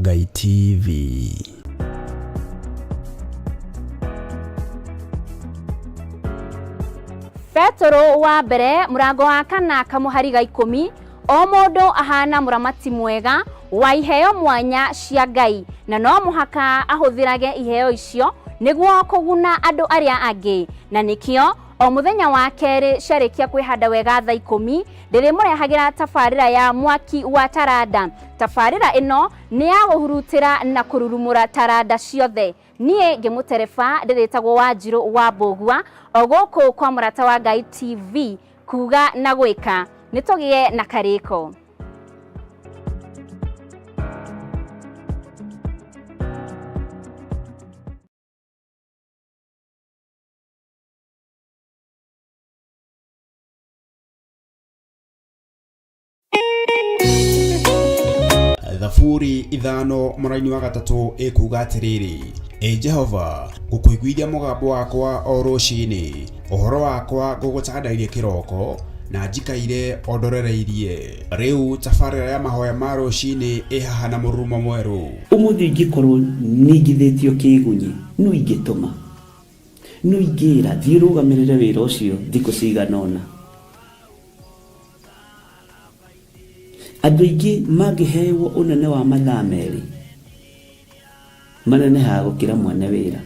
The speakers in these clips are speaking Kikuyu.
Ngai TV. Petũrũ wa mbere mũrango wa kana kamũhari ga 10, o mũndũ ahana mũramati mwega wa iheo mwanya cia Ngai, na no mũhaka ahũthĩrage iheo icio nĩguo kũguna andũ arĩa angĩ. Na nĩkĩo o mũthenya wa kerĩ ciarĩkia kwĩhanda wega thaa 10 ndĩrĩmũrehagĩra tabarĩra ya mwaki wa taranda. Tabarĩra ĩno nĩ ya gũhurutĩra na kũrurumũra taranda ciothe. Niĩ ngĩmũtereba ndĩrĩtagwo Wanjirũ wa Mbũgua, o gũkũ kwa Mũrata wa Ngai TV, kuga na gwĩka. Nĩ tũgĩe na karĩko. Thaburi 5 mũraini wa 3 ĩkuga atĩrĩrĩ, Ĩ Jehova, ngũkũiguithia mũgambo wakwa o rũcinĩ, ũhoro wakwa ngũgũtandairie kĩroko, na njikaire o ndorereirie. Rĩu tabarĩra ya mahoya ma rũcinĩ ĩ haha na mũrurumo mwerũ. Ũmũthĩ ingĩkorwo ningithĩtio kĩgunyi, no ingĩtũma, no ingĩra thiĩ ũrũgamĩrĩre wĩra ũcio thikũ cigana ũna. Andũ aingĩ mangĩhewo ũnene wa mathaa 2 manenehaga gũkĩra mwene wĩra.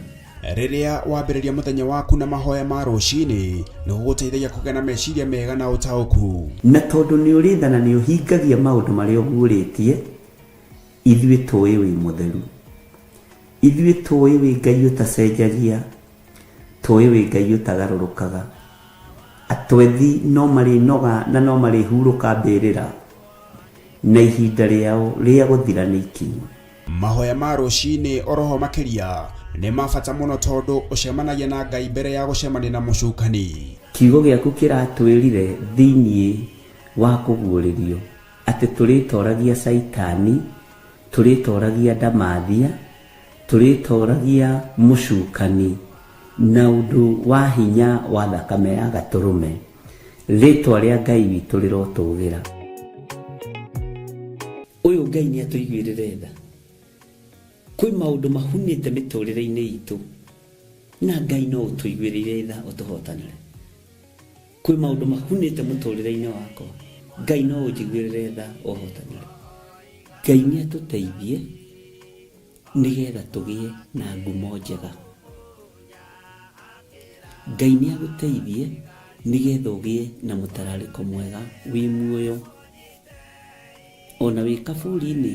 Rĩrĩa wambĩrĩria mũthenya waku na mahoya ma rũcinĩ, nĩ gũgũteithagia kũgĩa na meciria mega na ũtaũku. Na tondũ nĩ ũrĩ tha na nĩ ũhingagia maũndũ marĩa ũguũrĩtie, ithuĩ tũĩ wĩ mũtheru. Ithuĩ tũĩ wĩ Ngai ũtacenjagia, tũĩ wĩ Ngai ũtagarũrũkaga. Atwethi no marĩnoga na no marĩhurũka mbĩrĩra, na ihinda rĩao rĩa gũthira nĩ ikinyu. Mahoya ma rũcinĩ oroho makĩria nĩ ma bata mũno tondũ ũcemanagia na Ngai mbere ya gũcemania na mũcukani. Kiugo gĩaku kĩratwĩrire thĩinĩ wa kũguũrĩrio atĩ tũrĩtoragia Caitani, tũrĩtoragia ndamathia, tũrĩtoragia mũcukani na ũndũ wa hinya wa thakame ya gatũrũme. Rĩtwa rĩa Ngai witũ rĩrotũgĩra. Ũyũ Ngai nĩ atũiguĩrĩre tha. Kwĩ maũndũ mahunĩte mĩtũrĩre-inĩ itũ, na Ngai no ũtũiguĩrĩire tha ũtũhotanĩre. Kwĩ maũndũ mahunĩte mũtũrĩre-inĩ wakwa, Ngai no ũnjiguĩrĩre tha ũhotanĩre. Ngai nĩ atũteithie nĩgetha tũgĩe na ngumo njega. Ngai nĩ agũteithie nĩgetha ũgĩe na mũtararĩko mwega wĩ muoyo. Ona wĩ kaburi-inĩ,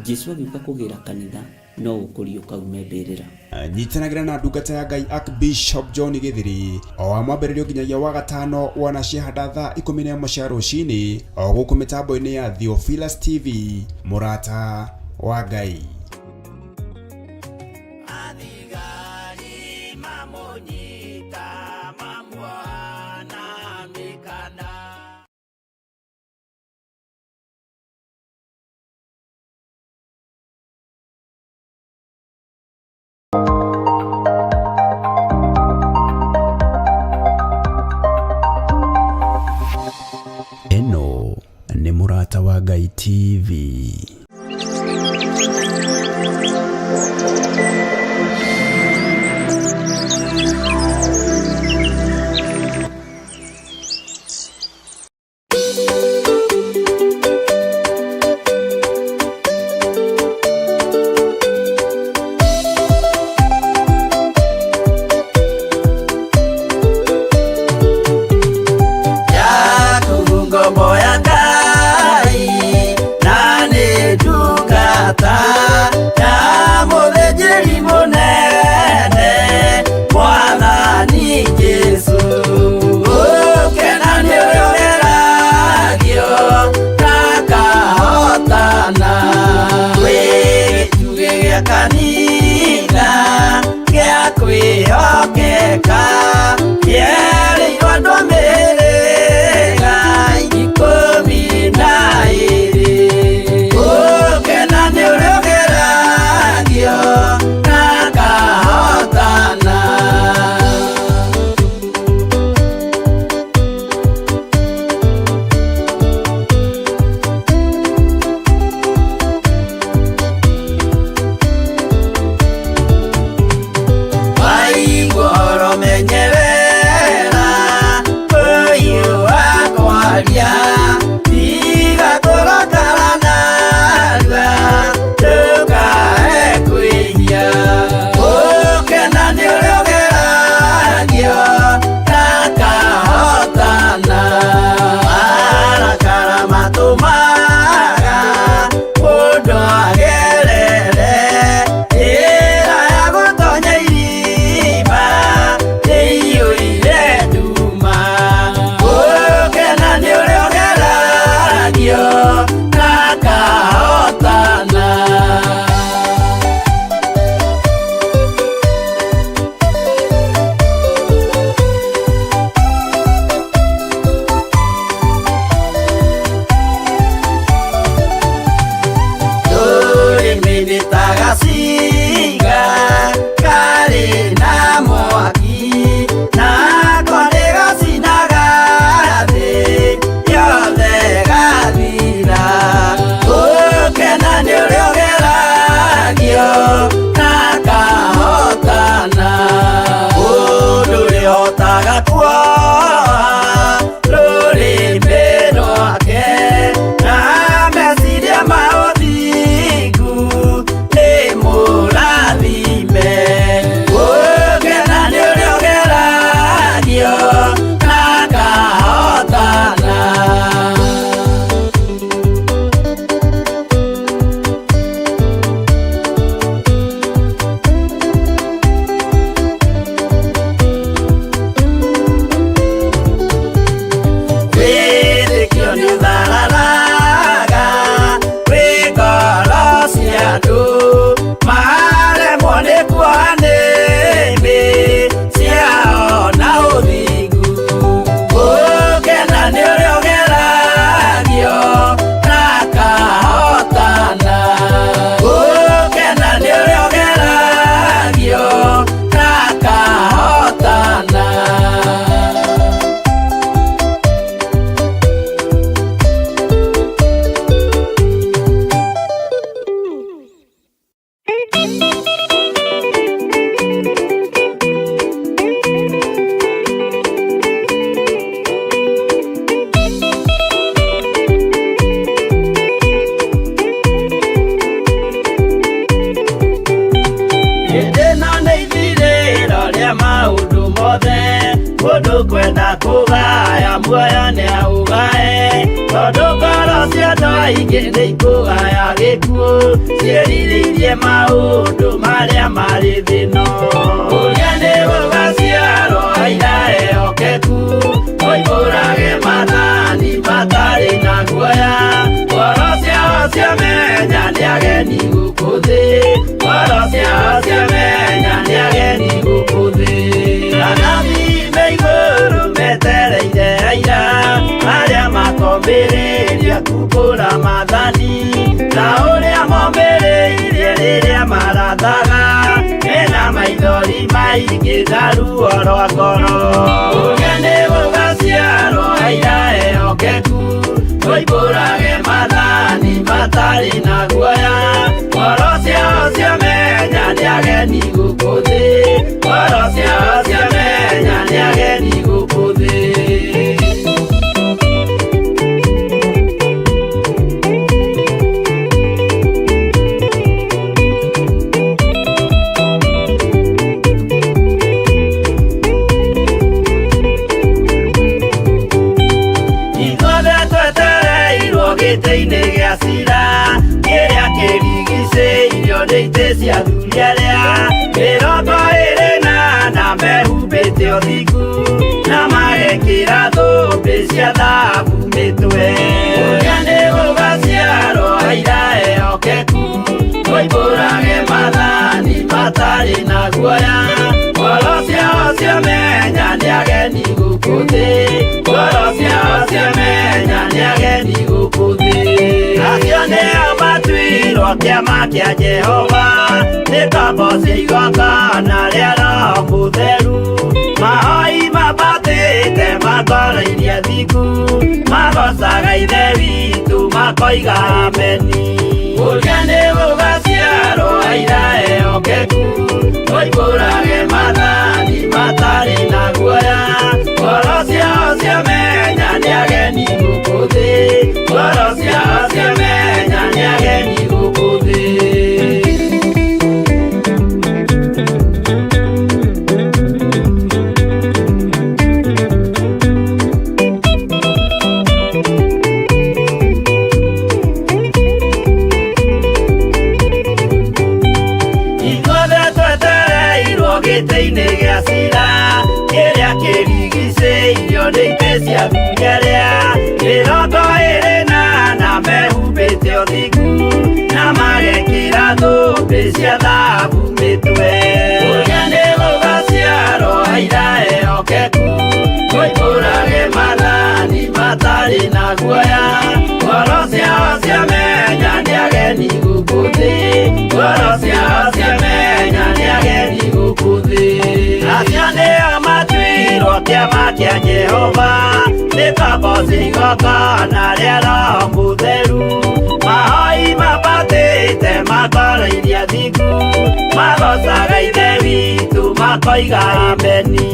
Jesu agĩũka kũgĩra kanitha no ũkũriũka ume mbĩrĩra. Nyitanagĩra na ndungata ya Ngai Archbishop John Gĩthiri o wa mwambĩrĩrio nginyagia wa gatano wona ciahanda thaa 11 cia rũcinĩ o gũkũ mĩtambo-inĩ ya Theophilus TV, mũrata wa Ngai. Ĩno nĩ Mũrata wa Ngai TV. Na nĩ ndungata ya mũthĩnjĩri mũnene. Andũ aingĩ nĩ ikũgaya gĩkuũ, ciĩrirĩirie maũndũ marĩa marĩ thĩ-ĩno. Ũrĩa nĩ gũgaciarwo aira ehokeku, moimbũrage maathani matarĩ na guoya. Ngoro ciao ciamenya nĩ ageni gũkũ thĩ, ngoro ciao ciamenya nĩ ageni gũkũ thĩ. Anabii me igũrũ metereire aira, arĩa makombĩrĩria kumbũra maathani, ta ũrĩa mombĩrĩirie rĩrĩa marathaga, mena maithori maingĩ na ruo rwa ngoro. Ũrĩa nĩ gũgaciarwo aira ehokeku, moimbũrage maathani matarĩ na guoya. Ngoro ciao ciamenya nĩ ageni gũkũ thĩ, ngoro ciao ciamenya nĩ ageni gũkũ thĩ. Ithuothe twetereirwo gĩtĩ-inĩ gĩa cira, kĩrĩa kĩrigicĩirio nĩ itĩ cia athuri arĩa 24 mehumbĩte ũthingu, na magekĩra thũmbĩ cia thahabu mĩtwe. Ũrĩa nĩ gũgaciarwo aira ehokeku, moimbũrage maathani matarĩ na guoya. Ngoro ciao ciamenya nĩ ageni gũkũ thĩ, ngoro ciao ciamenya nĩ ageni gũkũ thĩ. Acio nĩo matuirwo kĩama kĩa Jehova, nĩ ngombo cia igongona rĩa Roho Mũtheru. Mahoi mambatĩte matwarairie athingu, magocaga Ithe witũ makoiga ameni. Ũrĩa nĩ gũgaciarwo aira ehokeku, moimbũrage maathani matarĩ na guoya. Ngoro ciao ciamenya nĩ ageni gũkũ thĩ, ngoro ciao ciamenya nĩ ageni gũkũ thĩ. Ithuothe twetereirwo gĩtĩ-inĩ gĩa cira, kĩrĩa kĩrigicĩirio nĩ itĩ cia athuri arĩa 24 mehumbĩte ũthingu, na magekĩra thũmbĩ cia thahabu mĩtwe. Ũrĩa nĩ gũgaciarwo aira ehokeku, moimbũrage maathani matarĩ na guoya. Ngoro ciao ciamenya nĩ ageni gũkũ thĩ, ngoro ciao ciamenya nĩ ageni gũkũ thĩ. Acio nĩo matuirwo kĩama kĩa Jehova, nĩ ngombo cia igongona rĩa Roho Mũtheru. Mahoi mambatĩte matwarairie athingu, magocaga Ithe witũ makoiga ameni.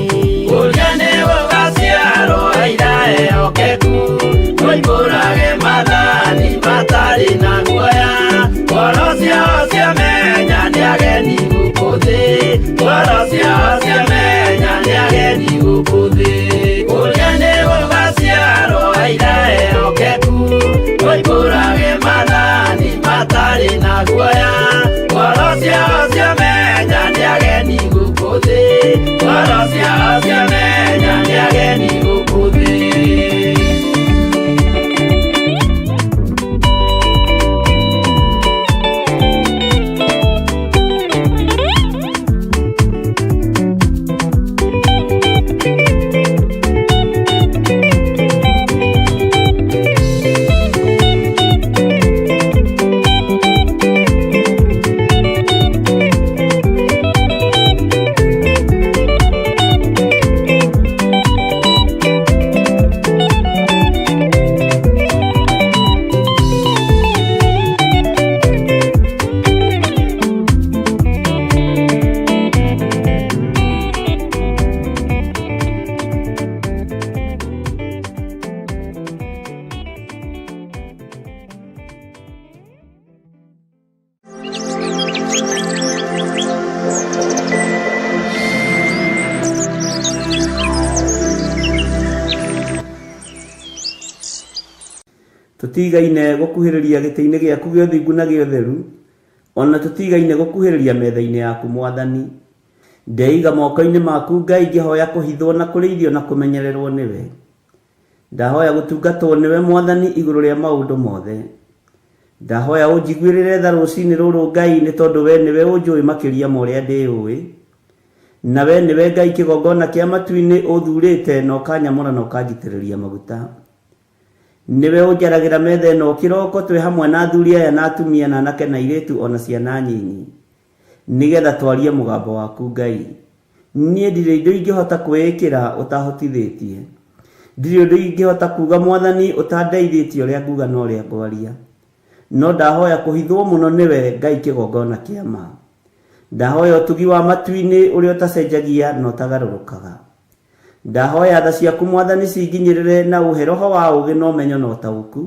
Ũrĩa nĩ gũgaciarwo aira ehokeku, moimbũrage maathani matarĩ na guoya. Ngoro ciao ciamenya nĩ ageni gũkũ thĩ, ngoro ciao ciamenya nĩ ageni gũkũ thĩ. Ũrĩa nĩ gũgaciarwo aira ehokeku, moimbũrage maathani matarĩ na guoya. Ngoro ciao ciamenya nĩ ageni gũkũ thĩ, ngoro ciao ciamenya nĩ ageni gũkũ thĩ. Tũtigaine gũkuhĩrĩria gĩtĩ-inĩ gĩaku gĩa ũthingu na gĩa ũtheru, o na tũtigaine gũkuhĩrĩria metha-inĩ yaku Mwathani. Ndeiga moko-inĩ maku Ngai ngĩhoya kũhithwo na kũrĩithio na kũmenyererwo nĩwe. Ndahoya gũtungatwo nĩwe Mwathani igũrũ rĩa maũndũ mothe. Ndahoya ũnjiguĩrĩre tha rũcinĩ rũrũ Ngai nĩ tondũ we nĩwe ũnjũĩ makĩria ma ũrĩa ndĩũĩ. Na we nĩwe Ngai kĩgongona kĩa matu-inĩ ũthurĩte na ũkanyamũra na ũkanjitĩrĩria maguta. Nĩwe ũnjaragĩra metha ĩno kĩroko twĩ hamwe na athuri aya na atumia na anake na airĩtu o na ciana nyinyi. Nĩgetha twarie mũgambo waku Ngai. Niĩ ndirĩ indo ingĩhota kwĩĩkĩra ũtahotithĩtie. Ndirĩ ũndũ ingĩhota kuga Mwathani ũtandeithĩtie ũrĩa nguga na ũrĩa ngwaria. No ndahoya kũhithwo mũno nĩwe Ngai kĩgongona kĩa ma. Ndahoya ũtugi wa matu-inĩ ũrĩa ũtacenjagia na ũtagarũrũkaga. Ndahoya tha ciaku Mwathani cinginyĩrĩre na ũhe roho wa ũũgĩ na ũmenyo na ũtaũku,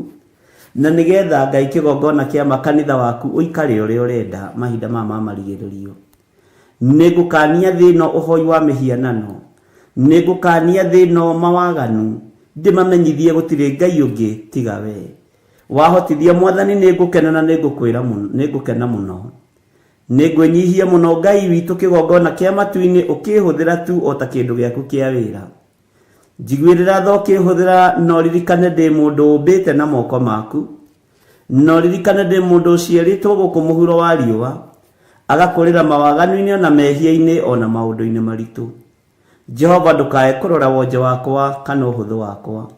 na nĩgetha Ngai kĩgongona kĩa ma kanitha waku ũikare ũrĩa ũrenda mahinda maya ma marigĩrĩrio. Nĩngũkaania thĩ ĩno ũhoi wa mĩhianano, nĩngũkaania thĩ ĩno mawaganu, ndĩmamenyithie gũtirĩ Ngai ũngĩ tiga wee. Wahotithia Mwathani nĩngũkena na nĩngũkwĩra nĩngũkena mũno. Nĩngwĩnyihia mũno Ngai witũ kĩgongona kĩa matu-inĩ ũkĩhũthĩra tu o ta kĩndũ gĩaku kĩa wĩra. Njiguĩrĩra tha ũkĩhũthĩra na ũririkane ndĩ mũndũ ũmbĩte na moko maku. Na ũririkane ndĩ mũndũ ũciarĩtwo gũkũ mũhuro wa riũa, agakũrĩra mawaganu-inĩ o na mehia-inĩ o na maũndũ-inĩ maritũ. Jehova ndũkae kũrora wonje wakwa kana ũhũthũ wakwa.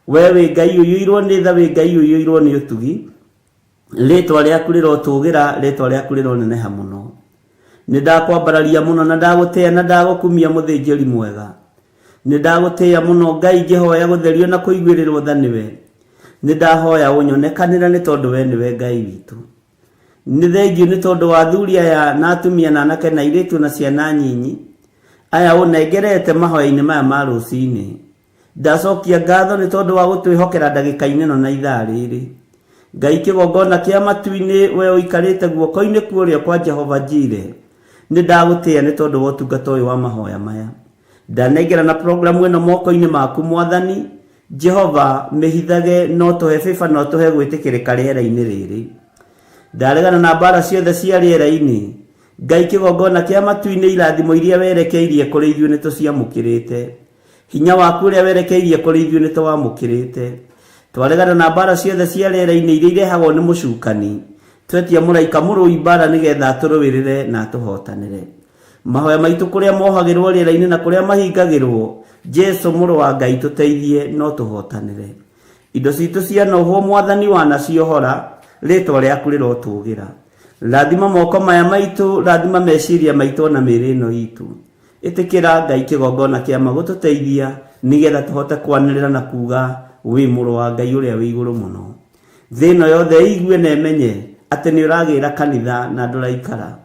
We wĩ Ngai ũiyũirwo nĩ tha, wĩ Ngai ũiyũirwo nĩ ũtugi. Rĩĩtwa rĩaku rĩrotũũgĩra, rĩĩtwa rĩaku rĩroneneha mũno. Nĩ ndakwambararia mũno na ndagũtĩĩa na ndagũkumia mũthĩnjĩri mwega. Nĩ ndagũtĩĩa mũno Ngai ngĩhoya gũtherio na kũiguĩrĩrwo tha nĩwe. Nĩ ndahoya ũnyonekanĩre nĩ tondũ we nĩwe Ngai witũ. Nĩ thengiũ nĩ tondũ wa athuri aya na atumia na anake na airĩtu na ciana nyinyi aya ũnengerete mahoya-inĩ maya ma rũcinĩ. Ndacokia ngatho nĩ tondũ wa gũtwĩhokera ndagĩka-inĩ ĩno na ithaa rĩrĩ. Ngai kĩgongona kĩa matu-inĩ, we ũikarĩte guoko-inĩ kwa ũrĩo kwa Jehova Jire, nĩ ndagũtĩĩa nĩ tondũ wa ũtungata ũyũ wa mahoya maya. Ndanengerana programu ĩno moko-inĩ maku Mwathani, Jehova, mĩhithage na ũtũhe favor na ũtũhe gwĩtĩkĩrĩka rĩera-inĩ rĩrĩ. Ndaregana na mbara ciothe cia rĩera-inĩ. Ngai kĩgongona kĩa matu-inĩ irathimo iria werekeirie kũrĩ ithuĩ nĩ tũciamũkĩrĩte. Hinya waku ũrĩa werekeirie kũrĩ ithuĩ nĩ tũwamũkĩrĩte. Twaregana na mbara ciothe cia rĩera-inĩ iria irehagwo nĩ mũcukani. Twetia mũraika mũrũi mbara nĩgetha atũrũĩrĩre na atũhotanĩre. Mahoya maitũ kũrĩa mohagĩrwo rĩera-inĩ na kũrĩa mahingagĩrwo, Jesu mũrũ wa Ngai tũteithie no tũhotanĩre. Indo citũ cianohwo Mwathani wanaciohora, rĩtwa rĩaku rĩrotũgĩra. Rathima moko maya maitũ, rathima meciria maitũ ona mĩĩrĩ ĩno itũ. Ĩtĩkĩra Ngai kĩgongona kĩa ma gũtũteithia nĩgetha tũhote kwanĩrĩra na kuuga wĩ mũrũ wa Ngai ũrĩa wĩ igũrũ mũno. Thĩ ĩno yothe ĩigue na ĩmenye atĩ nĩ ũragĩra kanitha na ndũraikara.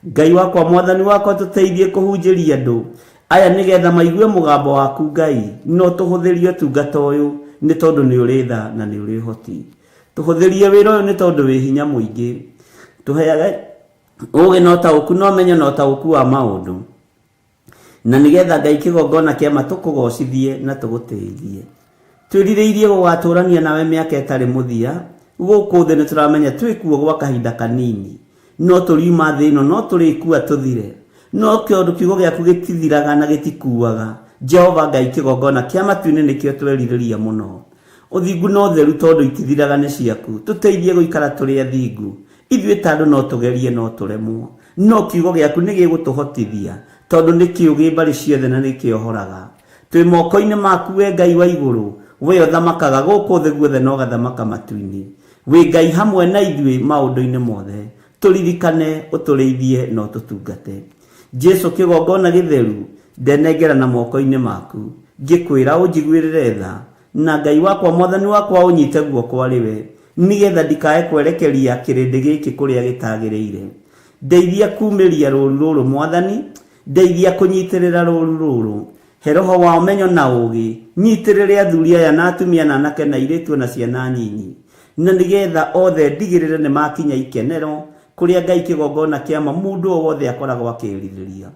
Ngai wakwa Mwathani wakwa tũteithie kũhunjĩria andũ aya nĩgetha maigue mũgambo waku Ngai no tũhũthĩrie ũtungata ũyũ nĩ tondũ nĩ ũrĩ tha na nĩ ũrĩ ũhoti. Tũhũthĩrie wĩra ũyũ nĩ tondũ wĩ hinya mũingĩ. Tũheage ũũgĩ na ũtaũku na ũmenyo na ũtaũku wa maũndũ. Na nĩgetha Ngai kĩgongona kĩa ma tũkũgocithie na tũgũtĩithie. Twĩrirĩirie gũgatũrania nawe mĩaka ĩtarĩ mũthia gũkũ thĩ. Nĩ tũramenya twĩ kuo gwa kahinda kanini, no tũriuma thĩ ĩno, no tũrĩkua tũthire. No tondũ kiugo gĩaku gĩtithiraga na gĩtikuaga, Jehova Ngai kĩgongona kĩa matu-inĩ nĩkĩo twerirĩria mũno. Ũthingu na ũtheru tondũ itithiraga nĩ ciaku, tũteithie gũikara tũrĩ athingu. Ithuĩ ta andũ no tũgerie no tũremwo, no kiugo gĩaku nĩ gĩgũtũhotithia, tondũ nĩ kĩũgĩ mbarĩ ciothe na nĩ kĩohoraga. Twĩ moko-inĩ maku wee Ngai wa igũrũ, wee ũthamakaga gũkũ thĩ guothe na ũgathamaka matu-inĩ. Wĩ Ngai hamwe na ithuĩ maũndũ-inĩ mothe. Tũririkane, ũtũrĩithie na ũtũtungate. Jesu kĩgongona gĩtheru, ndenengerana moko-inĩ maku, ngĩkwĩra ũnjiguĩrĩre tha, na Ngai wakwa Mwathani wakwa ũnyite guoko arĩ we, nĩgetha ndikae kwerekeria kĩrĩndĩ gĩkĩ kũrĩa gĩtagĩrĩire. Ndeithia kumĩria rũũru rũrũ Mwathani, ndeithia kũnyitĩrĩra rũũru rũrũ. He roho wa ũmenyo na ũũgĩ, nyitĩrĩre athuri aya na atumia na anake na airĩtu o na ciana nyinyi, na nĩgetha othe ndigĩrĩre nĩ makinya ikenero kũrĩa Ngai kĩgongona kĩa ma mũndũ o wothe akoragwo akĩĩrirĩria.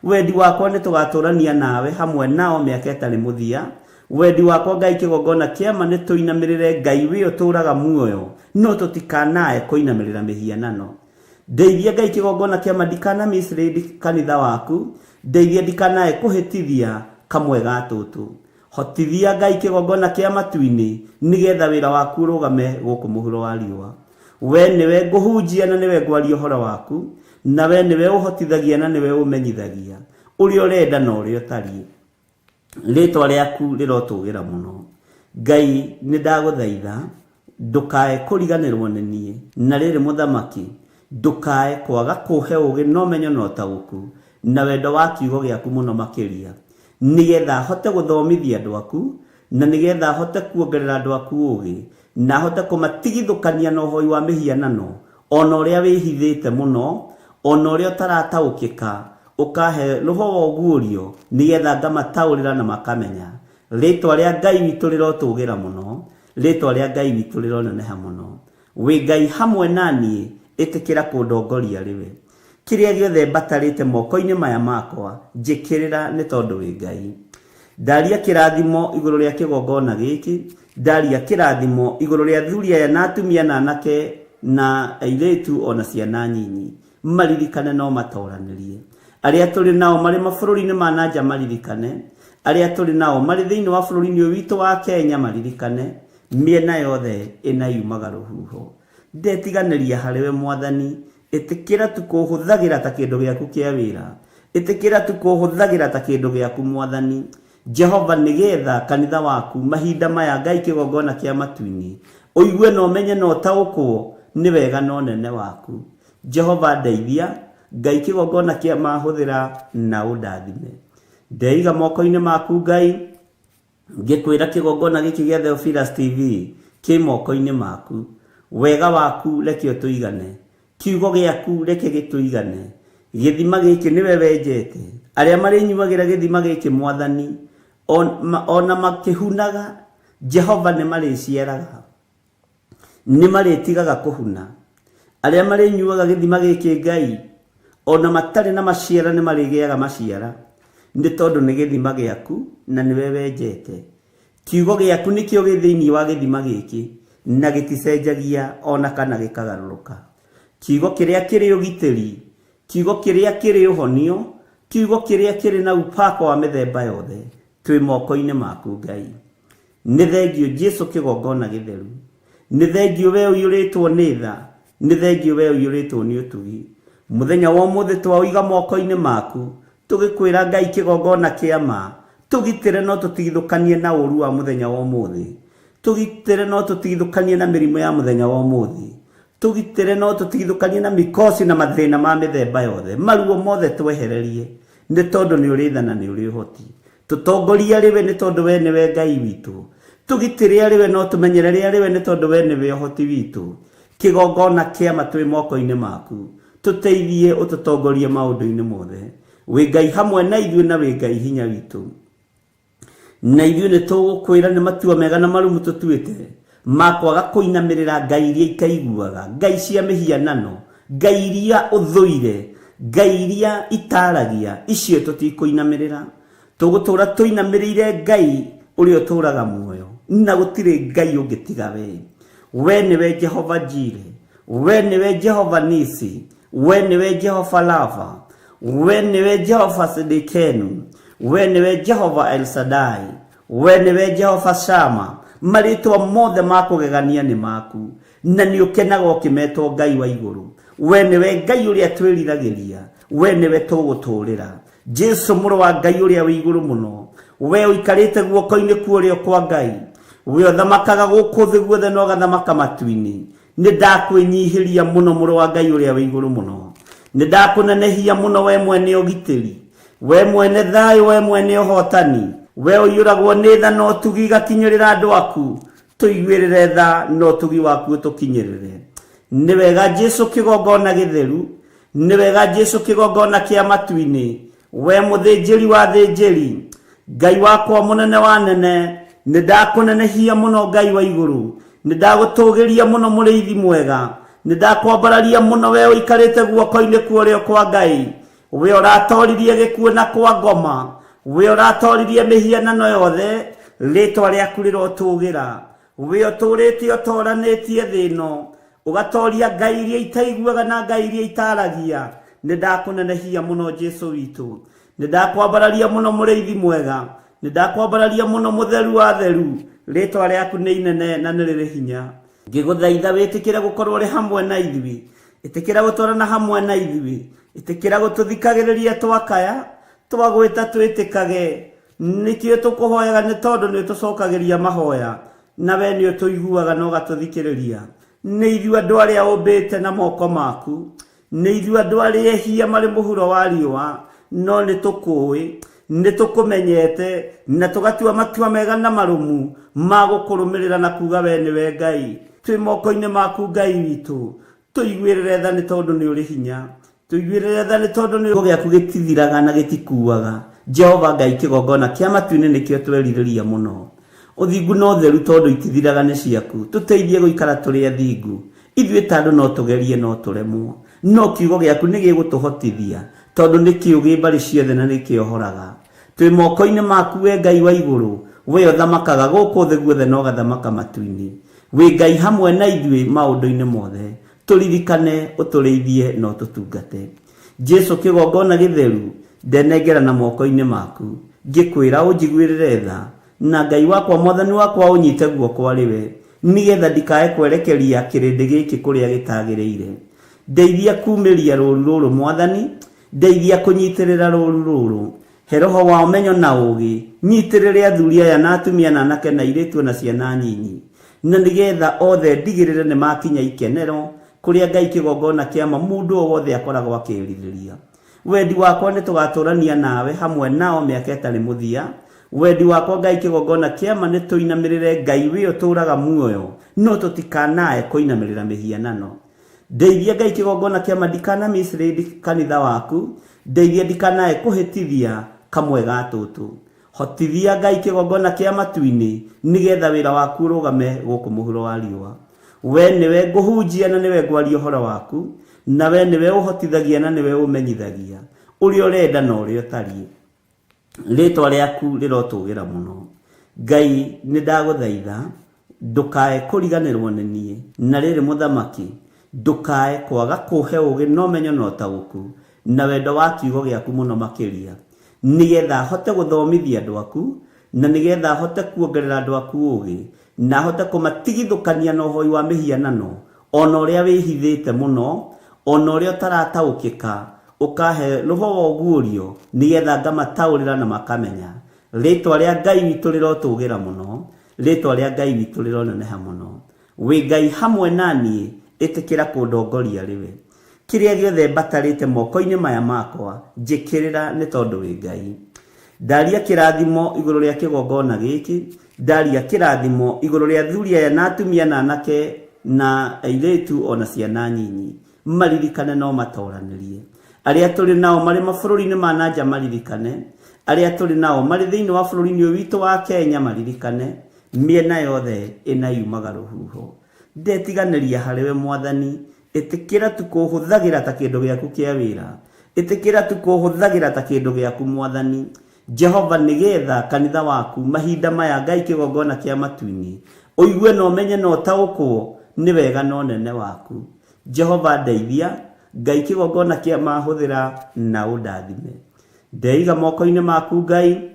Wendi wakwa nĩ tũgatũrania nawe hamwe nao mĩaka ĩtarĩ mũthia. Wendi wakwa Ngai kĩgongona kĩa ma nĩ tũinamĩrĩre Ngai wĩ ũtũũraga muoyo, no tũtikanae kũinamĩrĩra mĩhianano. Ndeithia Ngai kĩgongona kĩa ma ndikana mislead kanitha waku, ndeithia ndikanae kũhĩtithia kamwe ga tũtũ. Hotithia Ngai kĩgongona kĩa matu-inĩ nĩgetha wĩra waku ũrũgame gũkũ mũhuro wa riũa. We nĩwe ngũhunjia na nĩwe ngwaria ũhoro waku, na we nĩwe ũhotithagia na nĩwe ũmenyithagia ũrĩa ũrenda na ũrĩa ũtariĩ. Rĩtwa rĩaku rĩrotũgĩra mũno. Ngai nĩ ndagũthaitha ndũkae kũriganĩrwo nĩ niĩ, na rĩrĩ mũthamaki, ndũkae kwaga kũhe ũũgĩ na ũmenyo na ũtaũku na wendo wa kiugo gĩaku mũno makĩria, nĩgetha hote gũthomithia andũ aku, na nĩgetha hote kuongerera andũ aku ũũgĩ, na hote kũmatigithũkania na ũhoi wa mĩhianano, ona ũrĩa wĩhithĩte mũno, ona ũrĩa ũtarataũkĩka, ũkahe roho wa ũguũrio, nĩgetha ngamataũrĩra na makamenya. Rĩtwa rĩa Ngai witũ rĩrotũgĩra mũno, rĩtwa rĩa Ngai witũ rĩroneneha mũno. Wĩ Ngai hamwe na niĩ, ĩtĩkĩra kũndongoria rĩwe. Kĩrĩa gĩothe mbatarĩte moko-inĩ maya makwa, njĩkĩrĩra nĩ tondũ wĩ Ngai. Ndaria kĩrathimo igũrũ rĩa kĩgongona gĩkĩ, ndaria kĩrathimo igũrũ rĩa athuri aya na atumia na anake na airĩtu ona ciana nyinyi. Maririkane no matoranĩrie. Arĩa tũrĩ nao marĩ mabũrũri-inĩ ma na nja maririkane, arĩa tũrĩ nao marĩ thĩinĩ wa bũrũri-inĩ ũyũ witũ wa Kenya maririkane, mĩena yothe ĩna yumaga rũhuho. Ndetiganĩria harĩwe Mwathani, ĩtĩkĩra tu kũhũthagĩra ta kĩndũ gĩaku kĩa wĩra. Ĩtĩkĩra tu kũhũthagĩra ta kĩndũ gĩaku Mwathani. Jehova nĩgetha kanitha waku mahinda maya Ngai kĩgongona kĩa matu-inĩ ũigue na ũmenye na ũtaũkwo nĩ wega na ũnene waku. Jehova ndeithia, Ngai kĩgongona kĩa ma hũthĩra na ũndathime. Ndeiga moko-inĩ maku Ngai, ngĩkwĩra kĩgongona gĩkĩ gĩa Theophilus TV kĩ moko-inĩ maku. Wega waku reke ũtũigane, kiugo gĩaku reke gĩtũigane. Gĩthima gĩkĩ nĩwe wenjete, arĩa marĩnyuagĩra gĩthima gĩkĩ Mwathani, ona makĩhunaga, Jehova nĩ marĩciaraga, nĩ marĩtigaga kũhuna. Arĩa marĩnyuaga gĩthima gĩkĩ Ngai, ona matarĩ na maciara nĩ marĩgĩaga maciara, nĩ tondũ nĩ gĩthima gĩaku na nĩwe wenjete. Kiugo gĩaku nĩkĩo gĩ thĩinĩ wa gĩthima gĩkĩ, na gĩticenjagia ona kana gĩkagarũrũka. Kiugo kĩrĩa kĩrĩ ũgitĩri, kiugo kĩrĩa kĩrĩ ũhonio, kiugo kĩrĩa kĩrĩ na upako wa mĩthemba yothe, twĩ moko-inĩ maku Ngai. Nĩ thengio Jesu kĩgongona gĩtheru. Nĩ thengio we ũiyũrĩtwo nĩ tha, nĩ thengio we ũiyũrĩtwo nĩ ũtugi. Mũthenya wa ũmũthĩ twaũiga moko-inĩ maku, tũgĩkwĩra Ngai kĩgongona kĩa ma, tũgitĩre no tũtigithũkanie na ũru wa mũthenya wa ũmũthĩ. Tũgitĩre no tũtigithũkanie na mĩrimũ ya mũthenya wa ũmũthĩ. Tũgitĩre no tũtigithũkanie na mikosi na mathĩna ma mĩthemba yothe. Maruo mothe twehererie, nĩ tondũ nĩ ũrĩ tha na nĩ ũrĩ ũhoti. Tũtongorie arĩ we nĩ tondũ we nĩwe Ngai witũ. Tũgitĩre arĩ we no tũmenyerere arĩ we nĩ tondũ we nĩwe ũhoti witũ. Kĩgongona kĩa ma twĩ moko-inĩ maku. Tũteithie ũtũtongorie maũndũ-inĩ mothe. Wĩ Ngai hamwe na ithuĩ na wĩ Ngai hinya witũ. Na ithuĩ nĩ tũgũkwĩra nĩ matua mega na marũmu tũtuĩte ma kwaga kũinamĩrĩra ngai iria itaiguaga, ngai cia mĩhianano, ngai iria ũthũire, ngai iria itaragia, icio tũtikũinamĩrĩra. Tũgũtũũra tũinamĩrĩire Ngai ũrĩa ũtũũraga muoyo, na gũtirĩ Ngai ũngĩ tiga we. We nĩwe Jehova Jire, we nĩwe Jehova Nisi, we nĩwe Jehova Rafa, we nĩwe Jehova Sidikenu, we nĩwe Jehova El Shaddai, we nĩwe Jehova Shama. Marĩtwa mothe ma kũgegania nĩ maku, na nĩ ũkenaga ũkĩmetwo Ngai wa igũrũ. We nĩwe Ngai ũrĩa twĩriragĩria, we nĩwe tũgũtũũrĩra. Jesu mũrũ wa Ngai ũrĩa wĩ igũrũ mũno, we ũikarĩte guoko-inĩ kwa ũrĩo kwa Ngai, we ũthamakaga gũkũ thĩ guothe na ũgathamaka matu-inĩ. Nĩ ndakwĩnyihĩria mũno mũrũ wa Ngai ũrĩa wĩ igũrũ mũno. Nĩ ndakũnenehia mũno we mwene ũgitĩri, we mwene thayũ, we mwene ũhotani, we ũiyũragwo nĩ tha na ũtugi igakinyĩrĩra andũ aku. Tũiguĩrĩre tha na ũtugi waku ũtũkinyĩrĩre. Nĩ wega Jesu kĩgongona gĩtheru, nĩ wega Jesu kĩgongona kĩa matu-inĩ, we mũthĩnjĩri wa thĩnjĩri, Ngai wakwa mũnene wa nene, nĩ ndakũnenehia mũno Ngai wa igũrũ, nĩ ndagũtũgĩria mũno mũrĩithi mwega, nĩ ndakwambararia mũno we ũikarĩte guoko-inĩ kwa ũrĩo kwa Ngai, we ũratoririe gĩkuũ na kwa ngoma, we ũratoririe mĩhianano yothe, Rĩtwa rĩaku rĩrotũgĩra. We ũtũũrĩte ũtoranĩtie thĩ ĩno, ũgatoria ngai iria itaiguaga na ngai iria itaragia. Nĩ ndakũnenehia mũno Jesu witũ, nĩ ndakwambararia mũno mũrĩithi mwega, nĩ ndakwambararia mũno mũtheru wa theru. Rĩtwa rĩaku nĩ inene na nĩ rĩrĩ hinya. Ngĩgũthaitha wĩtĩkĩre gũkorwo ũrĩ hamwe na ithuĩ, ĩtĩkĩra gũtwarana hamwe na ithuĩ, ĩtĩkĩra gũtũthikagĩrĩria twakaya, twagwĩta twĩtĩkage. Nĩkĩo tũkũhoyaga nĩ tondũ nĩ ũtũcokagĩria mahoya, na we nĩ ũtũiguaga na ũgatũthikĩrĩria. Nĩ ithuĩ andũ arĩa ũmbĩte na moko maku, nĩ ithuĩ andũ arĩa ehia marĩ mũhuro wa riũa, no nĩ tũkũĩ, nĩ tũkũmenyete, na tũgatua matua mega na marũmu ma gũkũrũmĩrĩra na kuga we nĩwe Ngai. Twĩ moko-inĩ maku Ngai witũ, tũiguĩrĩre tha nĩ tondũ nĩ ũrĩ hinya. Tũiguĩrĩre tha nĩ tondũ nĩ gĩaku gĩtithiraga na gĩtikuaga. Jehova Ngai, kĩgongona kĩa matu-inĩ nĩkĩo twerirĩria mũno. Ũthingu na ũtheru tondũ itithiraga nĩ ciaku. Tũteithie gũikara tũrĩ athingu. Ithuĩ ta andũ no tũgerie no tũremwo, no kiugo gĩaku nĩ gĩgũtũhotithia tondũ nĩ kĩũgĩ mbarĩ ciothe na nĩ kĩohoraga. Twĩ moko-inĩ maku we Ngai wa igũrũ, we ũthamakaga gũkũ thĩ guothe na ũgathamaka matu-inĩ. Wĩ Ngai hamwe na ithuĩ maũndũ-inĩ mothe. Tũririkane, ũtũrĩithie na ũtũtungate. Jesu kĩgongona gĩtheru, ndenengera na moko-inĩ maku, ngĩkwĩra ũnjiguĩrĩre tha, na Ngai wakwa Mwathani wakwa ũnyite guoko arĩ we, nĩgetha ndikae kwerekeria kĩrĩndĩ gĩkĩ kũrĩa gĩtagĩrĩire. Ndeithia kumĩria rũru rũrũ Mwathani, ndeithia kũnyitĩrĩra rũru rũrũ. He roho wa ũmenyo na ũũgĩ, nyitĩrĩre athuri aya na atumia na anake na airĩtu o na ciana nyinyi, na nĩgetha othe ndigĩrĩre nĩ makinya ikenero kũrĩa Ngai kĩgongona kĩa ma mũndũ o wothe akoragwo akĩĩrirĩria. Wendi wakwa nĩ tũgatũrania nawe hamwe nao mĩaka ĩtarĩ mũthia. Wendi wakwa Ngai kĩgongona kĩa ma nĩ tũinamĩrĩre Ngai wĩ ũtũraga muoyo, no tũtikanae kũinamĩrĩra mĩhianano. Ndeithia Ngai kĩgongona kĩa ma ndikana mislead kanitha waku, ndeithia ndikanae kũhĩtithia kamwe ga tũtũ. Hotithia Ngai kĩgongona kĩa matu-inĩ nĩgetha wĩra waku ũrũgame gũkũ mũhuro wa riũa. We nĩwe ngũhunjia na nĩwe ngwaria ũhoro waku, na we nĩwe ũhotithagia na nĩwe ũmenyithagia ũrĩa ũrenda na ũrĩa ũtariĩ. Rĩtwa rĩaku rĩrotũgĩra mũno. Ngai, nĩ ndagũthaitha, ndũkae kũriganĩrwo nĩ niĩ. Na rĩrĩ mũthamaki, ndũkae kwaga kũhe ũũgĩ na ũmenyo na ũtaũku, na wendo wa kiugo gĩaku mũno makĩria, nĩgetha hote gũthomithia andũ aku, na nĩgetha hote kuongerera andũ aku ũũgĩ, na hote kũmatigithũkania na ũhoi wa mĩhianano, o na ũrĩa wĩhithĩte mũno, o na ũrĩa ũtarataũkĩka, ũkahe roho wa ũguũrio, nĩgetha ngamataũrĩra na makamenya. Rĩtwa rĩa Ngai witũ rĩrotũgĩra mũno, rĩtwa rĩa Ngai witũ rĩroneneha mũno. Wĩ Ngai hamwe na niĩ, ĩtĩkĩra kũndongoria rĩwe. Kĩrĩa gĩothe mbatarĩte moko-inĩ maya makwa, njĩkĩrĩra nĩ tondũ wĩ Ngai. Ndaria kĩrathimo igũrũ rĩa kĩgongona gĩkĩ, ndaria kĩrathimo igũrũ rĩa athuri aya na atumia na anake na airĩtu o na ciana nyinyi. Maririkane no matoranĩrie. Arĩa tũrĩ nao marĩ mabũrũri-inĩ ma na nja maririkane, arĩa tũrĩ nao marĩ thĩinĩ wa bũrũri-inĩ ũyũ witũ wa Kenya maririkane, mĩena yothe ĩna yumaga rũhuho. Ndetiganĩria harĩwe Mwathani, ĩtĩkĩra tu kũhũthagĩra ta kĩndũ gĩaku kĩa wĩra. Ĩtĩkĩra tu kũhũthagĩra ta kĩndũ gĩaku Mwathani. Jehova, nĩgetha kanitha waku mahinda maya Ngai kĩgongona kĩa matu-inĩ, ũigue na ũmenye na ũtaũkwo nĩ wega na ũnene waku. Jehova ndeithia, Ngai kĩgongona kĩa ma hũthĩra na ũndathime. Ndeiga moko-inĩ maku Ngai,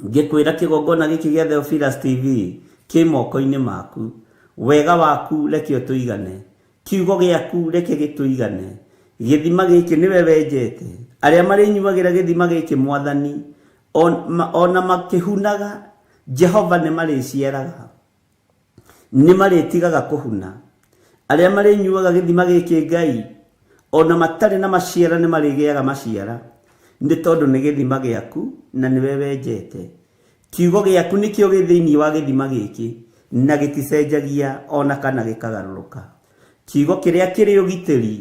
ngĩkwĩra kĩgongona gĩkĩ gĩa Theophilus TV kĩ moko-inĩ maku. Wega waku reke ũtũigane, kiugo gĩaku reke gĩtũigane. Gĩthima gĩkĩ nĩwe wenjete, arĩa marĩnyuagĩra gĩthima gĩkĩ Mwathani, ona makĩhunaga, Jehova nĩ marĩciaraga, nĩ marĩtigaga kũhuna. Arĩa marĩnyuaga gĩthima gĩkĩ Ngai, ona matarĩ na maciara nĩ marĩgĩaga maciara, nĩ tondũ nĩ gĩthima gĩaku na nĩwe wenjete. Kiugo gĩaku nĩkĩo gĩ thĩinĩ wa gĩthima gĩkĩ, na gĩticenjagia ona kana gĩkagarũrũka. Kiugo kĩrĩa kĩrĩ ũgitĩri,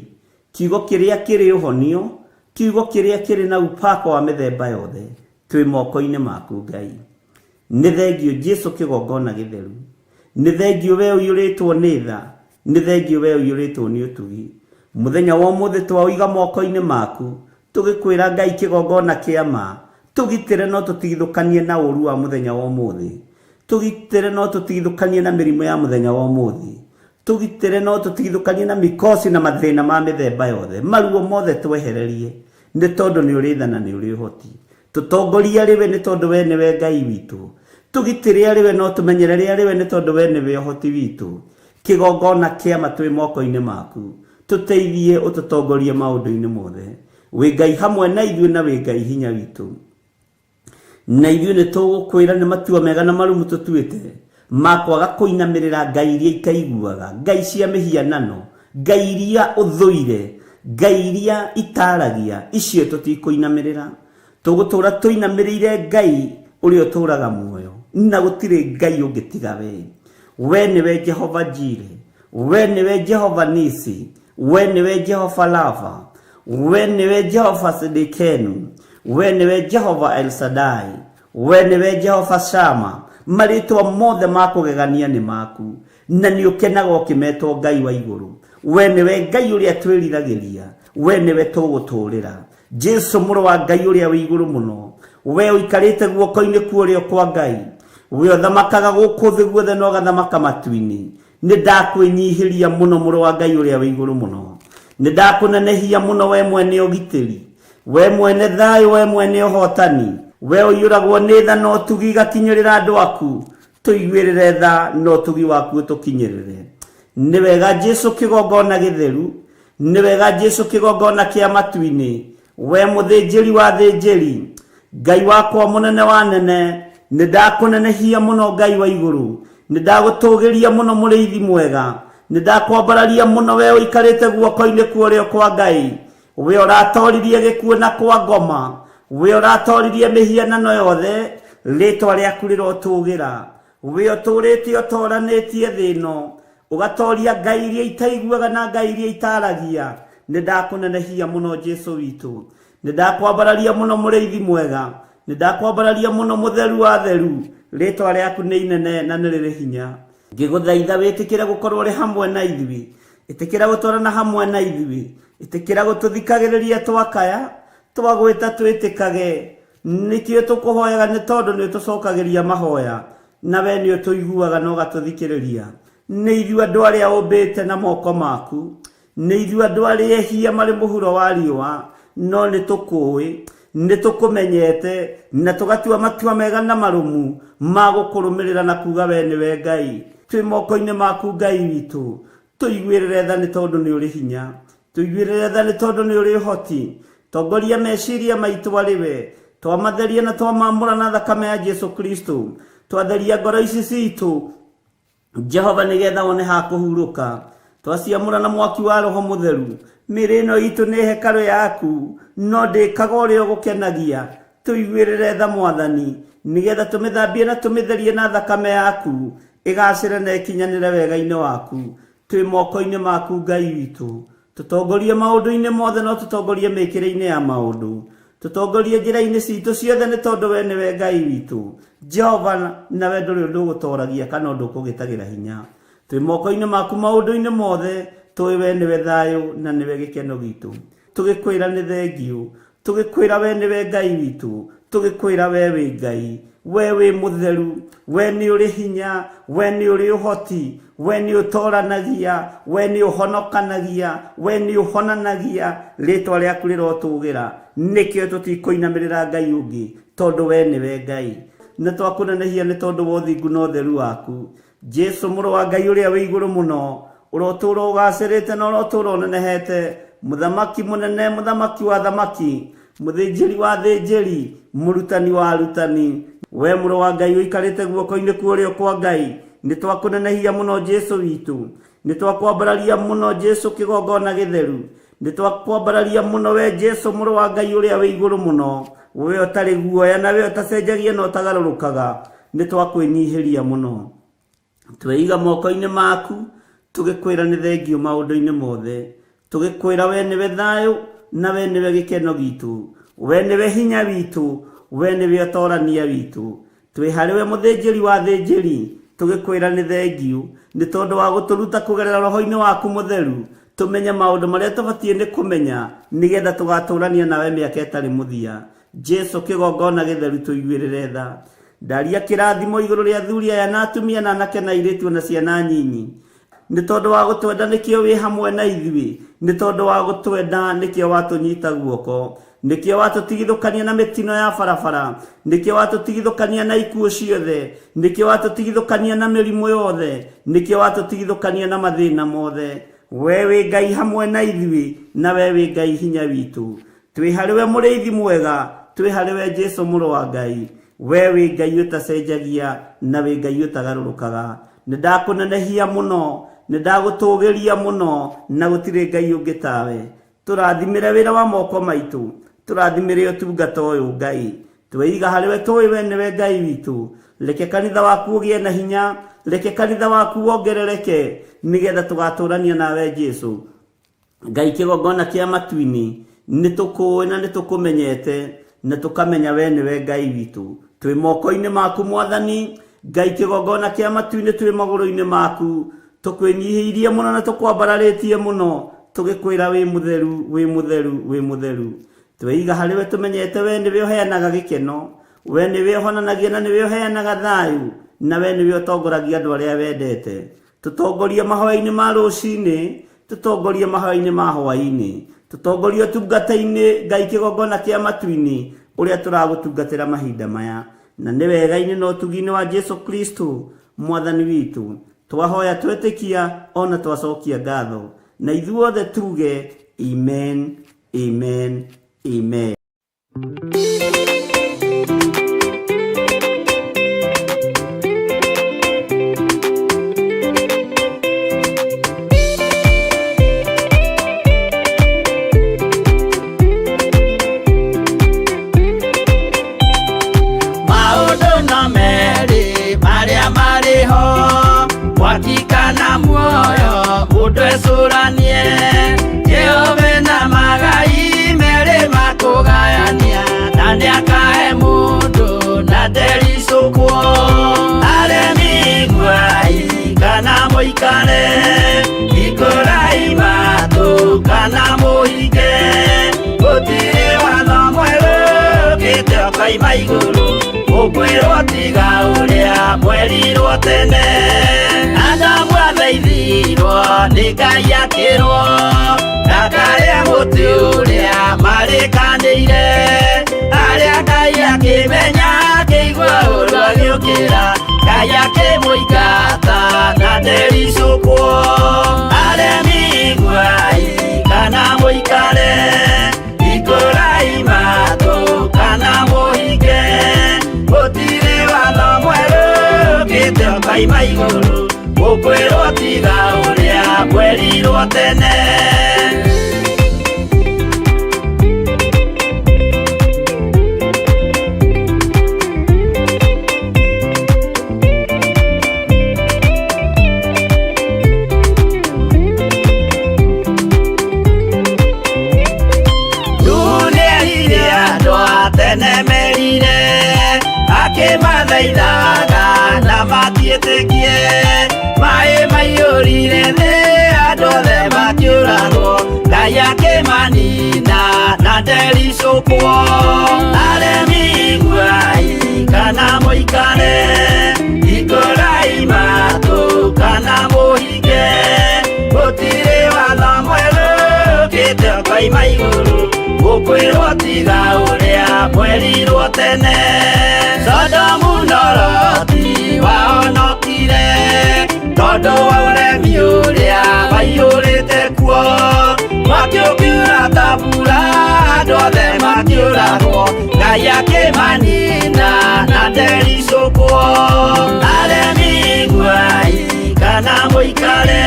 kiugo kĩrĩa kĩrĩ ũhonio, kiugo kĩrĩa kĩrĩ na upako wa mĩthemba yothe, twĩ moko-inĩ maku Ngai. Nĩ thengio Jesu kĩgongona gĩtheru. Nĩ thengio we ũiyũrĩtwo nĩ tha. Nĩ thengio we ũiyũrĩtwo nĩ ũtugi. Mũthenya wa ũmũthĩ twaũiga moko-inĩ maku, tũgĩkwĩra Ngai kĩgongona kĩa ma, tũgitĩre no tũtigithũkanie na ũru wa mũthenya wa ũmũthĩ. Tũgitĩre na ũtũtigithũkanie na mĩrimũ ya mũthenya wa ũmũthĩ. Tũgitĩre na ũtũtigithũkanie na mĩkosi na mathĩna ma mĩthemba yothe. Maruo mothe twehererie, nĩ tondũ nĩ ũrĩ tha na nĩ ũrĩ ũhoti. Tũtongorie arĩ we, nĩ tondũ we nĩwe Ngai witũ. Tũgitĩre arĩ we na ũtũmenyerere arĩ we, nĩ tondũ we nĩwe ũhoti witũ. Kĩgongona kĩa ma twĩ moko-inĩ maku. Tũteithie ũtũtongorie maũndũ-inĩ mothe. Wĩ Ngai hamwe na ithuĩ na wĩ Ngai hinya witũ. Na ithuĩ nĩ tũgũkwĩra nĩ matua mega na marumu tũtuĩte ma kwaga kũinamĩrĩra ngai iria itaiguaga, ngai cia mĩhianano, ngai iria ũthũire, ngai iria itaragia, icio tũtikũinamĩrĩra. Tũgũtũra tũinamĩrĩire Ngai ũrĩa ũtũraga muoyo, na gũtirĩ Ngai ũngĩ tiga we. We nĩwe Jehova Jire, we nĩwe Jehova Nisi, we nĩwe Jehova Rafa, we nĩwe Jehova Sidikenu, we nĩwe Jehova El Shaddai, we nĩwe Jehova Shama. Marĩtwa mothe ma kũgegania nĩ maku, na nĩ ũkenaga ũkĩmetwo Ngai wa igũrũ. We nĩwe Ngai ũrĩa twĩriragĩria, we nĩwe tũgũtũũrĩra. Jesu mũrũ wa Ngai ũrĩa wĩ igũrũ mũno, we ũikarĩte guoko-inĩ kwa ũrĩo kwa Ngai, we ũthamakaga gũkũ thĩ guothe na ũgathamaka matu-inĩ. Nĩ ndakwĩnyihĩria mũno mũrũ wa Ngai ũrĩa wĩ igũrũ mũno. Nĩ ndakũnenehia mũno we mwene ũgitĩri, we mwene thayũ, we mwene ũhotani, we ũiyũragwo nĩ tha na ũtugi igakinyĩrĩra andũ aku. Tũiguĩrĩre tha na ũtugi waku ũtũkinyĩrĩre. Nĩ wega Jesu kĩgongona gĩtheru, nĩ wega Jesu kĩgongona kĩa matu-inĩ, we mũthĩnjĩri wa thĩnjĩri, Ngai wakwa mũnene wa nene, nĩ ndakũnenehia mũno Ngai wa igũrũ, nĩ ndagũtũgĩria mũno mũrĩithi mwega, nĩ ndakwambararia mũno we ũikarĩte guoko-inĩ kwa ũrĩo kwa Ngai, we ũratoririe gĩkuũ na kwa ngoma, we ũratoririe mĩhianano yothe, rĩtwa rĩaku rĩrotũgĩra. We ũtũrĩte ũtoranĩtie thĩ ĩno, ũgatoria ngai iria itaiguaga na ngai iria itaragia. Nĩ ndakũnenehia mũno Jesu witũ, nĩ ndakwambararia mũno mũrĩithi mwega, nĩ ndakwambararia mũno mũtheru wa theru. Rĩtwa rĩaku nĩ inene na nĩ rĩrĩ hinya. Ngĩgũthaitha wĩtĩkĩre gũkorwo ũrĩ hamwe na ithuĩ, ĩtĩkĩra gũtwarana hamwe na ithuĩ, ĩtĩkĩra gũtũthikagĩrĩria twakaya, twagwĩta twĩtĩkage. Nĩkĩo tũkũhoyaga, nĩ tondũ nĩ ũtũcokagĩria mahoya, na we nĩ ũtũiguaga na ũgatũthikĩrĩria. Nĩ ithuĩ andũ arĩa ũmbĩte na moko maku, nĩ ithuĩ andũ arĩa ehia marĩ mũhuro wa riũa, no nĩ tũkũĩ, nĩ tũkũmenyete, na tũgatua matua mega na marũmu ma gũkũrũmĩrĩra na kuga we nĩwe Ngai. Twĩ moko-inĩ maku Ngai witũ, tũiguĩrĩre tha nĩ tondũ nĩ ũrĩ hinya. Tũiguĩrĩre tha nĩ tondũ nĩ ũrĩ ũhoti. Tongoria meciria maitũ arĩ we. Twamatheria na twamamũra na thakame ya Jesu Kristo. Twatheria ngoro ici citũ, Jehova, nĩgetha wone ha kũhurũka. Twaciamũra na mwaki wa Roho Mũtheru. Mĩĩrĩ ĩno itũ nĩ hekarũ yaku, no ndĩkaga ũrĩa ũgũkenagia. Tũiguĩrĩre tha Mwathani, nĩgetha tũmĩthambie na tũmĩtherie na thakame yaku, ĩgacĩre na ĩkinyanĩre wega-inĩ waku. Twĩ moko-inĩ maku Ngai witũ. Tũtongorie maũndũ-inĩ mothe na ũtũtongorie mĩkĩre-inĩ ya maũndũ. Tũtongorie njĩra-inĩ citũ ciothe nĩ tondũ we nĩwe Ngai witũ. Jehova, nawe ndũrĩ ũndũ ũgũtoragia kana ũndũ ũkũgĩtagĩra hinya. Twĩ moko-inĩ maku maũndũ-inĩ mothe, tũĩ we nĩwe thayũ na nĩwe gĩkeno gitũ. Tũgĩkwĩra nĩ thengiũ, tũgĩkwĩra we nĩwe Ngai witũ, tũgĩkwĩra we wĩ Ngai, we wĩ mũtheru, we nĩ ũrĩ hinya, we nĩ ũrĩ ũhoti, we nĩ ũtoranagia, we nĩ ũhonokanagia, we nĩ ũhonanagia. Rĩtwa rĩaku rĩrotũgĩra. Nĩkĩo tũtikũinamĩrĩra Ngai ũngĩ, tondũ we nĩwe Ngai. Nĩ twakũnenehia nĩ tondũ wa ũthingu na ũtheru waku. Jesu mũrũ wa Ngai ũrĩa wĩ igũrũ mũno, ũrotũũra ũgacĩrĩte na ũrotũũra ũnenehete, mũthamaki mũnene, mũthamaki wa thamaki, mũthĩnjĩri wa thĩnjĩri, mũrutani wa arutani. We mũrũ wa Ngai ũikarĩte guoko-inĩ kwa ũrĩo kwa Ngai, nĩ twakũnenehia mũno Jesu witũ, nĩ twakwambararia mũno Jesu kĩgongona gĩtheru, nĩ twakwambararia mũno we Jesu mũrũ wa Ngai ũrĩa wĩ igũrũ mũno, we ũtarĩ guoya na we ũtacenjagia na ũtagarũrũkaga, nĩ twakwĩnyihĩria mũno. Tweiga moko-inĩ maku, tũgĩkwĩra nĩ thengiũ maũndũ-inĩ mothe, tũgĩkwĩra we nĩwe thayũ na we nĩwe gĩkeno gitũ, we nĩwe hinya witũ, we nĩwe ũtorania witũ. Twĩ harĩ we mũthĩnjĩri wa thĩnjĩri, tũgĩkwĩra nĩ thengiũ nĩ tondũ wa gũtũruta kũgerera roho-inĩ waku mũtheru, tũmenye maũndũ marĩa tũbatiĩ nĩ kũmenya nĩgetha tũgatũrania nawe mĩaka ĩtarĩ mũthia. Jesu kĩgongona gĩtheru, tũiguĩrĩre tha. Ndaria kĩrathimo igũrũ rĩa athuri aya na atumia na anake na airĩtu na ciana nyinyi. Nĩ tondũ wa gũtwenda nĩkĩo wĩ hamwe na ithuĩ, nĩ tondũ wa gũtwenda nĩkĩo watũnyita guoko, nĩkĩo watũtigithũkania na mĩtino ya barabara, nĩkĩo watũtigithũkania na ikuũ ciothe, nĩkĩo watũtigithũkania na mĩrimũ yothe, nĩkĩo watũtigithũkania na mathĩna mothe. We wĩ Ngai hamwe na ithuĩ, na we wĩ Ngai hinya witũ. Twĩ harĩ we mũrĩithi mwega, twĩ harĩ we Jesu mũrũ wa Ngai. We wĩ Ngai ũtacenjagia na wĩ Ngai ũtagarũrũkaga. Nĩ ndakũnenehia mũno, nĩ ndagũtũgĩria mũno, na gũtirĩ Ngai ũngĩ tawe. Tũrathimĩre wĩra wa moko maitũ, tũrathimĩre ũtungata ũyũ Ngai. Tweiga harĩ we tũĩ we nĩwe Ngai witũ. Reke kanitha waku ũgĩe na hinya, reke kanitha waku wongerereke, nĩgetha tũgatũrania nawe Jesu. Ngai kĩgongona kĩa matu-inĩ, nĩ tũkũĩ na nĩ tũkũmenyete, na tũkamenya we nĩwe Ngai witũ. Twĩ moko-inĩ maku Mwathani, Ngai kĩgongona kĩa matu-inĩ, twĩ magũrũ-inĩ maku, tũkwĩnyihĩirie mũno na tũkwambararĩtie mũno, tũgĩkwĩra wĩ mũtheru, wĩ mũtheru, wĩ mũtheru. Tweiga harĩ we tũmenyete we nĩwe ũheanaga gĩkeno, we nĩwe ũhonanagia na nĩwe ũheanaga thayũ, na we nĩwe ũtongoragia andũ arĩa wendete. Tũtongorie mahoya-inĩ ma rũcinĩ, tũtongorie mahoya-inĩ ma hwaĩ-inĩ, tũtongorie ũtungata-inĩ Ngai kĩgongona kĩa matu-inĩ ũrĩa tũragũtungatĩra mahinda maya. Na nĩ wega-inĩ na ũtugi-inĩ wa Jesu Kristo Mwathani witũ, twahoya twetĩkia ona twacokia ngatho, na ithuothe tuge amen, amen, amen. Maũndũ no merĩ marĩa marĩ ho, mwaki kana muoyo, mũndũ ecũranie. Jehova na magai merĩ makũgayania, na nĩakahe mũndũ na ndericũkwo. Aremi iguai kana mũikare, hingũrai matũ kana mũhinge, gũtirĩ watho mwerũ ũkĩte ũkoima igũrũ, ũkwĩrwo tiga ũrĩa mwerirwo tene. Adamu athaithirwo nĩ Ngai akĩrwo, ndakarĩa mũtĩ ũrĩa marĩkanĩire. Arĩa Ngai akĩmenya akĩigua ũru agĩũkĩra, Ngai akĩmũingata na ndericũkwo. Aremi iguai kana mũikare, hingũrai matũ kana mũhinge, gũtirĩ watho mwerũ ũkĩte ũkoima igũrũ, ũkwĩrwo tiga ũrĩa mwerirwo tene. Nĩerire andũ a tene merire, akĩmathaithaga na matiĩtĩkie. Maĩ maiyũrire thĩ, andũ othe makĩũragwo, Ngai akĩmanina na ndericũkwo. Aremi iguai kana mũikare, hingũrai matũ kana mũhinge, gũtirĩ watho mwerũ ũkĩte ũkoima igũrũ, ũkwĩrwo tiga ũrĩa mwerirwo tene. Sodomu na Loti wahonokire, tondũ wa ũremi ũrĩa waiyũrĩte kuo. Mwaki ũkiura ta mbura, andũ othe makĩũragwo, Ngai akĩmanina na ndericũkwo. Aremi iguai kana mũikare,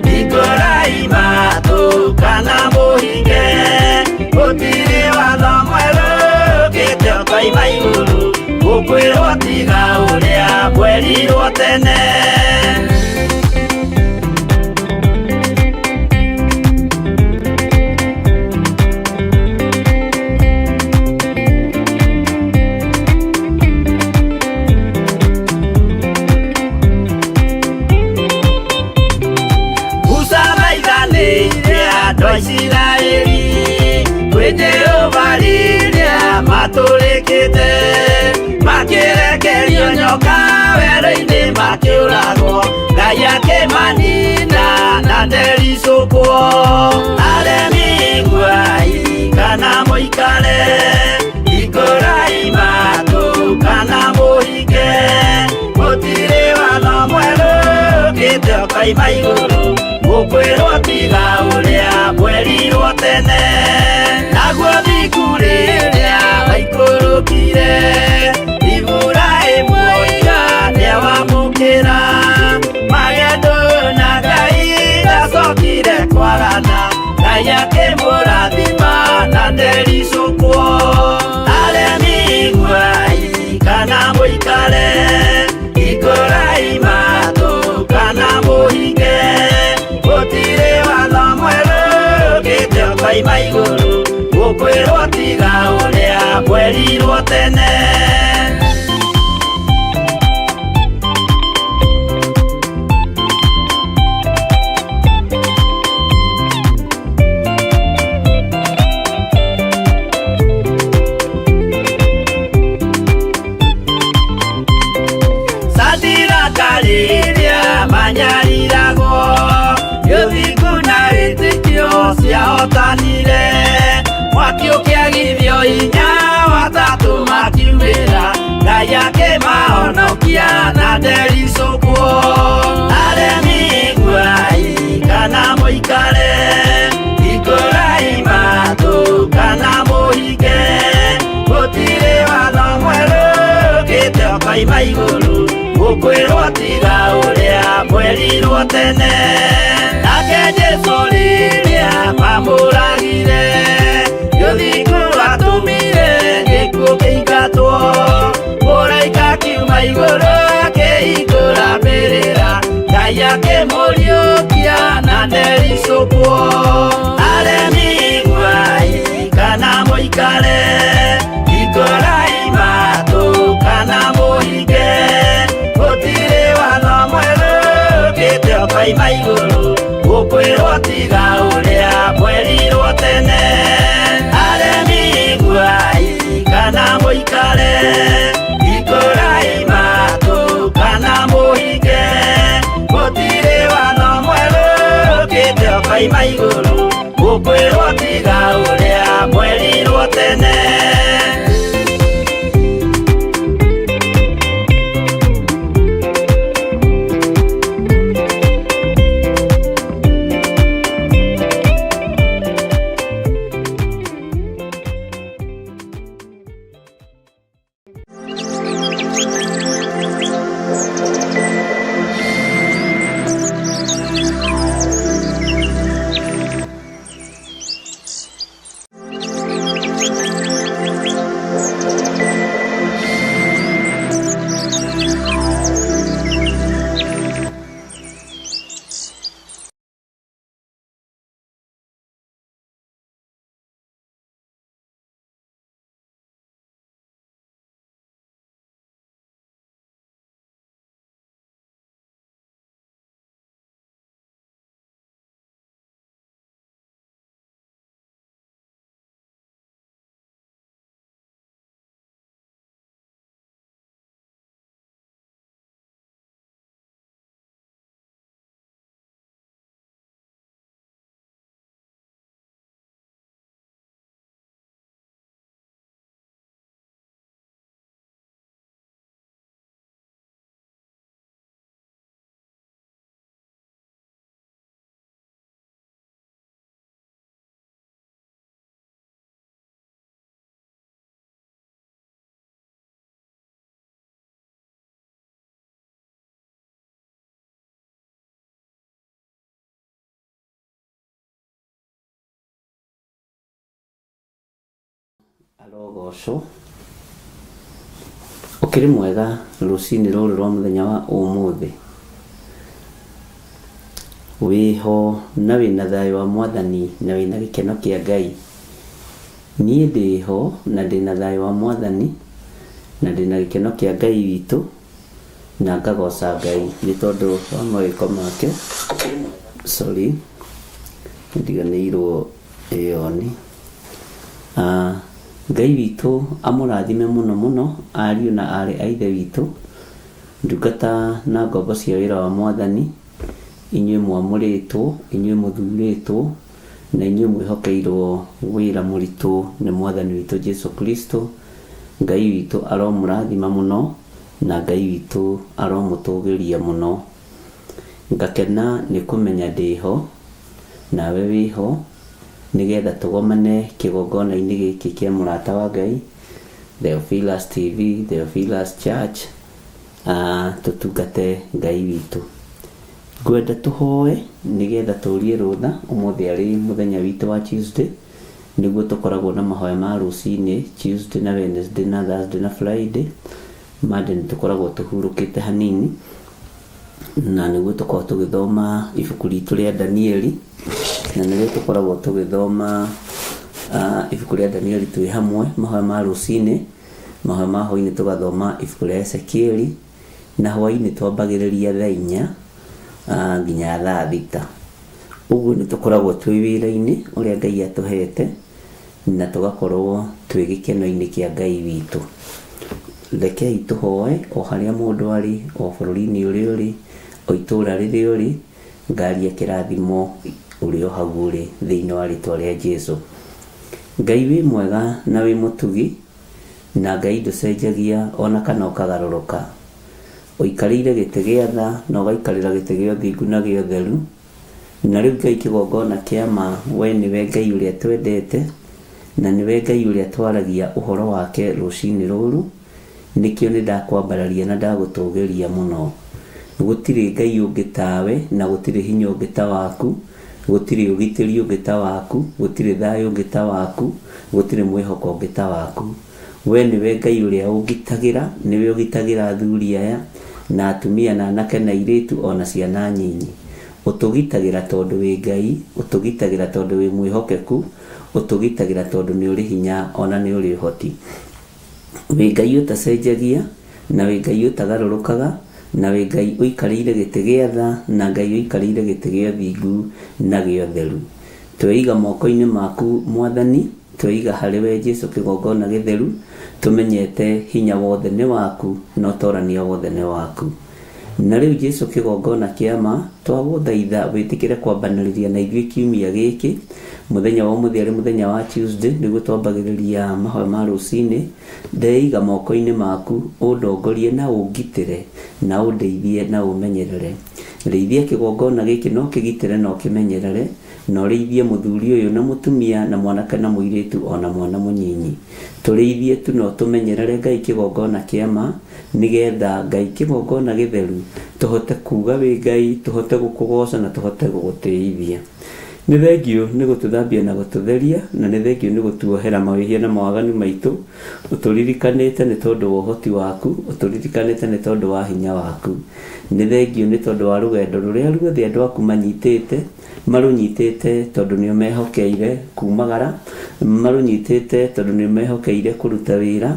hingũrai matũ kana mũhinge, gũtirĩ watho mwerũ ũkĩte ũkoima igũrũ, ũkwĩrwo tiga ũrĩa mwerirwo tene. Musa maithanĩire andũ a Isiraeli kwĩ Jehova rĩrĩa matũrĩkĩte, makĩreke nyoka werũ-inĩ makĩũragwo Ngai akĩmanina na ndericũkwo aremi iguai kana mũikare ikũrai matũ kana mũhinge gũtirĩ watho mwerũ ũkĩte ũkoima igũrũ gũkwĩrwo tiga ũrĩa mwerirwo tene naguo thingu rĩrĩa waikũrũkire Iburahĩmu oiga nĩawamũkĩra magendo na Ngai ndacokire kwagana Ngai akĩmũrathima na ndericũkwo aremi iguai kana mũikare ikũrai matũ kana mũhinge gũtirĩ watho mwerũ ũkĩte ũkoima igũrũ gũkwĩrwo tiga ũrĩa mwerirwo tene. Sadiraka rĩrĩa manyariragwo gĩthingu na wĩtĩkio ciahotanire mwaki ũkĩagithio hinya watatũ makiumĩra Ngai akĩmahonokia na ndericũkwo aremi iguai kana mũikare ikũrai matũ kana mũhinge gũtirĩ watho mwerũ ũkĩte ũkoima igũrũ gũkwĩrwo tiga ũrĩa mwerirwo tene nake Jesũ rĩrĩa mamũragire gĩthingu atũmire gĩkuũ kĩingatwo mũraika akiuma igũrũ akĩhingũra mbĩrĩra Ngai akĩmũriũkia na ndericũkwo aremi iguai kana mũikare ikũrai matũ kana mũhinge gũtirĩ watho mwerũ ũkĩte ũkoima igũrũ gũkwĩrwo tiga ũrĩa mwerirwo tene aremi iguai kana mũikare ikũrai matũ kana mũhinge gũtirĩ watho mwerũ ũkĩte ũkoima igũrũ gũkwĩrwo tiga ũrĩa mwerirwo tene. Arogocwo ũkĩrĩ mwega rũcinĩ rũrũ rwa mũthenya wa ũmũthĩ wĩho na wĩna thayũ wa mwathani na wĩna gĩkeno kĩa Ngai. Niĩ ndĩho na ndĩna thayũ wa mwathani na ndĩna gĩkeno kĩa Ngai witũ na ngagoca Ngai nĩ tondũ wa mawĩko make. Sorry, ndiganĩirwo ĩyoni. Ngai witũ amũrathime mũno mũno ariũ na aarĩ a ithe witũ Ndungata na ngombo cia wĩra wa Mwathani, inyuĩ mwamũrĩtwo, inyuĩ mũthurĩtwo, na inyuĩ mwĩhokeirwo wĩra mũritũ nĩ Mwathani witũ Jesu Kristo, Ngai witũ aromũrathima mũno, na Ngai witũ aromũtũgĩria mũno. Ngakena nĩ kũmenya ndĩho, nawe wĩho, nĩgetha tũgomane kĩgongona-inĩ gĩkĩ kĩa mũrata wa Ngai, Theophilus TV, Theophilus Church, tũtungate Ngai witũ. Ngwenda tũhoe nĩgetha tũrie rũtha, ũmũthĩ arĩ mũthenya witũ wa Tuesday, nĩguo tũkoragwo na mahoya ma rũcinĩ, Tuesday na Wednesday na Thursday na Friday. Monday nĩ tũkoragwo tũhurũkĩte hanini, na nĩguo tũkoragwo tũgĩthoma ibuku ritũ rĩa Danieli, na nĩrĩo tũkoragwo tũgĩthoma ibuku rĩa Danieli twĩ hamwe mahoya ma rũcinĩ, mahoya ma hwaĩ-inĩ tũgathoma ibuku rĩa Ezekieli, na hwaĩ-inĩ twambagĩrĩria thaa 4 nginya thaa 6. Ũguo nĩ tũkoragwo twĩ wĩra-inĩ ũrĩa Ngai atũhete, na tũgakorwo twĩ gĩkeno-inĩ kĩa Ngai witũ. Rekei tũhoe o harĩa mũndũ arĩ, o bũrũri-inĩ ũrĩa ũrĩ, o itũũra rĩrĩa ũrĩ, ngaria kĩrathimo ũrĩ o hau ũrĩ thĩinĩ wa rĩtwa rĩa Jesu. Ngai wĩ mwega na wĩ mũtugi, na Ngai ndũcenjagia ona kana ũkagarũrũka. Ũikarĩire gĩtĩ gĩa tha na ũgaikarĩra gĩtĩ gĩa ũthingu na gĩa ũtheru. Na rĩu Ngai kĩgongona kĩa ma, we nĩwe Ngai ũrĩa twendete, na nĩwe Ngai ũrĩa twaragia ũhoro wake rũcinĩ rũrũ, nĩkĩo nĩ ndakwambararia na ndagũtũgĩria mũno. Gũtirĩ Ngai ũngĩ tawe, na gũtirĩ hinya ũngĩ ta waku, gũtirĩ ũgitĩri ũngĩ ta waku, gũtirĩ thayũ ũngĩ ta waku, gũtirĩ mwĩhoko ũngĩ ta waku. We nĩwe Ngai ũrĩa ũngitagĩra, nĩwe ũgitagĩra athuri aya, na atumia na anake na airĩtu ona ciana nyinyi. Ũtũgitagĩra tondũ wĩ Ngai, ũtũgitagĩra tondũ wĩ mwĩhokeku, ũtũgitagĩra tondũ nĩ ũrĩ hinya ona nĩ ũrĩ ũhoti. Wĩ Ngai ũtacenjagia, na wĩ Ngai ũtagarũrũkaga, na wĩ Ngai ũikarĩire gĩtĩ gĩa tha, na Ngai ũikarĩire gĩtĩ gĩa ũthingu na gĩa ũtheru. Tweiga moko-inĩ maku Mwathani, tweiga harĩ we Jesu kĩgongona gĩtheru, tũmenyete hinya wothe nĩ waku na ũtorania wothe nĩ waku. Na rĩu Jesu kĩgongona kĩa ma, twagũthaitha wĩtĩkĩre kwambanĩrĩria na ithuĩ kiumia gĩkĩ, mũthenya wa ũmũthĩ arĩ mũthenya wa Tuesday, nĩguo twambagĩrĩria mahoya ma rũcinĩ. Ndeiga moko-inĩ maku, ũndongorie na ũngitĩre, na ũndeithie na ũmenyerere. Rĩithia kĩgongona gĩkĩ na ũkĩgitĩre na ũkĩmenyerere, na ũrĩithie mũthuri ũyũ na mũtumia na mwanake na mũirĩtu ona mwana mũnyinyi. Tũrĩithie tu na ũtũmenyerere Ngai kĩgongona kĩa ma, nĩgetha Ngai kĩgongona gĩtheru tũhote kuga wĩ Ngai, tũhote gũkũgoca na tũhote gũgũtĩithia. Nĩ thengiũ nĩ gũtũthambia na gũtũtheria, na nĩ thengiũ nĩ gũtuohera mawĩhia na mawaganu maitũ, ũtũririkanĩte nĩ tondũ wa ũhoti waku, ũtũririkanĩte nĩ tondũ wa hinya waku. Nĩ thengiũ nĩ tondũ wa rũgendo rũrĩa ruothe andũ aku manyitĩte, marũnyitĩte tondũ nĩ ũmehokeire kumagara, marũnyitĩte tondũ nĩ ũmehokeire kũruta wĩra.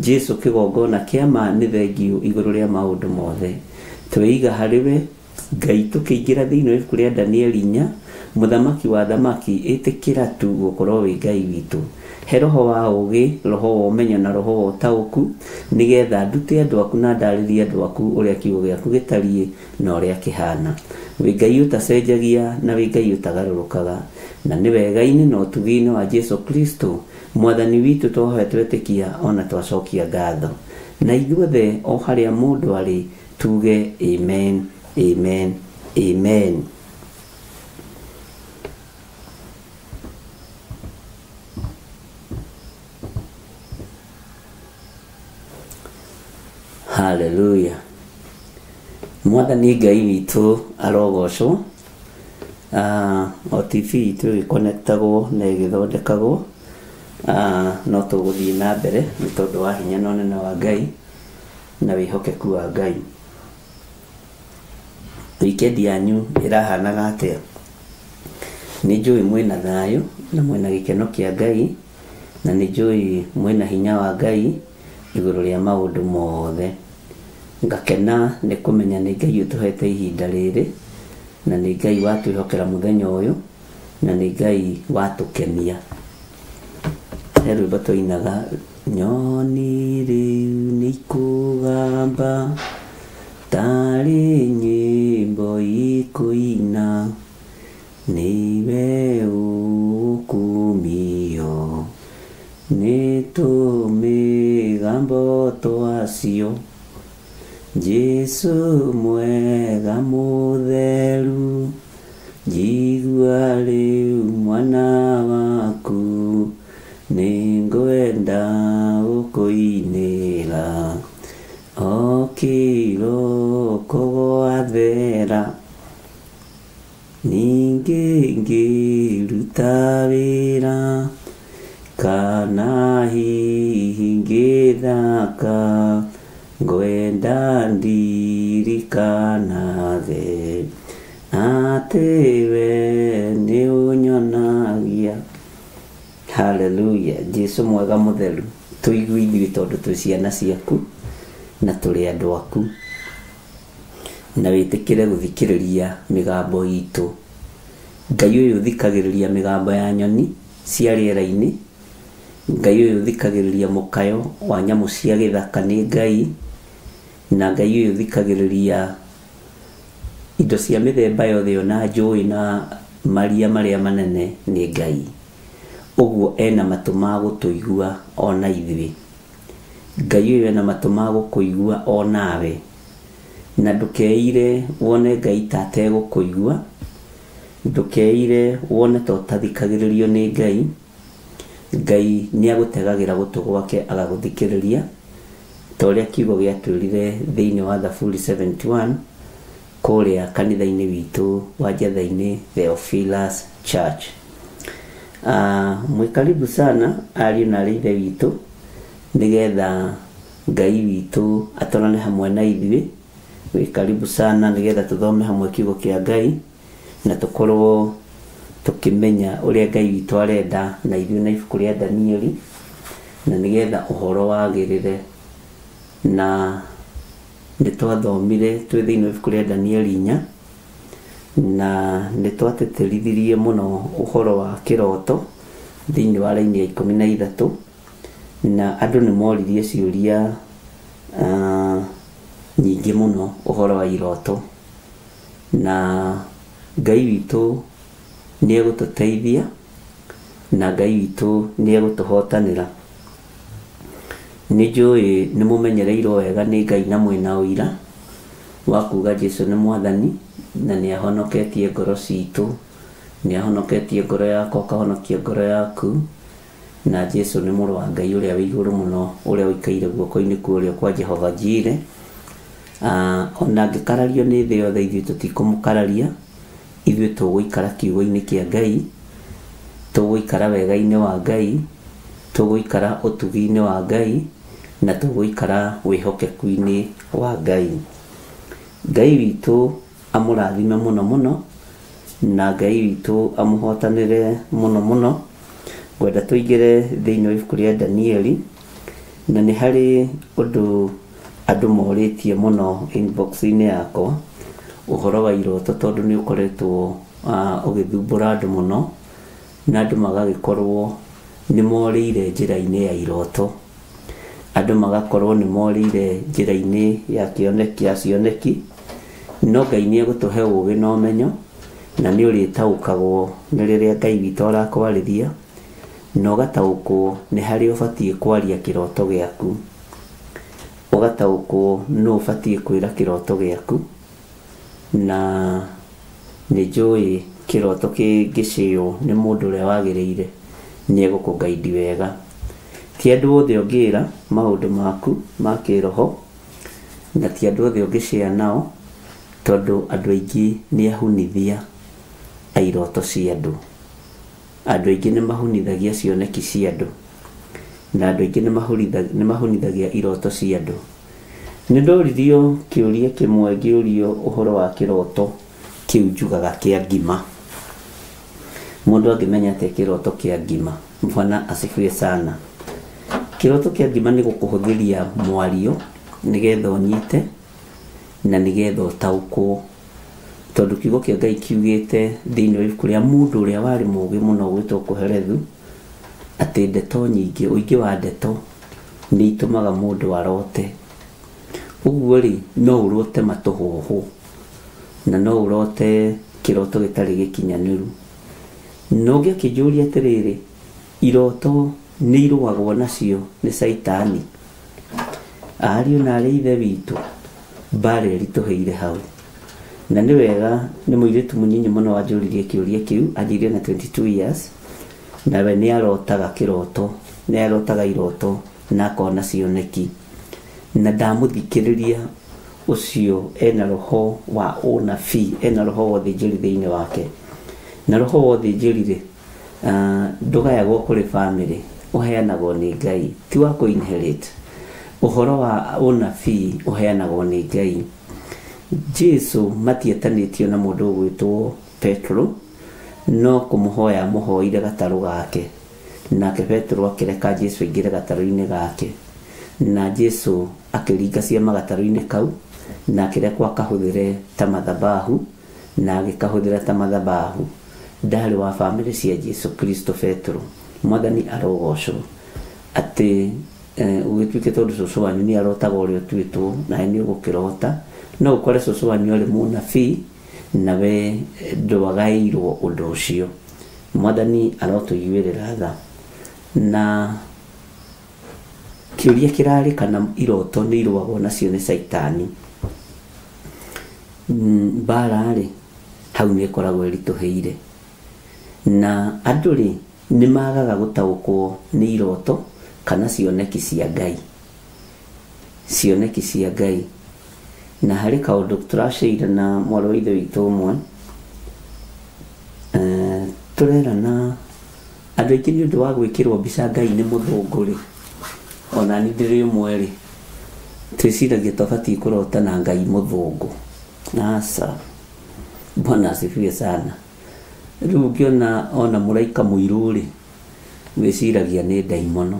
Jesu kĩgongona kĩa ma nĩ thengiũ igũrũ rĩa maũndũ mothe. Tweiga harĩ we Ngai tũkĩingĩra thĩinĩ wa ibuku rĩa Danieli 4, mũthamaki wa thamaki, ĩtĩkĩra tu gũkorwo wĩ Ngai witũ. He roho wa ũũgĩ, roho wa ũmenyo na roho wa ũtaũku, nĩgetha ndute andũ aku na ndarĩrie andũ aku ũrĩa kiugo gĩaku gĩtariĩ na ũrĩa kĩhana. Wĩ Ngai ũtacenjagia na wĩ Ngai ũtagarũrũkaga, na nĩ wega-inĩ na ũtugi-inĩ wa Jesu Kristo Mwathani witũ twahoya twetĩkia ona twacokia ngatho. Na ithuothe o harĩa mũndũ arĩ tuge amen, amen, amen. Hallelujah. Mwathani Ngai witũ arogocwo. O TV itũ ĩgĩkonektagwo na ĩgĩthondekagwo, no tũgũthiĩ na mbere nĩ tondũ wa hinya na ũnene wa Ngai na wĩhokeku wa Ngai. Weekend yanyu ĩrahanaga atĩa? Nĩ njũĩ mwĩna thayũ na mwĩna gĩkeno kĩa Ngai, na nĩ njũĩ mwĩna hinya wa Ngai igũrũ rĩa maũndũ mothe. Ngakena nĩ kũmenya nĩ Ngai ũtũhete ihinda rĩrĩ, na nĩ Ngai watwĩhokera mũthenya ũyũ, na nĩ Ngai watũkenia. He rwĩmbo twainaga, nyoni rĩu nĩ ikũgamba, Tarĩ nyĩmbo ikũina, nĩwe ũkumio, nĩ tũmĩgambo twacio. Jesũ mwega mũtheru, njigua rĩu mwana waku, nĩngwenda gũkũinĩra o kĩroko gwathera. Ningĩ ngĩruta wĩra, kana hihi ngĩthaka, ngwenda ndirikanage atĩ we nĩ ũnyonagia. Haleluya. Jesu mwega mũtheru, tũigue ithuĩ tondũ twĩ ciana ciaku na tũrĩ andũ aku, na wĩtĩkĩre gũthikĩrĩria mĩgambo itũ. Ngai ũyũ ũthikagĩrĩria mĩgambo ya nyoni cia rĩera-inĩ, Ngai ũyũ ũthikagĩrĩria mũkayo wa nyamũ cia gĩthaka nĩ Ngai, na Ngai ũyũ ũthikagĩrĩria indo cia mĩthemba yothe ona njũĩ na maria marĩa manene nĩ Ngai. Ũguo ena matũ ma gũtũigua ona ithuĩ. Ngai ũyũ ena matũ ma gũkũigua onawe, na ndũkeire wone Ngai ta ategũkũigua, ndũkeire wone ta ũtathikagĩrĩrio nĩ Ngai. Ngai nĩ agũtegagĩra gũtũ gwake agagũthikĩrĩria, ta ũrĩa kiugo gĩatwĩrire thĩinĩ wa Thaburi 71 kũrĩa kanitha-inĩ witũ wa Njetha-inĩ Theophilus Church. Mwĩ karibu sana ariũ na arĩ ithe witũ, nĩgetha Ngai witũ atwarane hamwe na ithuĩ. Wĩ karibu sana nĩgetha tũthome hamwe kiugo kĩa Ngai na tũkorwo tũkĩmenya ũrĩa Ngai witũ arenda na ithuĩ na ibuku rĩa Danieli, na nĩgetha ũhoro wagĩrĩre. Na nĩ twathomire twĩ thĩinĩ wa ibuku rĩa Danieli 4, na nĩ twatĩtĩrithirie mũno ũhoro wa kĩroto thĩinĩ wa raini ya 13, na andũ nĩ moririe ciũria nyingĩ mũno ũhoro wa iroto, na Ngai witũ nĩ egũtũteithia, na Ngai witũ nĩ egũtũhotanĩra. Nĩ njũĩ nĩ mũmenyereirwo wega nĩ Ngai na mwĩna ũira wa kuga Jesu nĩ mwathani na nĩ ahonoketie ngoro citũ, nĩ ahonoketie ngoro yakwa, akahonokia ngoro yaku, na Jesu nĩ mũrũ wa Ngai ũrĩa wĩ igũrũ mũno, ũrĩa ũikaire guoko-inĩ kwa ũrĩo kwa Jehova Jireh. Ona angĩkarario nĩ thĩ yothe, ithuĩ tũtikũmũkararia, ithuĩ tũgũikara kiugo-inĩ kĩa Ngai, tũgũikara wega-inĩ wa Ngai, tũgũikara ũtugi-inĩ wa Ngai, na tũgũikara wĩhokeku-inĩ wa Ngai. Ngai witũ amũrathime mũno mũno, na Ngai witũ amũhotanĩre mũno mũno. Ngwenda tũingĩre thĩinĩ wa ibuku rĩa Danieli, na nĩ harĩ ũndũ andũ morĩtie mũno inbox-inĩ yakwa ũhoro wa iroto, tondũ nĩ ũkoretwo ũgĩthumbũra andũ mũno, na andũ magagĩkorwo nĩ morĩire njĩra-inĩ ya iroto, andũ magakorwo nĩ morĩire njĩra-inĩ ya kĩoneki, ya cioneki. No Ngai nĩ egũtũhe ũũgĩ na ũmenyo, na nĩ ũrĩtaũkagwo nĩ rĩrĩa Ngai witũ arakwarĩria, na ũgataũkwo nĩ harĩa ũbatiĩ kwaria kĩroto gĩaku, ũgataũkwo nũ ũbatiĩ kwĩra kĩroto gĩaku. Na nĩ njũĩ kĩroto kĩngĩcĩo nĩ mũndũ ũrĩa wagĩrĩire, nĩ egũkũgaidi wega. Ti andũ othe ũngĩra maũndũ maku ma kĩroho, na ti andũ othe ũngĩshare nao, tondũ andũ aingĩ nĩ ahunithia a iroto cia andũ. Andũ aingĩ nĩ mahunithagia cioneki cia andũ, na andũ aingĩ nĩ mahunithagia iroto cia andũ. Nĩ ndoririo kĩũria kĩmwe ngĩũrio ũhoro wa kĩroto kĩu njugaga kĩa ngima. Mũndũ angĩmenya atĩa kĩroto kĩa ngima? Bwana asifiwe sana. Kĩroto kĩa ngima nĩ gũkũhũthĩria mwario nĩgetha ũnyite na nĩgetha ũtaũkwo, tondũ kiugo kĩa Ngai kiugĩte thĩinĩ wa ibuku rĩa mũndũ ũrĩa warĩ mũũgĩ mũno gwĩtwo Kohelethu, atĩ ndeto nyingĩ, ũingĩ wa ndeto nĩ itũmaga mũndũ arote. Ũguo rĩ, no ũrote matũhũhũ na no ũrote kĩroto gĩtarĩ gĩkinyanĩru. Na ũngĩakĩnjũria atĩrĩrĩ, iroto nĩ irũagwo nacio nĩ caitani? Ariũ na arĩ ithe witũ, mbara ĩritũhĩire hau. Na nĩ wega, nĩ mũirĩtu mũnyinyi mũno wanjũririe kĩũria kĩu, anjĩrire na 22 years, nawe nĩ arotaga kĩroto, nĩ arotaga iroto na akona cioneki. Na ndamũthikĩrĩria ũcio ena roho wa ũnabii, ena roho wa ũthĩnjĩri thĩinĩ wake. Na roho wa ũthĩnjĩri rĩ, ndũgayagwo kũrĩ bamĩrĩ, ũheanagwo nĩ Ngai, ti wa kũ inherit. Ũhoro wa ũnabii ũheanagwo nĩ Ngai. Jesu matietanĩtio na mũndũ ũgwĩtwo Petero, no kũmũhoya amũhoire gatarũ gake. Nake Petero akĩreka Jesu aingĩre gatarũ-inĩ gake. Na Jesu akĩringa ciama gatarũ-inĩ kau, na akĩrekwo akahũthĩre ta mathabahu, na agĩkahũthĩra ta mathabahu. Ndarĩ wa bamĩrĩ cia Jesu Kristo Petero. Mwathani arogocwo. Atĩ ũgĩtuĩke tondũ cũcũ wanyu nĩ arotaga ũrĩa ũtuĩtwo, nawe nĩ ũgũkĩrota. No ũkore cũcũ wanyu arĩ mũnabii, nawe ndwagaĩirwo ũndũ ũcio. Mwathani arotũiguĩrĩra tha. Na kĩũria kĩrarĩ kana iroto nĩ irũagwo nacio nĩ caitani. Mbara rĩ, hau nĩ ĩkoragwo ĩritũhĩire. Na andũ rĩ, nĩ magaga gũtaũkwo nĩ iroto kana cioneki cia Ngai. Cioneki cia Ngai. Na harĩ kaũndũ tũraceire na mwarĩ wa ithe witũ ũmwe, tũrerana andũ aingĩ nĩ ũndũ wa gwĩkĩrwo mbica Ngai nĩ mũthũngũ rĩ, ona niĩ ndĩrĩ ũmwe rĩ, twĩciragia twabatiĩ kũrota na Ngai mũthũngũ. Aca, Bwana asifiwe sana. Rĩu ũngĩona ona mũraika mũirũ rĩ, wĩciragia nĩ ndaimono.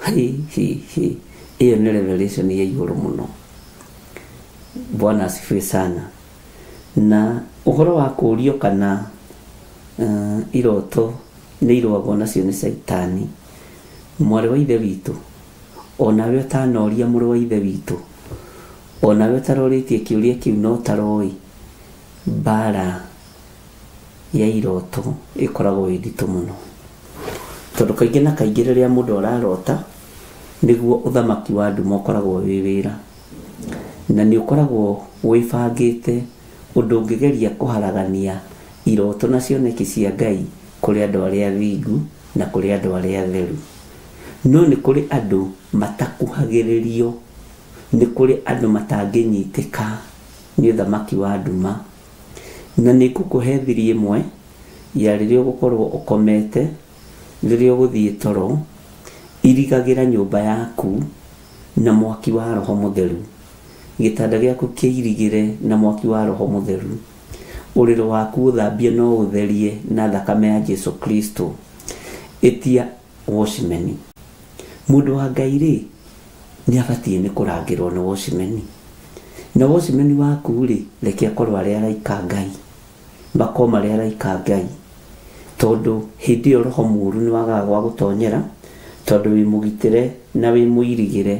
Hi, hi, hi. Ĩyo nĩ revelation ya igũrũ mũno. Bwana asifiwe sana. Na ũhoro wa kũũrio kana iroto nĩ irũagwo nacio nĩ caitani, mwarĩ wa ithe witũ, onawe ũtanoria mũrũ wa ithe witũ, onawe ũtarorĩtie kĩũria kĩu no ũtaroĩ, mbara ya iroto ĩkoragwo ĩ nditũ mũno. Tondũ kaingĩ na kaingĩ rĩrĩa mũndũ ararota, nĩguo ũthamaki wa nduma ũkoragwo wĩ wĩra. Na nĩ ũkoragwo wĩbangĩte ũndũ ũngĩgeria kũharagania iroto na cioneki cia Ngai kũrĩ andũ arĩa athingu na kũrĩ andũ arĩa atheru. No nĩ kũrĩ andũ matakuhagĩrĩrio, nĩ kũrĩ andũ matangĩnyitĩka nĩ ũthamaki wa nduma. Na nĩ ngũkũhe thiri ĩmwe ya rĩrĩa ũgũkorwo ũkomete, rĩrĩa ũgũthiĩ toro, irigagĩra nyũmba yaku na mwaki wa Roho Mũtheru. Gĩtanda gĩaku kĩirigĩre na mwaki wa Roho Mũtheru. Ũrĩrĩ waku ũthambie no ũtherie na thakame ya Jesu Kristo. Ĩtia watchman. Mũndũ wa Ngai rĩ, nĩ abatiĩ nĩ kũrangĩrwo nĩ watchman. Na watchman waku rĩ, reke akorwo arĩ araika Ngai. Makorwo marĩ araika Ngai. Tondũ hĩndĩ ĩyo roho mũũru nĩ wagaga gwa gũtonyera, tondũ wĩ mũgitĩre na wĩ mũirigĩre.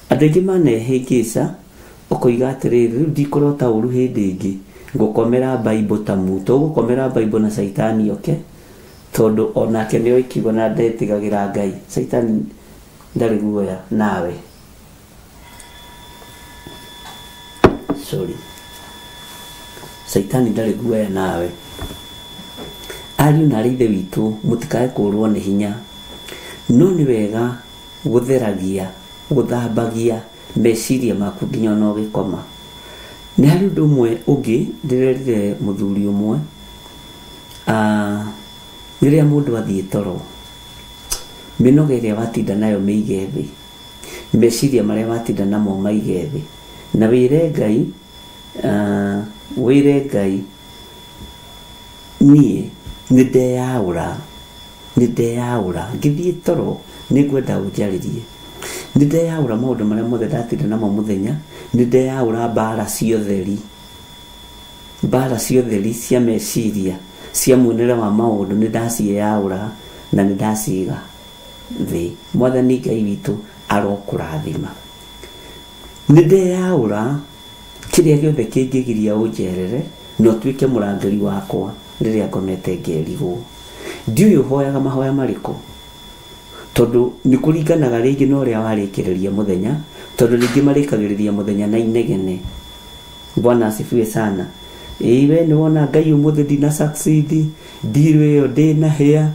Andũ aingĩ manehĩngĩca, ũkoiga atĩrĩrĩ, rĩu ndikũrota ũru hĩndĩ ĩngĩ, ngũkomera Bible ta mu. To ũgũkomera Bible na caitani oke, tondũ onake nĩ oĩ kiugo na ndetigagĩra Ngai. Caitani ndarĩ guoya nawe. Sorry. Caitani ndarĩ guoya nawe. Ariũ na arĩ ithe witũ, mũtikae kũũrwo nĩ hinya. No nĩ wega gũtheragia, gũthambagia meciria maku nginya ona ũgĩkoma. Nĩ harĩ ũndũ ũmwe ũngĩ ndĩrerire mũthuri ũmwe, rĩrĩa mũndũ athiĩ toro, mĩnoga ĩrĩa watinda nayo mĩige thĩ, meciria marĩa watinda namo maige thĩ, na wĩre Ngai, wĩre Ngai niĩ nĩ ndeyaũra, nĩ ndeyaũra, ngĩthiĩ toro nĩ ngwenda ũnjarĩrie. Nĩ ndeyaũra maũndũ marĩa mothe ndatinda namo mũthenya, nĩ ndeyaũra mbara cia ũtheri. Mbara cia ũtheri cia meciria, cia muonere wa maũndũ nĩ ndaciĩyaũra na nĩ ndaciga thĩ. Mwathani Ngai witũ arokũrathima. Nĩ ndeyaũra kĩrĩa gĩothe kĩngĩgiria ũnjerere na ũtuĩke mũrangĩri wakwa rĩrĩa ngomete ngerigwo. Ndiũĩ ũhoyaga mahoya marĩkũ, tondũ nĩ kũringanaga rĩngĩ na ũrĩa warĩkĩrĩria mũthenya, tondũ rĩngĩ marĩkagĩrĩria mũthenya na inegene. Bwana asifiwe sana. Ĩĩ we nĩ wona Ngai ũmũthĩ ndina succeed, ndirũ ĩyo ndĩnahĩa,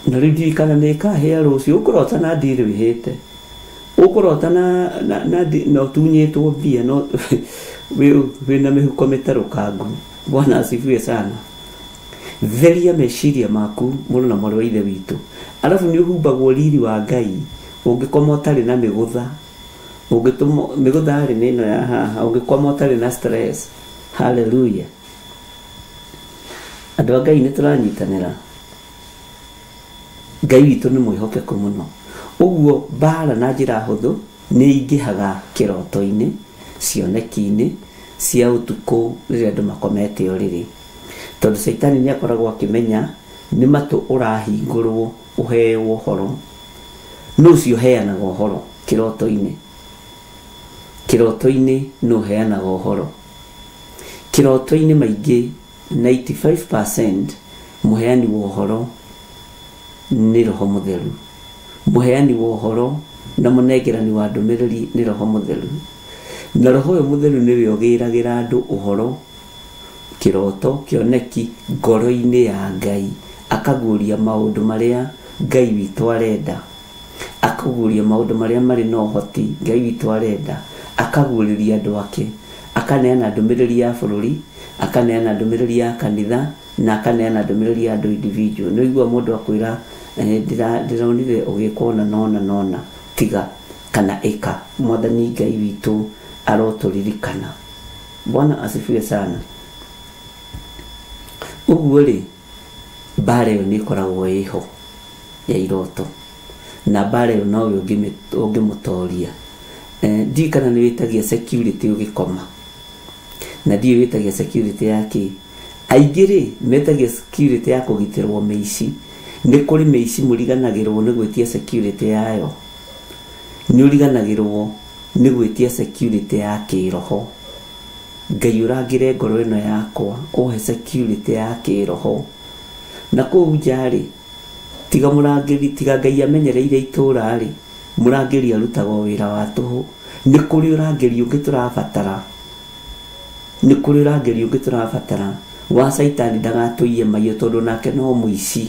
na rĩu ndiũĩ kana nĩ ĩkahĩa rũciũ. Ũkũrota na ndirũ ĩhĩte, ũkũrota na ũtunyĩtwo mbia, no wĩna mĩhuko mĩtarũkangu. Bwana asifiwe sana. Theria meciria maku mũrũ na mwarĩ wa ithe witũ. Arabu nĩ ũhumbagwo riri wa Ngai ũngĩkoma ũtarĩ na mĩgũtha. Ũngĩtũma mĩgũtha rĩ nĩ ĩno ya haha, ũngĩkoma ũtarĩ na stress. Hallelujah. Andũ a Ngai nĩ tũranyitanĩra. Ngai witũ nĩ mwĩhokeku mũno. Ũguo mbara na njĩra hũthũ nĩ ingĩhaga kĩroto-inĩ, cioneki-inĩ cia ũtukũ rĩrĩa andũ makomete ũrĩrĩ. Tondũ caitani nĩ akoragwo akĩmenya nĩ matũ ũrahingũrwo ũheo ũhoro. Nũ ũcio ũheanaga ũhoro kĩroto-inĩ? Kĩroto-inĩ nũ ũheanaga ũhoro? Kĩroto-inĩ maingĩ 95% mũheani wa ũhoro nĩ Roho Mũtheru. Mũheani wa ũhoro na mũnengerani wa ndũmĩrĩri nĩ Roho Mũtheru. Na Roho ũyũ Mũtheru nĩwe ũgĩragĩra andũ ũhoro, kĩroto, kĩoneki, ngoro-inĩ ya Ngai. Akaguũria maũndũ marĩa Ngai witũ arenda. Akaguũria maũndũ marĩa marĩ na ũhoti Ngai witũ arenda. Akaguũrĩria andũ ake. Akaneana ndũmĩrĩri ya bũrũri, akaneana ndũmĩrĩri ya kanitha, na akaneana ndũmĩrĩri ya andũ individual. Nĩ ũigua mũndũ akwĩra, ndĩronire ũgĩka ũna na ũna na ũna, tiga kana ĩka. Mwathani Ngai witũ arotũririkana. Bwana asifiwe sana. Ũguo rĩ, mbara ĩyo nĩ ĩkoragwo ĩho ya iroto, na mbara ĩyo nowe ũngĩmũtoria. Ndiũĩ kana nĩ wĩtagia security ũgĩkoma, na ndiũĩ wĩtagia security ya kĩ. Aingĩ rĩ metagia security ya kũgitĩrwo mĩici. Nĩ kũrĩ mĩici mũriganagĩrwo nĩ gwĩtia security yayo. Nĩ ũriganagĩrwo nĩ gwĩtia security ya kĩroho. Ngai ũrangĩre ngoro ĩno yakwa, ũhe security ya kĩroho. Na kũu nja rĩ, tiga mũrangĩri, tiga Ngai amenyereire itũũra rĩ, mũrangĩri arutaga wĩra wa tũhũ. Nĩ kũrĩ ũrangĩri ũngĩ tũrabatara. Nĩ kũrĩ ũrangĩri ũngĩ tũrabatara wa caitani ndagatũiye maiyo, tondũ nake no mũici.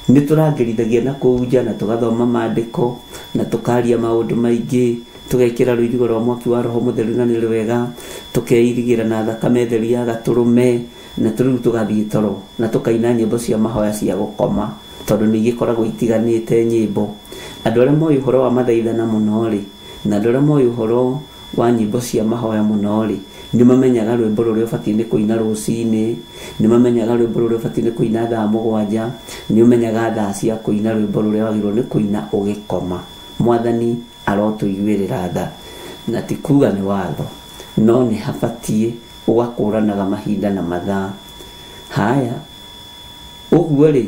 Nĩ tũrangĩrithagia na kũu nja, na tũgathoma maandĩko, na tũkaria maũndũ maingĩ, tũgekĩra rũirigo rwa mwaki wa Roho Mũtheru na nĩ rwega, tũkeirigĩra na thakame theru ya gatũrũme, na rĩu tũgathiĩ toro, na tũkaina nyĩmbo cia mahoya cia gũkoma, tondũ nĩ igĩkoragwo itiganĩte nyĩmbo. Andũ arĩa moĩ ũhoro wa mathaithana mũno rĩ, na andũ arĩa moĩ ũhoro wa nyĩmbo cia mahoya mũno rĩ, nĩ mamenyaga rwĩmbo rũrĩa ũbatiĩ nĩ kũina rũcinĩ, nĩ mamenyaga rwĩmbo rũrĩa ũbatiĩ nĩ kũina thaa 7, nĩ ũmenyaga thaa cia kũina rwĩmbo rũrĩa wagĩrĩirwo nĩ kũina ũgĩkoma. Mwathani arotũiguĩrĩra tha, na ti kuga nĩ watho, no nĩ habatiĩ ũgakũranaga mahinda na mathaa. Haya, ũguo rĩ,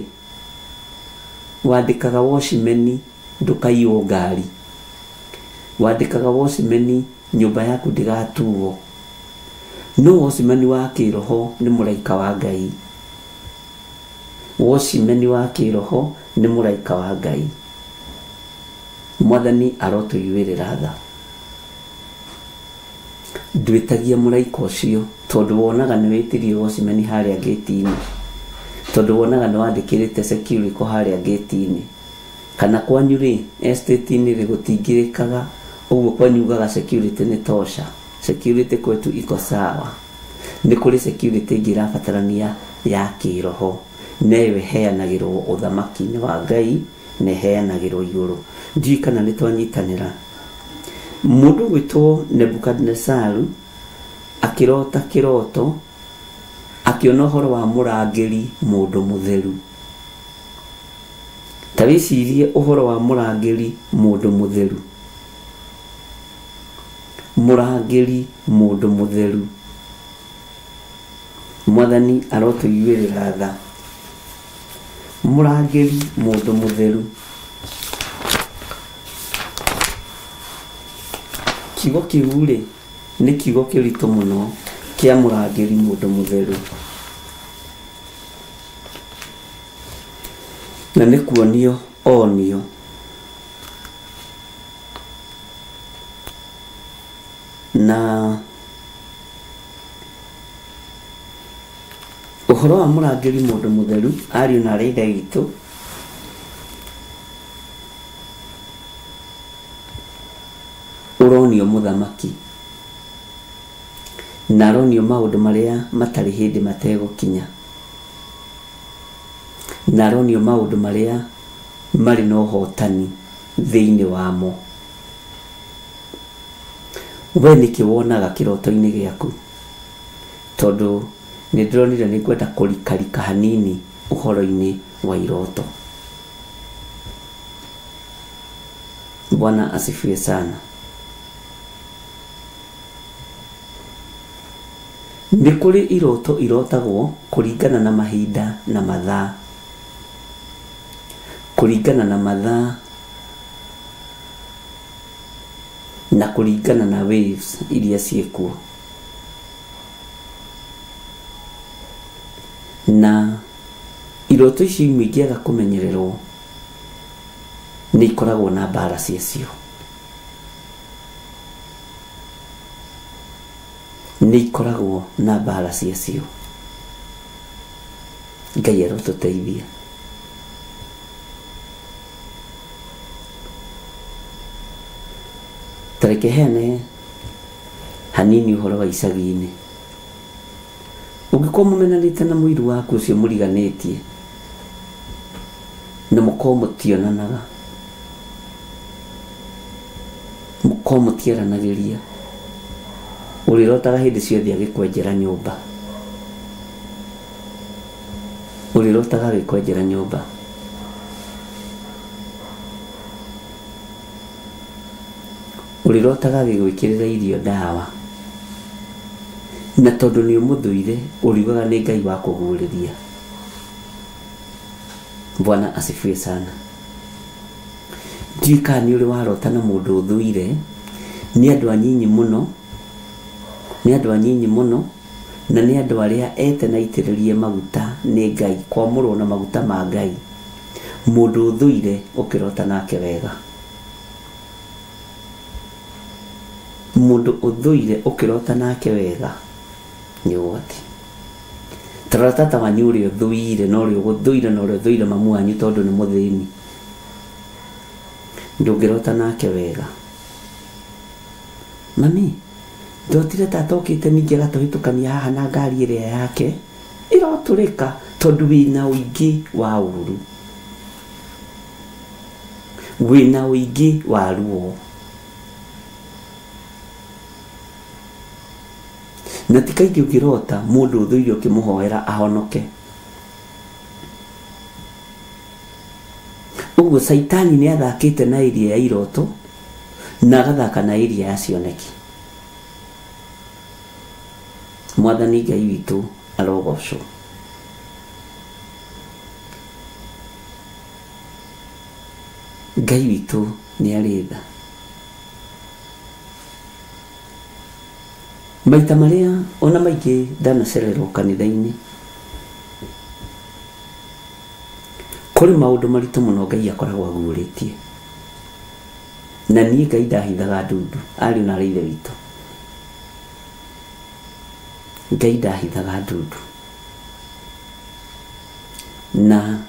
wandĩkaga watchman ndũkaiywo ngari, wandĩkaga watchman nyũmba yaku ndĩgatuo. No watchman wa kĩroho nĩ mũraika wa Ngai. Watchman wa kĩroho nĩ mũraika wa Ngai. Mwathani arotũiguĩrĩra tha. Ndwĩtagia mũraika ũcio, tondũ wonaga nĩ wĩtirie watchman harĩa gate-inĩ, tondũ wonaga nĩ wandĩkĩrĩte security harĩa gate-inĩ. Kana kwanyu rĩ, estate-inĩ rĩ, gũtingĩrĩkaga, ũguo kwanyu ugaga security nĩ tosha. Security kwetu iko sawa. Nĩ kũrĩ security ĩngĩ ĩrabatarania ya kĩroho, na ĩyo ĩheanagĩrwo ũthamaki-inĩ wa Ngai, na ĩheanagĩrwo igũrũ. Ndiũĩ kana nĩ twanyitanĩra. Mũndũ ũgwĩtwo Nebukadnesaru akĩrota kĩroto, akĩona ũhoro wa mũrangĩri mũndũ mũtheru. Ta wĩcirie ũhoro wa mũrangĩri mũndũ mũtheru. Mũrangĩri mũndũ mũtheru. Mwathani arotũiguĩrĩra tha. Mũrangĩri mũndũ mũtheru. Kiugo kĩu rĩ nĩ kiugo kĩritũ mũno kĩa mũrangĩri mũndũ mũtheru, na nĩ kuonio onio na ũhoro wa mũrangĩri mũndũ mũtheru. Ariũ na arĩ ithe witũ, ũronio mũthamaki na aronio maũndũ marĩa matarĩ hĩndĩ mategũkinya, na aronio maũndũ marĩa marĩ na ũhotani thĩinĩ wamo. We nĩkĩ wonaga kĩroto-inĩ gĩaku? Tondũ nĩ ndĩronire nĩ ngwenda kũrikarika hanini ũhoro-inĩ wa iroto. Bwana asifiwe sana. Nĩ kũrĩ iroto irotagwo kũringana na mahinda na mathaa, kũringana na mathaa na kũringana na waves iria ciĩkuo. Na iroto ici imwe ingĩaga kũmenyererwo nĩ ikoragwo na mbara ciacio, nĩ ikoragwo na mbara ciacio. Ngai arotũteithia. Tareke heane hanini ũhoro wa icagi-inĩ. Ũngĩkorwo mũmenanĩte na mũiru waku ũcio mũriganĩtie na mũkorwo mũtionanaga, mũkorwo mũtiaranagĩria, ũrĩrotaga hĩndĩ ciothe agĩkwenjera nyũmba, ũrĩrotaga agĩkwenjera nyũmba. Ũrĩrotaga agĩgwĩkĩrĩra irio ndawa, na tondũ nĩ ũmũthũire ũriugaga nĩ Ngai wa kũguũrĩria. Bwana asifiwe sana. Ndiũĩ kana nĩ ũrĩ warota na mũndũ ũthũire. Nĩ andũ anyinyi mũno, nĩ andũ anyinyi mũno, na nĩ andũ arĩa ete na itĩrĩrie maguta nĩ Ngai, kwamũrwo na maguta ma Ngai. Mũndũ ũthũire ũkĩrota nake wega, mũndũ ũthũire ũkĩrota nake wega nĩ ũgwati. Tarora tata wanyu ũrĩa ũthũire na ũrĩa ũgũthũire na ũrĩa ũthũire mamu wanyu tondũ nĩ mũthĩni, ndũngĩrota nake wega. Mami, ndotire tata okĩte ningĩ agatũhĩtũkania haha na ngari ĩrĩa yake ĩrotũrĩka, tondũ wĩna ũingĩ wa ũru, wĩna ũingĩ wa ruo. Na ti kaingĩ ũngĩrota mũndũ ũthũire ũkĩmũhoera ahonoke. Ũguo Caitani nĩ athakĩte na area ya iroto na agathaka na area ya cioneki. Mwathani Ngai witũ arogocwo. Ngai witũ nĩ arĩ tha. Maita marĩa ona maingĩ ndanacererwo kanitha-inĩ, kũrĩ maũndũ maritũ mũno Ngai akoragwo aguũrĩtie. Na niĩ Ngai ndahithaga ndundu, ariũ na arĩ ithe witũ. Ngai ndahithaga ndundu. Na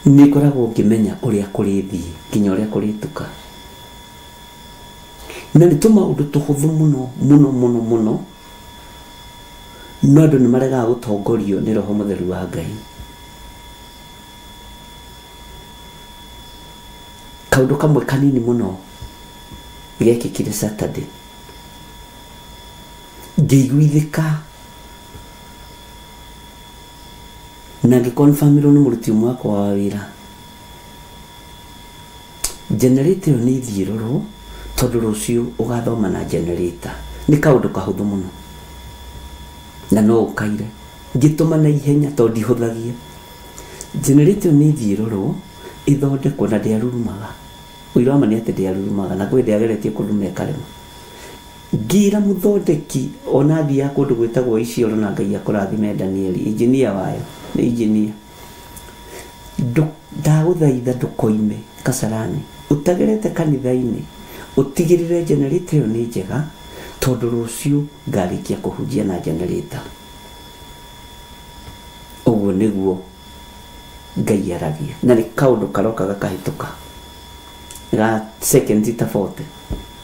nĩ ngoragwo ngĩmenya ũrĩa kũrĩthiĩ nginya ũrĩa kũrĩtuka. Na nĩ tũmaũndũ tũhũthũ mũno mũno mũno mũno, no andũ nĩ maregaga gũtongorio nĩ Roho Mũtheru wa Ngai. Kaũndũ kamwe kanini mũno gekĩkire Saturday, ngĩiguithĩka na ngĩconfirmĩrwo nĩ mũruti ũmwe wakwa wa wĩra. Generator ĩyo nĩ ithiĩ ĩrorwo tondũ rũciũ ũgathoma na generator. Nĩ kaũndũ kahũthũ mũno na no ũkaire. Ngĩtũma na ihenya tondũ ndihũthagia. Generator ĩyo nĩ ithiĩ ĩrorwo ĩthondekwo, na ndĩarurumaga. Ũira wa ma nĩ atĩ ndĩarurumaga na kwĩ ndĩageretie kũruruma ĩkarema. Ngĩra mũthondeki ona athiaga kũndũ gwĩtagwo Isiolo na Ngai akũrathime Danieli, injinia wayo nĩ injinia. Ndagũthaitha ndũkoime Kasarani ũtagerete kanitha-inĩ ũtigĩrĩre generator ĩyo nĩ njega tondũ rũciũ ngarĩkia kũhunjia na generator. Ũguo nĩguo Ngai aragia na nĩ kaũndũ karoka gakahĩtũka ga seconds ta 40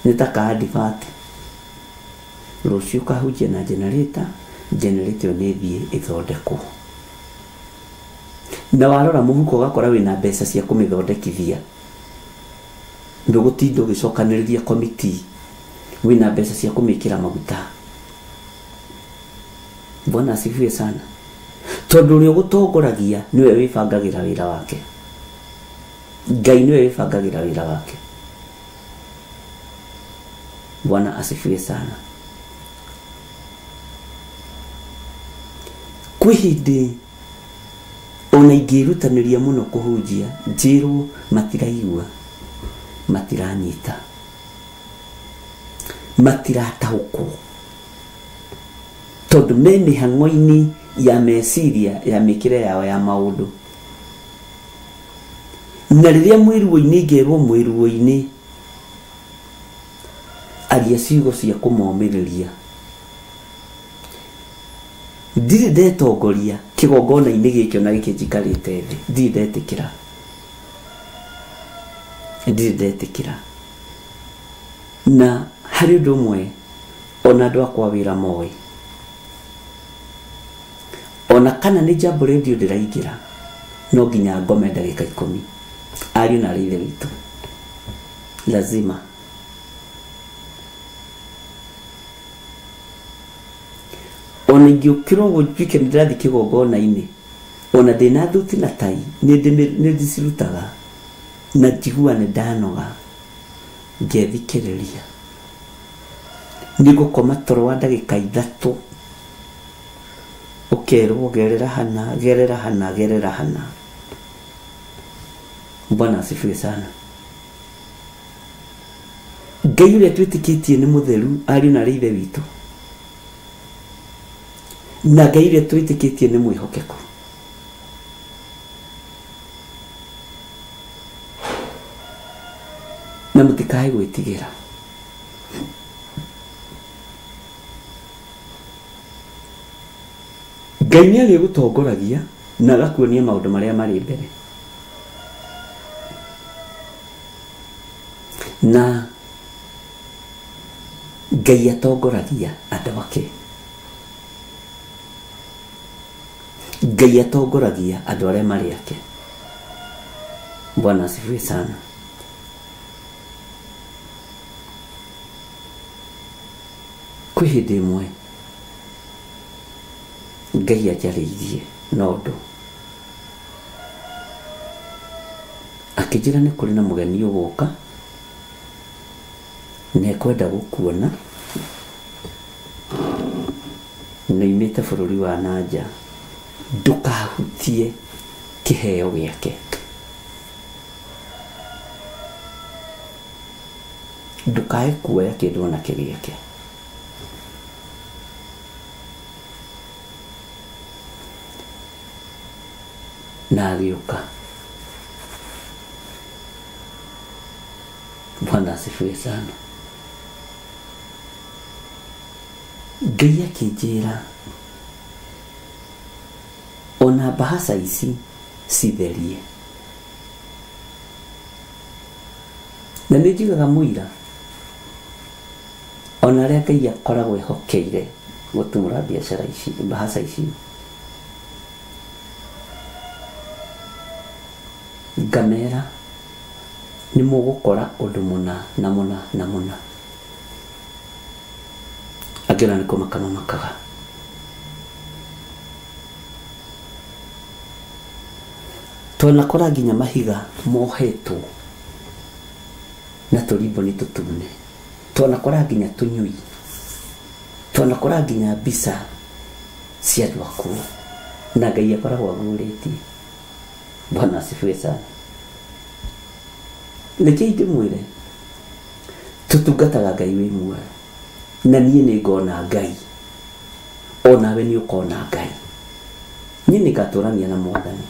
nĩ ta ka advert. Rũciũ kahunjia na generator, generator ĩyo nĩ ĩthiĩ ĩthondekwo. Na warora mũhuko ũgakora wĩna mbeca cia kũmĩthondekithia, ndũgũtinda ũgĩcokanĩrĩria committee, wĩna mbeca cia kũmĩkĩra maguta. Bwana asifiwe sana. Tondũ ũrĩa ũgũtongoragia nĩwe wĩbangagĩra wĩra wake. Ngai nĩwe wĩbangagĩra wĩra wake. Bwana asifiwe sana. Kwĩ hĩndĩ ona ingĩrutanĩria mũno kũhunjia njĩrwo matiraigua, matiranyita, matirataũkwo, tondũ me mĩhang'o-inĩ ya meciria ya mĩkĩre yao ya maũndũ. Na rĩrĩa mwĩruo-inĩ ngerwo mwĩruo-inĩ aria ciugo cia kũmomĩrĩria, ndirĩ ndetongoria kĩgongona-inĩ gĩkĩ ona gĩkĩ njikarĩte thĩ, ndirĩ ndetĩkĩra, ndirĩ ndetĩkĩra. Na harĩ ũndũ ũmwe ona andũ akwa wĩra moĩ, ona kana nĩ Jambo Radio ndĩraingĩra no nginya ngome ndagĩka 10 ariũ na arĩ ithe witũ, lazima. Ona ingĩũkĩra ũguo njuĩke nĩ ndĩrathiĩ kĩgongona-inĩ, ona ndĩna thuti na tai nĩ ndĩcirutaga na njigua nĩ ndanoga, ngethikĩrĩria. Nĩ ngũkoma toro wa ndagĩka 3, ũkerwo gerera hana, gerera hana, gerera hana. Bwana asifiwe sana. Ngai ũrĩa twĩtĩkĩtie nĩ mũtheru, ariũ na arĩ ithe witũ, na Ngai ũrĩa twĩtĩkĩtie nĩ mwĩhokeku. Na mũtikae gwĩtigĩra. Ngai nĩ arĩgũtongoragia na agakuonia maũndũ marĩa marĩ mbere. Na Ngai atongoragia andũ ake. Ngai atongoragia andũ arĩa marĩ ake. Bwana asifiwe sana. Kwĩ hĩndĩ ĩmwe Ngai anjarĩirie na ũndũ, akĩnjĩra nĩ kũrĩ na mũgeni ũgũka na ekwenda gũkuona, na oimĩte bũrũri wa nanja, ndũkahutie kĩheo gĩake, ndũkae kuoya kĩndũ ona kĩ gĩake. Na agĩũka. Bwana asifiwe sana. Ngai akĩnjĩra ona mbahaca ici citherie. Na nĩ njigaga mũira ona arĩa Ngai akoragwo ehokeire gũtumũra biacara ici, mbahaca ici, ngamera nĩ mũgũkora ũndũ mũna na mũna na mũna. Angĩ ona nĩ kũmaka mamakaga. Twanakora nginya mahiga mohetwo na tũrimboni tũtune, twanakora nginya tũnyui, twanakora nginya mbica cia andũ akuũ, na Ngai akoragwo aguũrĩtie. Bwana asifiwe sana. Rekei ndĩmwĩre, tũtungataga Ngai wĩ muoyo, na niĩ nĩ ngona Ngai, onawe nĩ ũkona Ngai. Niĩ nĩ ngatũrania na Mwathani,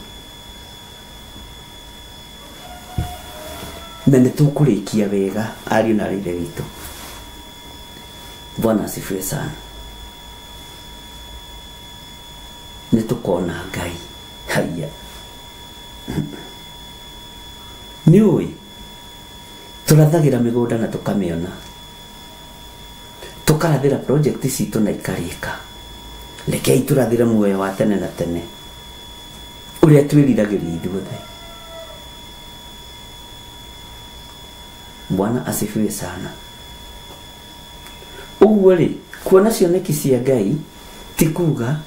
na nĩ tũkũrĩkia wega ariũ na aarĩ a Ithe witũ. Bwana asifiwe sana. Nĩ tũkona Ngai. Haiya, nĩ ũĩ tũrathagĩra mĩgũnda na tũkamĩona, tũkarathĩra project citũ na ikarĩka. Rekei tũrathĩre muoyo wa tene na tene ũrĩa twĩriragĩria ithuothe. Bwana asifiwe sana. Ũguo rĩ, kuona cioneki cia Ngai ti kuga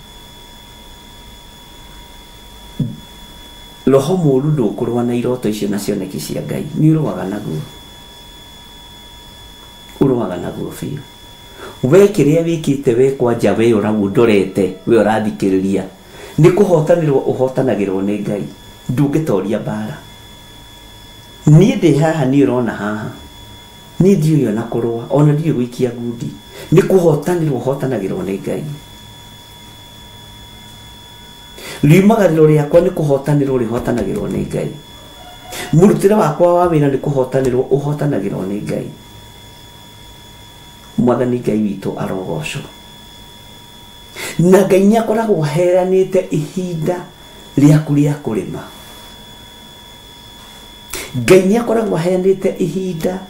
roho mũru ndũkũrũa na iroto icio na cioneki cia Ngai. Nĩ ũrũaga naguo, ũrũaga naguo biũ. We kĩrĩa wĩkĩte we kwanja, we ũrau ũndorete, we ũrathikĩrĩria, nĩ kũhotanĩrwo ũhotanagĩrwo nĩ Ngai. Ndũngĩtoria mbara. Niĩ ndĩ haha, niĩ ũrona haha, niĩ ndiũĩ ona kũrũa, ona ndiũĩ gũikia ngundi. Nĩ kũhotanĩrwo ũhotanagĩrwo nĩ Ngai. Riumagarĩro rĩakwa nĩ kũhotanĩrwo rĩhotanagĩrwo nĩ Ngai. Mũrutĩre wakwa wa wĩra nĩ kũhotanĩrwo ũhotanagĩrwo nĩ Ngai. Mwathani Ngai witũ arogocwo. Na Ngai nĩ akoragwo aheanĩte ihinda rĩaku rĩa kũrĩma. Ngai nĩ akoragwo aheanĩte ihinda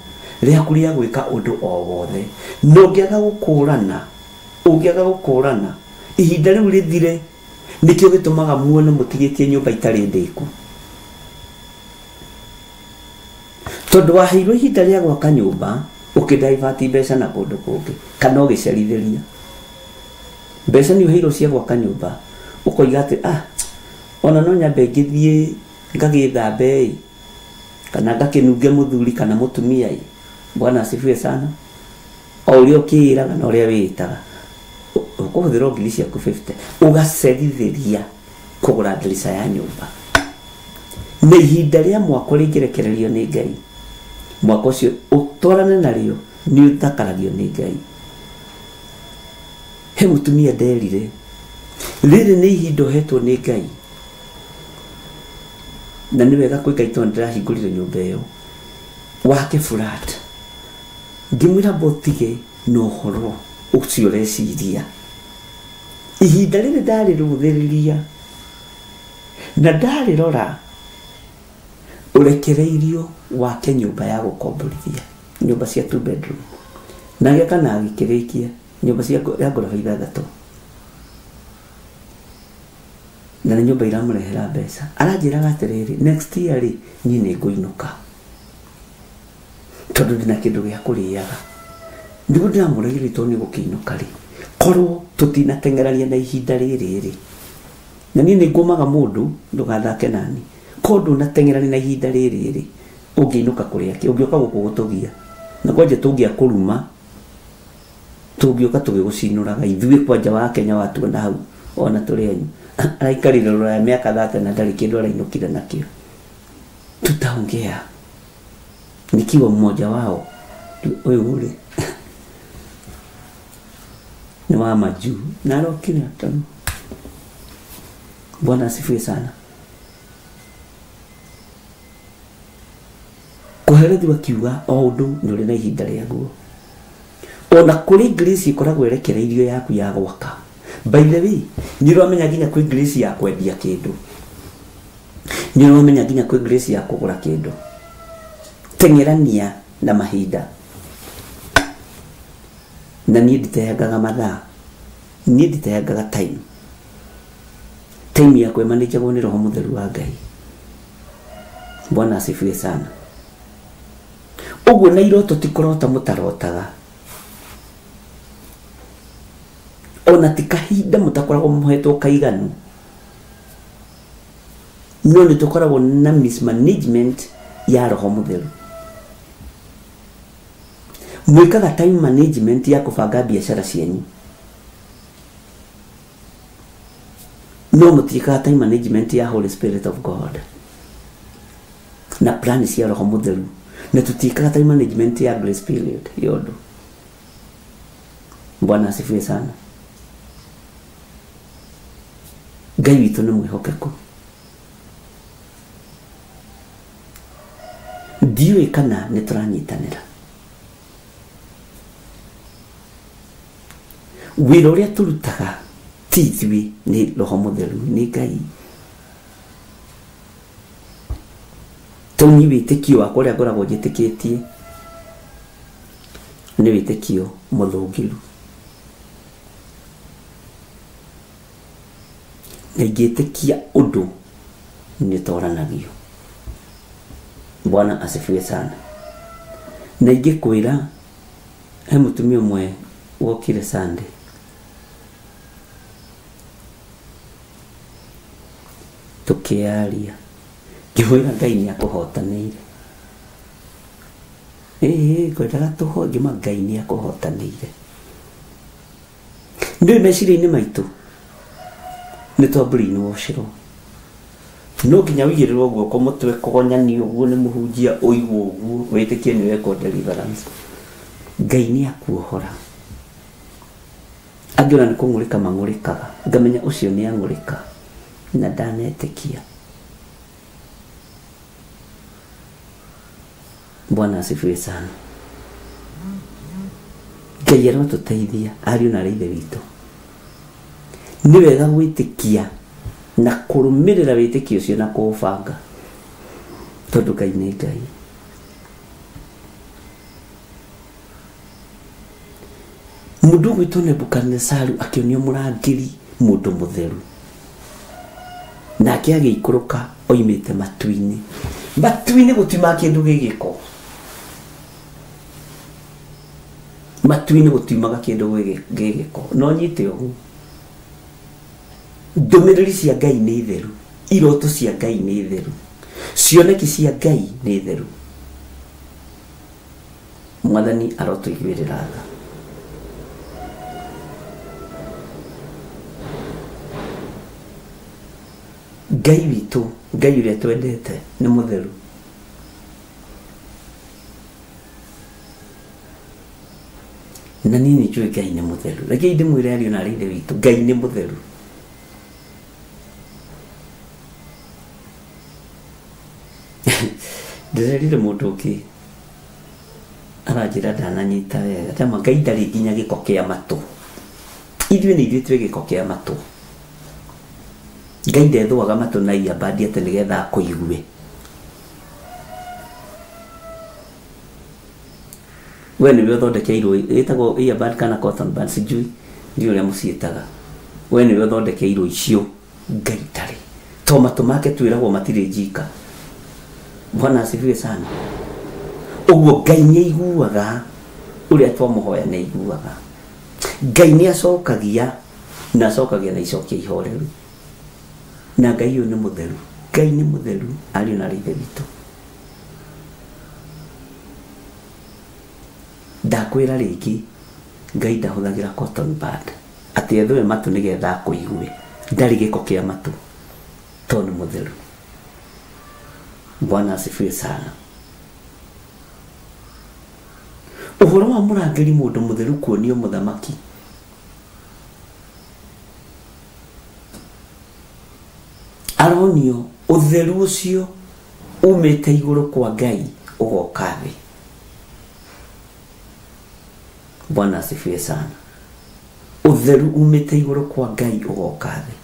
rĩaku rĩa gwĩka ũndũ o wothe. Na ũngĩaga gũkũrana, ũngĩaga gũkũrana, ihinda rĩu rĩthire. Nĩkĩo gĩtũmaga muone mũtigĩtie nyũmba itarĩ ndĩku. Tondũ waheirwo ihinda rĩa gwaka nyũmba, ũkĩdivert mbeca na kũndũ kũngĩ, kana ũgĩcerithĩria. Mbeca nĩ ũheirwo cia gwaka nyũmba, ũkoiga atĩ ona no nyambe ngĩthiĩ ngagĩthambe ĩ, kana ngakĩnunge mũthuri kana mũtumia ĩ. Bwana asifiwe sana. O ũrĩa ũkĩĩraga na ũrĩa wĩĩtaga, ũkũhũthĩra ngiri ciaku 50 ũgacerithĩria kũgũra ndirica ya nyũmba. Na ihinda rĩa mwako rĩngĩrekererio nĩ Ngai, mwako ũcio ũtwarane narĩo nĩ ũthakaragio nĩ Ngai. He mũtumia nderire, rĩrĩ nĩ ihinda ũhetwo nĩ Ngai, na nĩ wega kwĩ Ngai tondũ ndĩrahingũrire nyũmba ĩyo wake flat. Ngĩmwĩra mbotige na ũhoro ũcio ũreciria. Ihinda rĩrĩ ndarĩrũthĩrĩria na ndarĩrora, ũrekereirio wake nyũmba ya gũkomborithia, nyũmba cia 2 bedroom, na agĩaka na agĩkĩrĩkia nyũmba cia ya ngoroba ithathatũ, na nĩ nyũmba iramũrehera mbeca. Aranjĩraga atĩrĩrĩ, next year rĩ, niĩ nĩ ngũinũka tondũ ndĩna kĩndũ gĩa kũrĩaga. Nĩguo ndĩramũragia tondũ nĩ gũkĩinũka rĩ, korwo tũtinateng'erania na ihinda rĩrĩ rĩ, na niĩ nĩ ngũmaga mũndũ ndũgathake nani, korwo ndũnateng'erania na ihinda rĩrĩ rĩ, ũngĩinũka kũrĩa kĩ, ũngĩũka gũkũ gũtũgia, na kwanja tũngĩakũruma, tũngĩũka tũgĩgũcinũraga ithuĩ kwanja wa Kenya watuona hau ona tũrĩ anyu. Araikarire Rũraya mĩaka 30 na ndarĩ kĩndũ arainũkire nakĩo. Tutaongea nikiwa mmoja wao. Ũyũ rĩ nĩ wa majuu na arokire tondũ. Bwana asifiwe sana. Kohelethu akiuga o ũndũ nĩ ũrĩ na ihinda rĩaguo. Ona kũrĩ grace ĩkoragwo ĩrekereirio yaku ya gwaka. By the way, nĩ ũramenya nginya kwĩ grace ya kwendia kĩndũ, nĩ ũramenya nginya kwĩ grace ya kũgũra kĩndũ. Teng'erania na mahinda. Na niĩ nditeangaga mathaa, niĩ nditeangaga time. Time yakwa ĩmanĩjagwo nĩ Roho Mũtheru wa Ngai. Bwana asifiwe sana. Ũguo na iroto ti kũrota mũtarotaga, ona ti kahinda mũtakoragwo mũhetwo kaiganu, no nĩ tũkoragwo na mismanagement ya Roho Mũtheru. Mwĩkaga time management ya kũbanga biacara cianyu, no mũtiĩkaga time management ya Holy Spirit of God na plan cia Roho Mũtheru. Na tũtiĩkaga time management ya grace period ya ũndũ. Bwana asifiwe sana. Ngai witũ nĩ mwĩhokeku. Ndiũĩ kana nĩ tũranyitanĩra. Wĩra ũrĩa tũrutaga ti ithuĩ, nĩ Roho Mũtheru, nĩ Ngai. Tondũ niĩ wĩtĩkio wakwa ũrĩa ngoragwo njĩtĩkĩtie nĩ wĩtĩkio mũthũngĩru. Na ingĩtĩkia ũndũ nĩ ũtoranagio. Bwana asifiwe sana. Na ingĩkwĩra he mũtumia ũmwe wokire Sunday tũkĩaria, ngĩmwĩra Ngai nĩ akũhotanĩire. Ĩĩ ngwendaga tũhoe, ngĩmwĩra Ngai nĩ akũhotanĩire. Ndũĩ meciria-inĩ maitũ nĩ twa brainwashirwo. No nginya ũigĩrĩrwo guoko mũtwe kũgonyani ũguo nĩ mũhunjia ũigwo ũguo wĩtĩkie nĩ wekwo deliverance. Ngai nĩ akuohora. Angĩ ona nĩ kũng'ũrĩka mang'ũrĩkaga, ngamenya ũcio nĩ ang'ũrĩka na ndanetĩkia. Bwana asifiwe sana. Ngai arotũteithia ariũ na arĩ ithe witũ. Nĩ wega gwĩtĩkia na kũrũmĩrĩra wĩtĩkio ũcio na kũũbanga, tondũ Ngai nĩ Ngai. Mũndũ ũgwĩtwo Nebukadinezaru akĩonio mũrangĩri mũndũ mũtheru, nake agĩikũrũka oimĩte matu-inĩ. Matu-inĩ gũtiumaga kĩndũ gĩ gĩko. Matu-inĩ gũtiumaga kĩndũ gĩ gĩko. No nyite ũguo, ndũmĩrĩri cia Ngai nĩ theru, iroto cia Ngai nĩ theru, cioneki cia Ngai nĩ theru. Mwathani arotũiguĩrĩra tha. Ngai witũ, Ngai ũrĩa twendete nĩ mũtheru. Na niĩ nĩ njũĩ Ngai nĩ mũtheru. Rekei ndĩmwĩre ariũ na arĩ ithe witũ, Ngai nĩ mũtheru. Ndĩrerire mũndũ ũngĩ aranjĩra ndananyita wega, ndamwĩra Ngai ndarĩ nginya gĩko kĩa matũ. Ithuĩ nĩ ithuĩ twĩ gĩko kĩa matũ. Ngai ndethũaga matũ na earbud atĩ nĩgetha akũigue. We nĩwe ũthondekeirwo, ĩtagwo earbud kana cotton bud, sijui ndiũĩ ũrĩa mũciĩtaga. We nĩwe ũthondekeirwo icio, Ngai ndarĩ. To matũ make twĩragwo matirĩ njika. Bwana asifiwe sana. Ũguo Ngai nĩ aiguaga ũrĩa twamũhoya, nĩ aiguaga. Ngai nĩ acokagia, na acokagia na icokia ihoreru. Na Ngai ũyũ nĩ mũtheru. Ngai nĩ mũtheru, ariũ na arĩ ithe witũ. Ndakwĩra rĩngĩ, Ngai ndahũthagĩra cotton bud atĩ ethũe matũ nĩgetha akũigue. Ndarĩ gĩko kĩa matũ, tondũ nĩ mũtheru. Bwana asifiwe sana. Ũhoro wa mũrangĩri mũndũ mũtheru kuonio mũthamaki, aronio ũtheru ũcio umĩte igũrũ kwa Ngai ũgoka thĩ. Bwana asifiwe sana. Ũtheru umĩte igũrũ kwa Ngai ũgoka thĩ,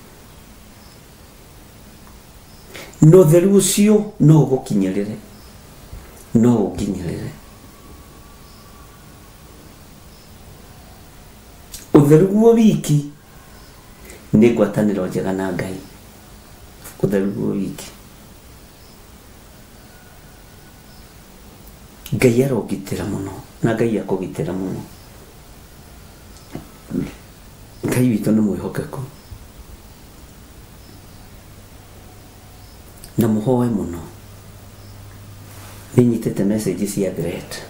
na ũtheru ũcio no ũgũkinyĩrĩre, no ũnginyĩrĩre. Ũtheru guo wiki nĩ ngwatanĩro njega na Ngai. Ũtheru guo wiki. Ngai arongitĩra mũno, na Ngai akũgitĩra mũno. Ngai witũ nĩ mwĩhokeku, na mũhoe mũno. Nĩ nyitĩte message cia threat,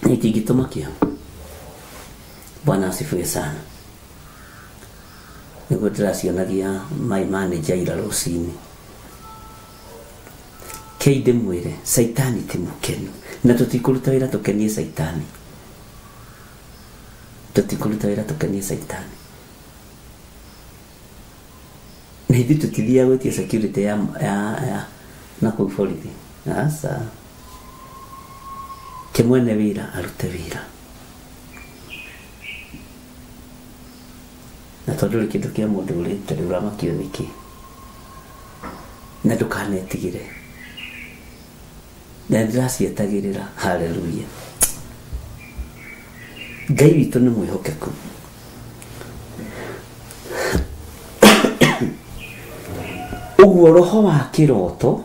itingĩtũmakia. Bwana asifiwe sana. Nĩguo ndĩracionagia my manager ira rũcinĩ. Kei ndĩmwĩre, Caitani ti mũkenu, na tũtikũruta wĩra tũkenie Caitani. Tũtikũruta wĩra tũkenie Caitani. Na ithuĩ tũtithiaga gwĩtia security ya, ya, ya na kũu borithi. Aca. Ke mwene wĩra arute wĩra. Na tondũ ndũrĩ kĩndũ kĩa mũndũ ũrĩte rĩ, ũramakio nĩkĩ? Na ndũkanetigĩre. Na nĩndĩracietagĩrĩra. Haleluya. Ngai witũ nĩ mwĩhokeku. Ũguo roho wa kĩroto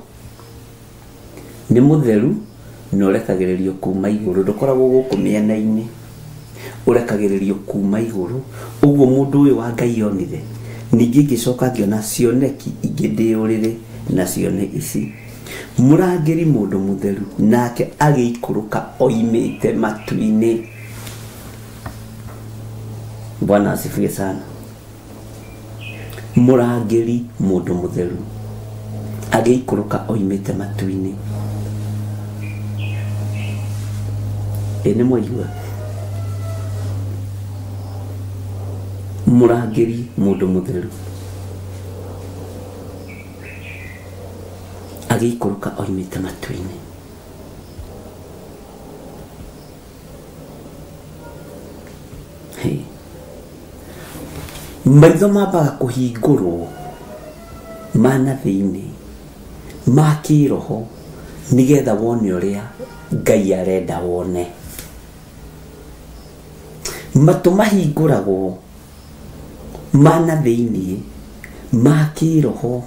nĩ mũtheru na ũrekagĩrĩrio kuma igũrũ, ndũkoragwo gũkũ mĩena-inĩ, ũrekagĩrĩrio kuma igũrũ. Ũguo mũndũ ũyũ wa Ngai onire. Ningĩ ngĩcoka ngĩona cioneki ingĩ ndĩ ũrĩrĩ, nacio nĩ ici. Mũrangĩri mũndũ mũtheru nake agĩikũrũka oimĩte matu-inĩ. Bwana asifiwe sana. Mũrangĩri mũndũ mũtheru agĩikũrũka oimĩte matu-inĩ. Ĩ nĩ mwaigua? Mũrangĩri mũndũ mũtheru agĩikũrũka oimĩte matu-inĩ. Hey. Maitho mambaga kũhingũrwo ma na thĩinĩ ma kĩroho nĩgetha wone ũrĩa Ngai arenda wone. Matũ mahingũragwo ma na thĩinĩ ma kĩroho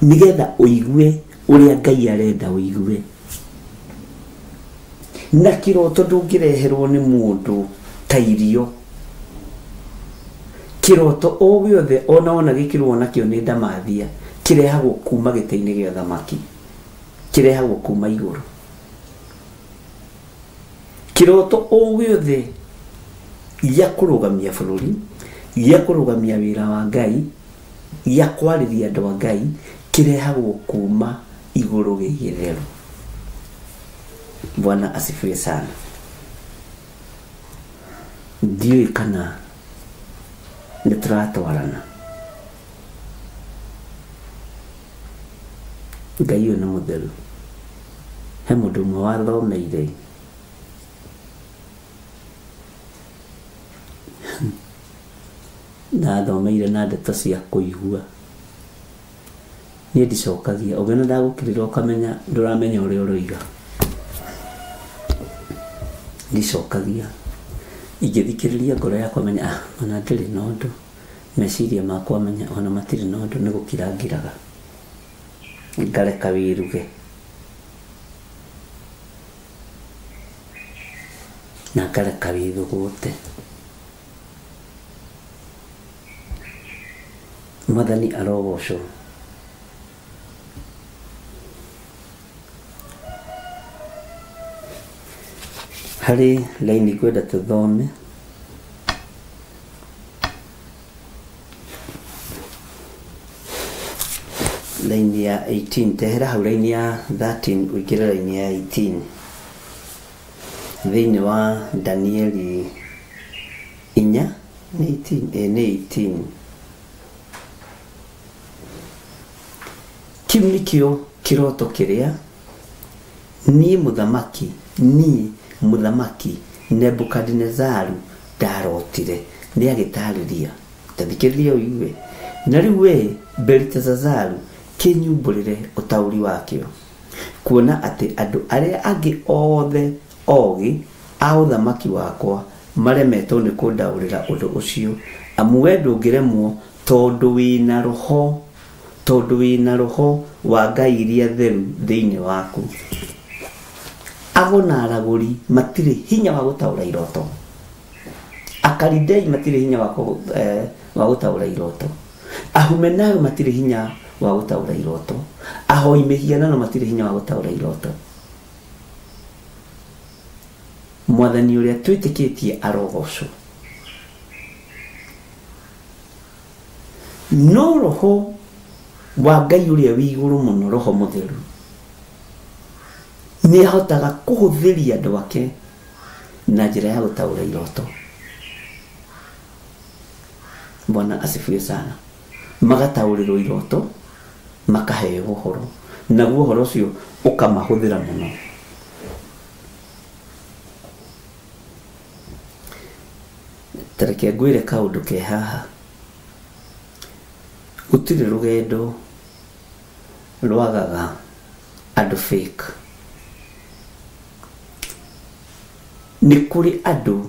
nĩgetha ũigue ũrĩa Ngai arenda ũigue. Na kĩroto ndũngĩreherwo nĩ mũndũ ta irio. Kĩroto o gĩothe ona wona gĩkĩrũo nakĩo nĩ ndamathia kĩrehagwo kuma gĩtĩ-inĩ gĩa ũthamaki, kĩrehagwo kuma igũrũ. Kĩroto o gĩothe gĩa kũrũgamia bũrũri, gĩa kũrũgamia wĩra wa Ngai, gĩa kwarĩria andũ a Ngai, kĩrehagwo kuma igũrũ gĩ gĩtheru. Bwana asifiwe sana. Ndiũĩ kana nĩ tũratwarana. Ngai ũyũ nĩ mũtheru. He mũndũ ũmwe wathomeire ndathomeire na ndeto cia kũigua. Niĩ ndicokagia, ũngĩona ndagũkĩrĩra ũkamenya ndũramenya ũrĩa ũroiga. Ndicokagia, ingĩthikĩrĩria ngoro yakwa menye ah ona ndĩrĩ na ũndũ, meciria makwa menye ona matirĩ na ũndũ nĩ gũkira ngiraga, ngareka wĩruge. Na ngareka wĩthũgũte. Mwathani arogocwo. Harĩ raini ngwenda tũthome. Raini ya 18, tehera hau raini ya 13 ũingĩre raini ya 18 thĩinĩ wa Danieli inya nĩ 18 ĩ nĩ 18 Kĩu nĩkĩo kĩroto kĩrĩa niĩ mũthamaki, niĩ mũthamaki Nebukadinezaru ndarotire. Nĩ agĩtaarĩria. Ta thikĩrĩria ũigue. Na rĩu wee Beliteshazaru, kĩnyumbũrĩre ũtaũri wakĩo, kuona atĩ andũ arĩa angĩ othe ogĩ a ũthamaki wakwa maremetwo nĩ kũndaũrĩra ũndũ ũcio, amu wee ndũngĩremwo tondũ wĩ na roho, tondũ wĩ na roho wa ngai iria theru thĩinĩ waku. Ago na aragũri matirĩ hinya wa gũtaũra iroto. Akalidei matirĩ hinya wa, eh, wa gũtaũra iroto. Ahumenayo matirĩ hinya wa gũtaũra iroto. Ahoi mĩhianano matirĩ hinya wa gũtaũra iroto. Mwathani ũrĩa twĩtĩkĩtie arogocwo. No roho wa Ngai ũrĩa wĩ igũrũ mũno, roho mũtheru, Nĩ ahotaga kũhũthĩria andũ ake na njĩra ya gũtaũra iroto. Bwana asifiwe sana. Magataũrĩrwo iroto, makaheo ũhoro, naguo ũhoro ũcio ũkamahũthĩra mũno. Ta reke ngwĩre kaũndũ ke haha. Gũtirĩ rũgendo rwagaga andũ fake. Nĩ kũrĩ andũ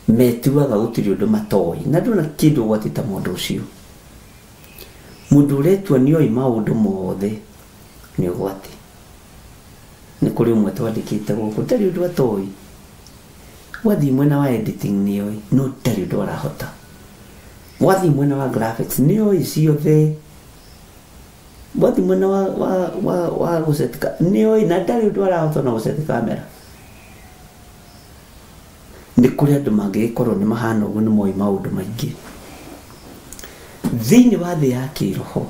metuaga gũtirĩ ũndũ matoĩ, na ndũrĩ na kĩndũ ũgwati ta mũndũ ũcio. Mũndũ ũretua nĩoĩ maũndũ mothe nĩ ũgwati. Nĩ kũrĩ ũmwe twandĩkĩte gũkũ ndarĩ ũndũ atoĩ. Wathiĩ mwena wa editing nĩoĩ, no ndarĩ ũndũ arahota. Wathiĩ mwena wa graphics nĩoĩ ciothe. Wathiĩ mwena wa gũset nĩoĩ na ndarĩ ũndũ arahota ona gũset camera. Nĩ kũrĩ andũ mangĩgĩkorwo nĩ mahana ũguo nĩ moĩ maũndũ maingĩ. Thĩinĩ wa thĩ ya kĩroho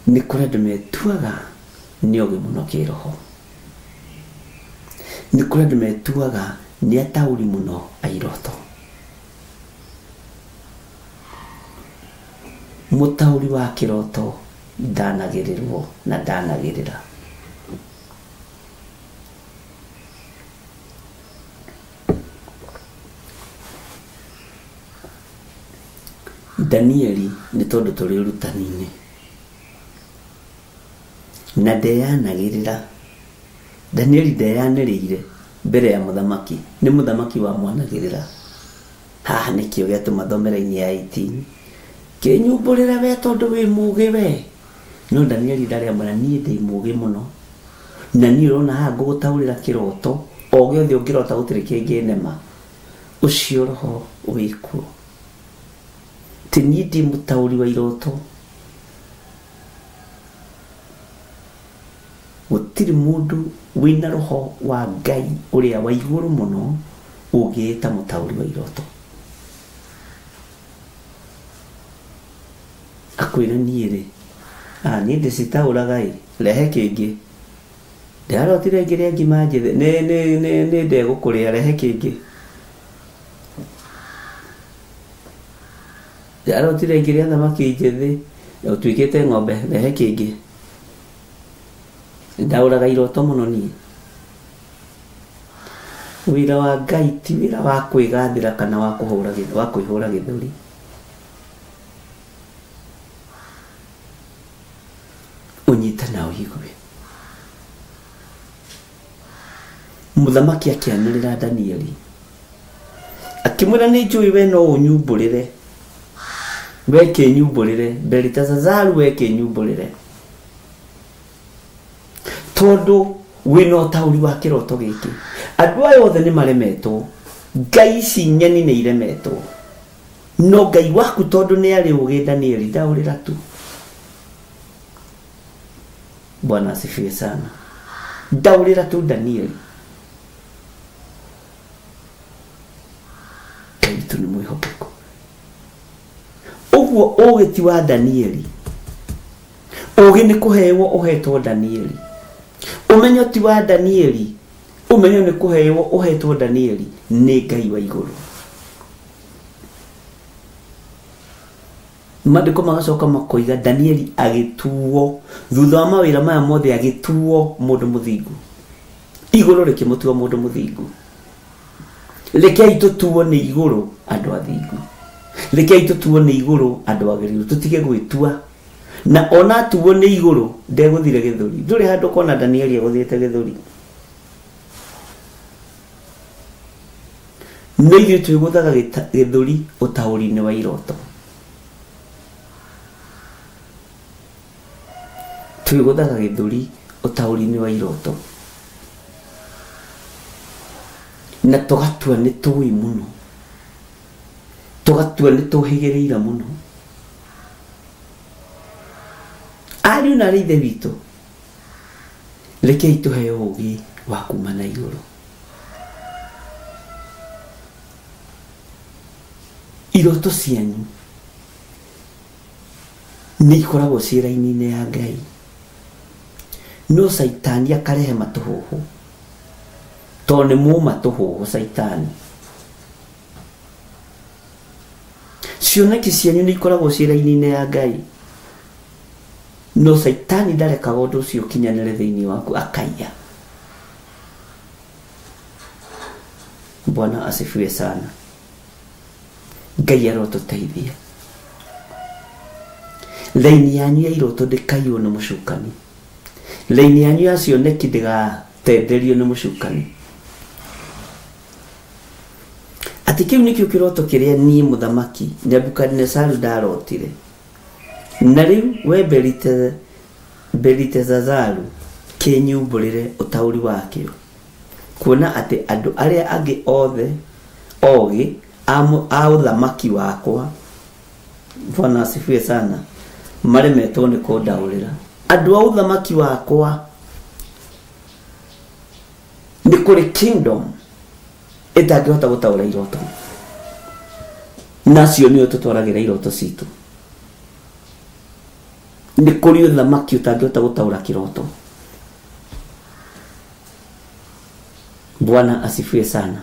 nĩ kũrĩ andũ metuaga nĩ ogĩ mũno kĩroho. Nĩ kũrĩ andũ metuaga nĩ ataũri mũno a iroto. Mũtaũri wa kĩroto ndanagĩrĩrwo na ndanagĩrĩra. Danieli nĩ tondũ tũrĩ ũrutani-inĩ na ndeyanagĩrĩra. Danieli ndeyanĩrĩire mbere ya mũthamaki, nĩ mũthamaki wamwanagĩrĩra. Haha nĩkĩo gĩatũma thome raini ya 18. Kĩnyumbũrĩre we tondũ wĩ mũgĩ we. No Danieli ndarĩ amwĩra niĩ ndĩ mũgĩ mũno. Na niĩ ũrona haha ngũgũtaũrĩra kĩroto o gĩothe ũngĩrota gũtirĩ kĩngĩnema. Ũcio roho wĩkuo. Ti niĩ ndĩ mũtaũri wa iroto. Gũtirĩ mũndũ wĩna roho wa Ngai ũrĩa wa igũrũ mũno ũngĩĩta mũtaũri wa iroto. Akwĩra niĩ rĩ, niĩ ndĩcitaũraga ĩ, rehe kĩngĩ. Ndĩrarotire ngĩrĩa ngima njĩthĩ, nĩ ndegũkũrĩa, rehe kĩngĩ. Ndĩrarotire ngĩrĩa thamaki njĩthĩ, ũtuĩkĩte ng'ombe, rehe kĩngĩ. Ndaũraga iroto mũno niĩ. Wĩra wa Ngai ti wĩra wa kwĩgathĩra kana wa kwĩhũra gĩthũri. Ũnyite na ũigue. Mũthamaki akĩanĩrĩra Danieli akĩmwĩra nĩ njũĩ we no ũnyumbũrĩre, we kĩnyumbũrĩre, Beliteshazaru we kĩnyumbũrĩre, tondũ wĩna ũtaũri wa kĩroto gĩkĩ. Andũ aya othe nĩ maremetwo, ngai ici ng'eni nĩ iremetwo, no Ngai waku tondũ nĩ arĩ ũgĩ Danieli ndaũrĩra tu. Bwana asifiwe sana. Ndaũrĩra tu Danieli. Ngai witũ nĩ mwĩhokeku. Ũguo ũgĩ ti wa Danieli. Ũgĩ nĩ kũhewo ũhetwo Danieli. Ũmenyo ti wa Danieli. Ũmenyo nĩ kũhewo ũhetwo Danieli nĩ Ngai wa igũrũ. Maandĩko magacoka makoiga Danieli agĩtuo thutha wa mawĩra maya mothe, agĩtuo mũndũ mũthingu. Igũrũ rĩkĩmũtua mũndũ mũthingu. Rekei tũtuo nĩ igũrũ andũ athingu. Rekei tũtuo nĩ igũrũ andũ agĩrĩru. Tũtige gwĩtua. Na ona atuo nĩ igũrũ ndegũthire gĩthũri. Ndũrĩ handũ ũkona Danieli agũthĩte gĩthũri. No ithuĩ twĩgũthaga gĩthũri ũtaũri-inĩ wa iroto. Twĩgũthaga gĩthũri ũtaũri-inĩ wa iroto. Na tũgatua nĩ tũĩ mũno. Tũgatua nĩ tũhĩgĩrĩire mũno. Ariũ na arĩ ithe witũ, rekei tũheo ũũgĩ wa kuma na igũrũ. Iroto cianyu nĩ ikoragwo ciĩ raini-inĩ ya Ngai. No caitani akarehe matũhũhũ, tondũ nĩ mũma tũhũhũ caitani. Cioneki cianyu nĩ ikoragwo ciĩ raini-inĩ ya Ngai, no caitani ndarekaga ũndũ ũcio ũkinyanĩre thĩinĩ waku, akaiya. Bwana asifiwe sana. Ngai arotũteithia. Raini yanyu ya iroto ndĩkaiywo nĩ mũcukani. Raini yanyu ya cioneki ndĩgatenderio nĩ mũcukani. Atĩ kĩu nĩkĩo kĩroto kĩrĩa niĩ mũthamaki Nebukadinezaru ndarotire. Na rĩu we Belitezazaru kĩnyumbũrĩre ũtaũri wakĩo, kuona atĩ andũ arĩa angĩ othe ogĩ a ũthamaki wakwa, Bwana asifiwe sana, maremetwo nĩ kũndaũrĩra. Andũ a ũthamaki wakwa, nĩ kũrĩ kingdom ĩtangĩhota gũtaũra iroto, nacio nĩo tũtwaragĩra iroto citũ. Nĩ kũrĩ ũthamaki ũtangĩhota gũtaũra kĩroto. Bwana asifiwe sana.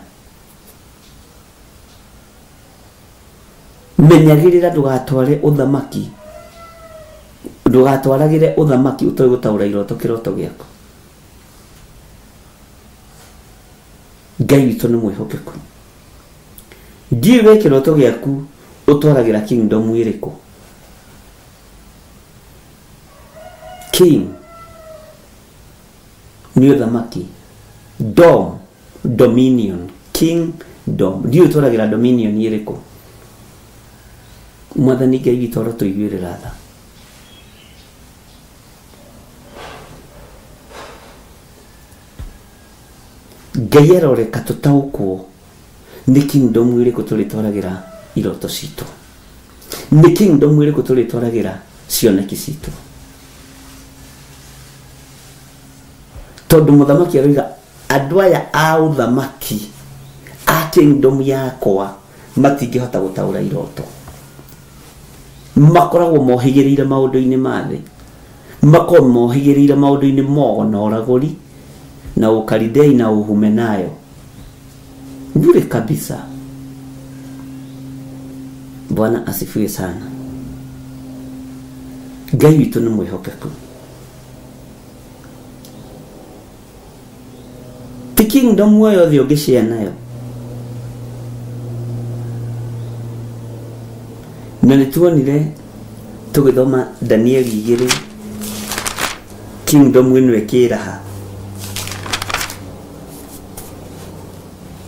Menyagĩrĩra ndũgatware ũthamaki, ndũgatwaragĩre ũthamaki ũtoĩ gũtaũra iroto kĩroto gĩaku. Ngai witũ nĩ mwĩhokeku. Ndiũĩ we kĩroto gĩaku ũtwaragĩra kingdom ĩrĩkũ. King nĩ ũthamaki, dom dominion, kingdom. Ndiũĩ ũtwaragĩra dominion ĩrĩkũ. Mwathani Ngai witũ arotũiguĩrĩra tha. Ngai aroreka tũtaũkwo nĩ kingdom ĩrĩkũ tũrĩtwaragĩra iroto citũ, nĩ kingdom ĩrĩkũ tũrĩtwaragĩra cioneki citũ. Tondũ mũthamaki aroiga andũ aya a ũthamaki a kingdom yakwa matingĩhota gũtaũra iroto, makoragwo mohĩgĩrĩire maũndũ-inĩ ma thĩ, makoragwo mohĩgĩrĩire maũndũ-inĩ mogo na ũragũri na ũkalidei na ũhumenayo bure kabisa. Bwana asifiwe sana. Ngai witũ nĩ mwĩhokeku. Ti kingdom o yothe ũngĩshare nayo. Na nĩ tuonire tũgĩthoma Danieli 2 kingdom ĩno ĩkĩraha.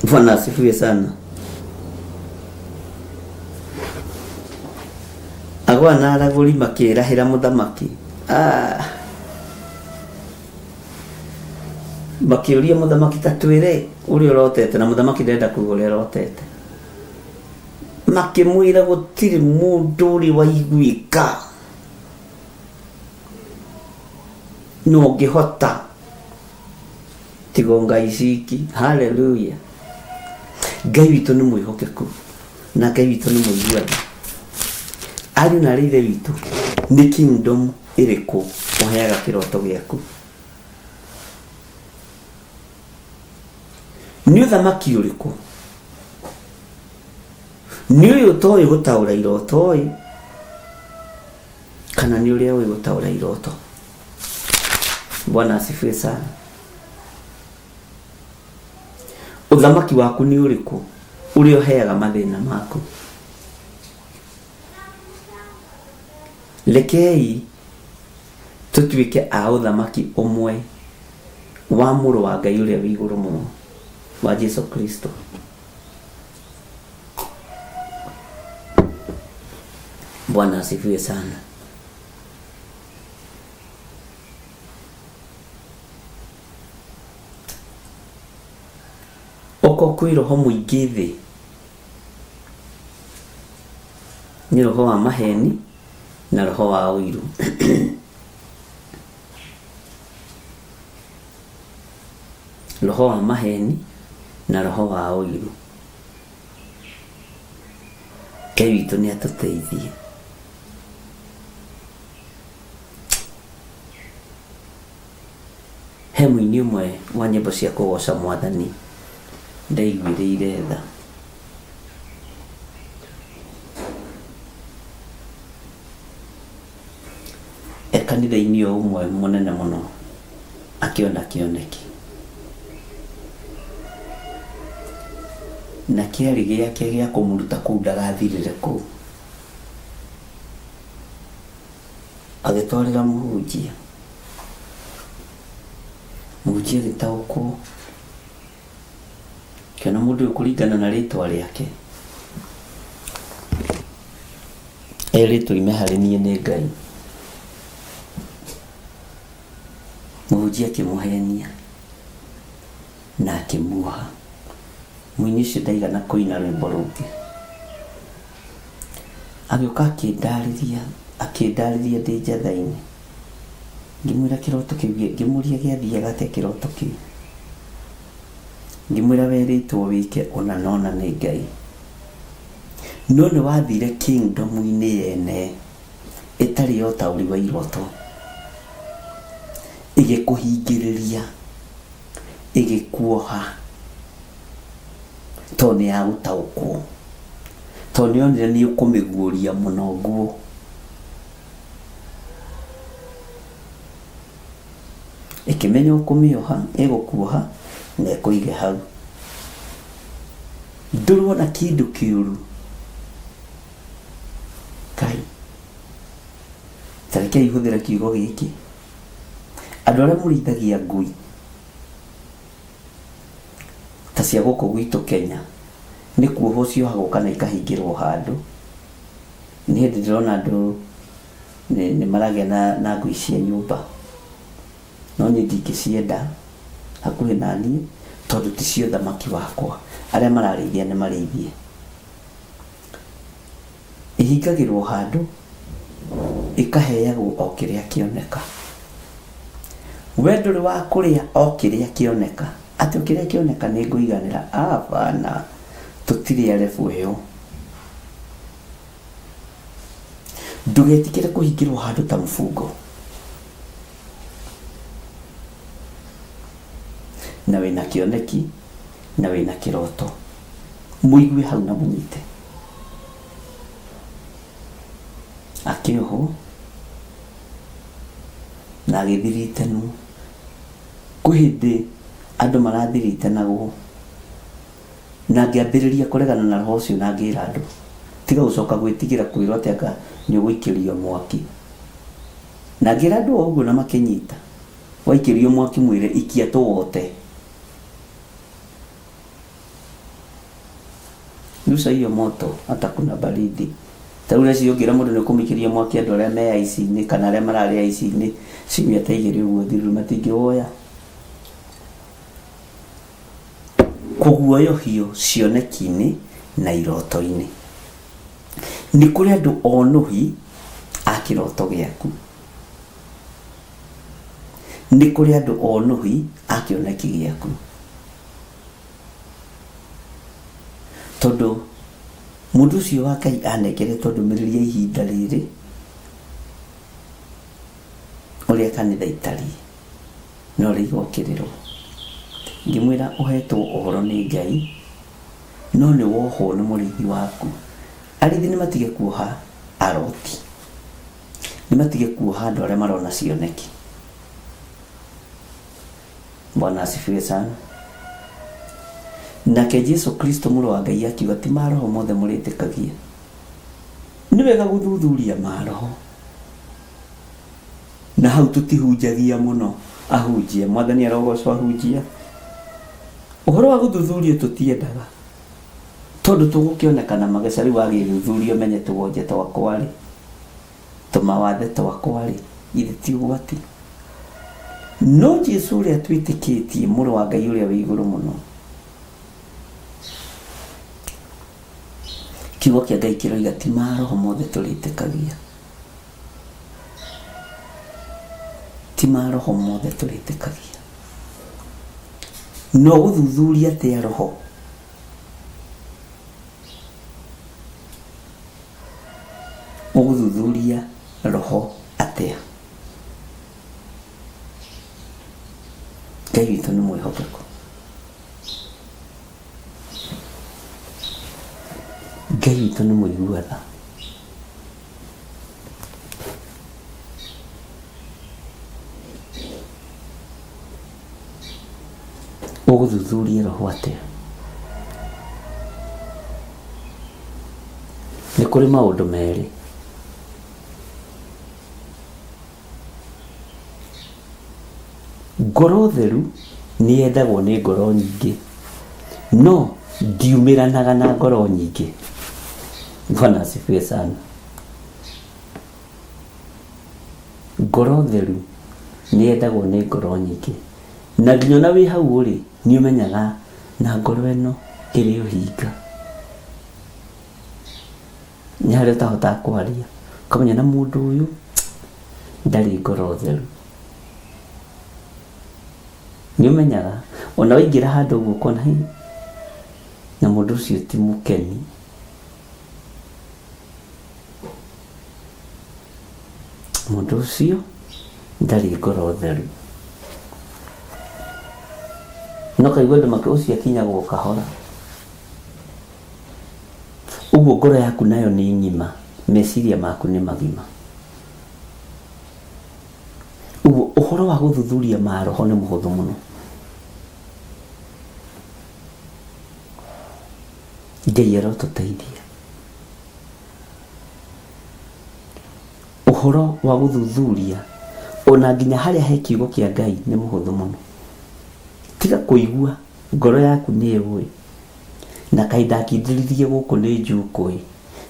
Bwana asifiwe sana. Agwa na aragũri makĩrahĩra mũthamaki. Makĩũria mũthamaki ta twĩre ũrĩa ũrotete, na mũthamaki ndenda kuuga ũrĩa ũrotete. Makĩmwĩra gũtirĩ mũndũ ũrĩ waiguĩka no ũngĩhota tiga Ngai ciki. Haleluya. Ngai witũ nĩ mwĩhokeku na Ngai witũ nĩ mũigua tha. Ariũ na aarĩ ithe witũ, nĩ kingdom ĩrĩkũ ũheaga kĩroto gĩaku? Nĩ ũthamaki ũrĩkũ? Nĩ ũyũ ũtoĩ gũtaũra iroto ĩ, kana nĩ ũrĩa ũĩ gũtaũra iroto? Bwana asifiwe sana. Ũthamaki waku nĩ ũrĩkũ ũrĩa ũheaga mathĩna maku? Rekei tũtuĩke a ũthamaki ũmwe wa mũrũ wa Ngai ũrĩa wĩ igũrũ mũno, wa Jesu Kristo. Bwana asifiwe sana. Oko kwĩ roho mũingĩ thĩ, nĩ roho wa maheni na roho wa ũiru. Roho wa maheni na roho wa ũiru. Ngai witũ nĩ atũteithie. He mũini ũmwe wa nyĩmbo cia kũgoca mwathani ndaiguĩrĩire tha. E kanitha-inĩ o ũmwe mũnene mũno akĩona kĩoneki. Na kĩarĩ gĩake gĩa kũmũruta kũu ndagathirĩre kũu. Agĩtwarĩra mũhunjia. Mũhunjia agĩtaũkwo. Akĩona mũndũ ũyũ kũringana na rĩtwa rĩake erĩtwo ime harĩ niĩ nĩ Ngai. Mũhunjia akĩmũhenia na akĩmuoha. Mũini ũcio ndaigana kũina rwĩmbo rũngĩ. Agĩũka akĩndarĩria, akĩndarĩria ndĩ njatha-inĩ. Ngĩmwĩra kĩroto kĩu, ngĩmũria gĩathiaga atĩa kĩroto kĩu. Ngĩmwĩra werĩtwo wĩke ũna na ũna nĩ Ngai. No nĩ wathire kingdom-inĩ yene ĩtarĩ ya ũtaũri wa iroto. Ĩgĩkũhingĩrĩria, ĩgĩkuoha tondũ nĩ ya gũtaũkwo. Tondũ nĩ yonire nĩ ũkũmĩguũria mũno nguo. Ĩkĩmenya ũkũmĩoha, ĩgũkuoha na ĩkũige hau. Ndũrona kĩndũ kĩũru. Kai, ta rekei hũthĩre kiugo gĩkĩ. Andũ arĩa mũrĩithagia ngui ta cia gũkũ gwitũ Kenya, nĩ kuohwo ciohagwo kana ikahingĩrwo handũ. Nĩ hĩndĩ ndĩrona andũ nĩ maragĩa na ngui cia nyũmba, no niĩ ndingĩcienda hakuhĩ na niĩ tondũ ti cia ũthamaki wakwa. Arĩa mararĩithia nĩ marĩithie. Ĩhingagĩrwo handũ ĩkaheagwo o kĩrĩa kĩoneka. We ndũrĩ wa kũrĩa o kĩrĩa kĩoneka, atĩ o kĩrĩa kĩoneka nĩ ngũiganĩra. Abana, tũtirĩ a level ĩyo. Ndũgetikĩre kũhingĩrwo handũ ta mũbungo. Na wĩna kĩoneki na wĩna kĩroto. Mũigue hau na mũnyite. Akĩohwo na agĩthiritenwo. Kwĩ hĩndĩ andũ marathiritenagwo na ngĩambĩrĩria kũregana na roho ũcio na ngĩra andũ tiga gũcoka gwĩtigĩra kwĩrwo atĩ anga nĩ ũgũikĩrio mwaki. Na ngĩra andũ o ũguo na makĩnyita. Waikĩrio mwaki mwĩre ikia tũwote. Nusa hiyo moto hata kuna baridi. Ta rĩu reciria ũngĩra mũndũ nĩ ũkũmũikĩria mwaki andũ arĩa me IC-inĩ kana arĩa mararĩ IC-inĩ ciumia ta igĩrĩ ũguo thiru matingĩwoya. Kũguoyohio cioneki-inĩ na iroto-inĩ. Nĩ kũrĩ andũ onũhi a kĩroto gĩaku. Nĩ kũrĩ andũ onũhi a kĩoneki gĩaku. Tondũ mũndũ ũcio wa Ngai anengeretwo ndũmĩrĩri ya ihinda rĩrĩ ũrĩa kanitha itariĩ na ũrĩa igokĩrĩrwo. Ngĩmwĩra ũhetwo ũhoro nĩ Ngai no nĩ wohwo nĩ mũrĩithi waku. Arĩithi nĩ matige kuoha aroti, nĩ matige kuoha andũ arĩa marona cioneki. Bwana asifiwe sana. Nake Jesu Kristo mũrũ wa Ngai akiuga ti maroho mothe mũrĩtĩkagia. Nĩ wega gũthuthuria maroho. Na hau tũtihunjagia mũno ahunjia. Mwathani arogocwo ahunjia. Ũhoro wa gũthuthuria tũtiendaga. Tondũ tũgũkĩonekana mageca rĩu wagĩthuthuria ũmenye tũwonje twakwa rĩ, tũmawathe twakwa rĩ, githĩ ti ũgwati? No Jesu ũrĩa twĩtĩkĩtie, mũrũ wa Ngai ũrĩa wĩ igũrũ mũno, kiugo kĩa Ngai kĩroiga ti maroho mothe tũrĩtĩkagia. Ti maroho mothe tũrĩtĩkagia. No gũthuthuria atĩa roho? Ngai witũ nĩ mwĩhokeku. Ngai witũ nĩ mũigua tha. Ũgũthuthuria roho atĩa? Nĩ kũrĩ maũndũ merĩ. Ngoro theru nĩ yendagwo nĩ ngoro nyingĩ, no ndiumĩranaga na ngoro nyingĩ. Bwana asifiwe sana. Ngoro theru nĩ yendagwo nĩ ngoro nyingĩ, na nginya ona wĩ hau ũrĩ nĩ ũmenyaga na ngoro ĩno ĩrĩ ũhinga. Nĩ harĩa ũtahotaga kwaria, ũkamenya na mũndũ ũyũ ndarĩ ngoro theru. Nĩ ũmenyaga ona waingĩra handũ ũguo ũkona hĩ, na mũndũ ũcio ti mũkeni. Mũndũ ũcio ndarĩ ngoro theru. Na ũkaigua andũ makĩ ũcio akinyagwo kahora. Ũguo ngoro yaku nayo nĩ ng'ima, meciria maku nĩ magima. Ũguo ũhoro wa gũthuthuria maroho nĩ mũhũthũ mũno. Ngai arotũteithia. Ũhoro wa gũthuthuria ona nginya harĩa he kiugo kĩa Ngai nĩ mũhũthũ mũno. Tiga kũigua ngoro yaku nĩ ĩũĩ na kaĩ ndakindĩririe gũkũ nĩ njukũ-ĩ,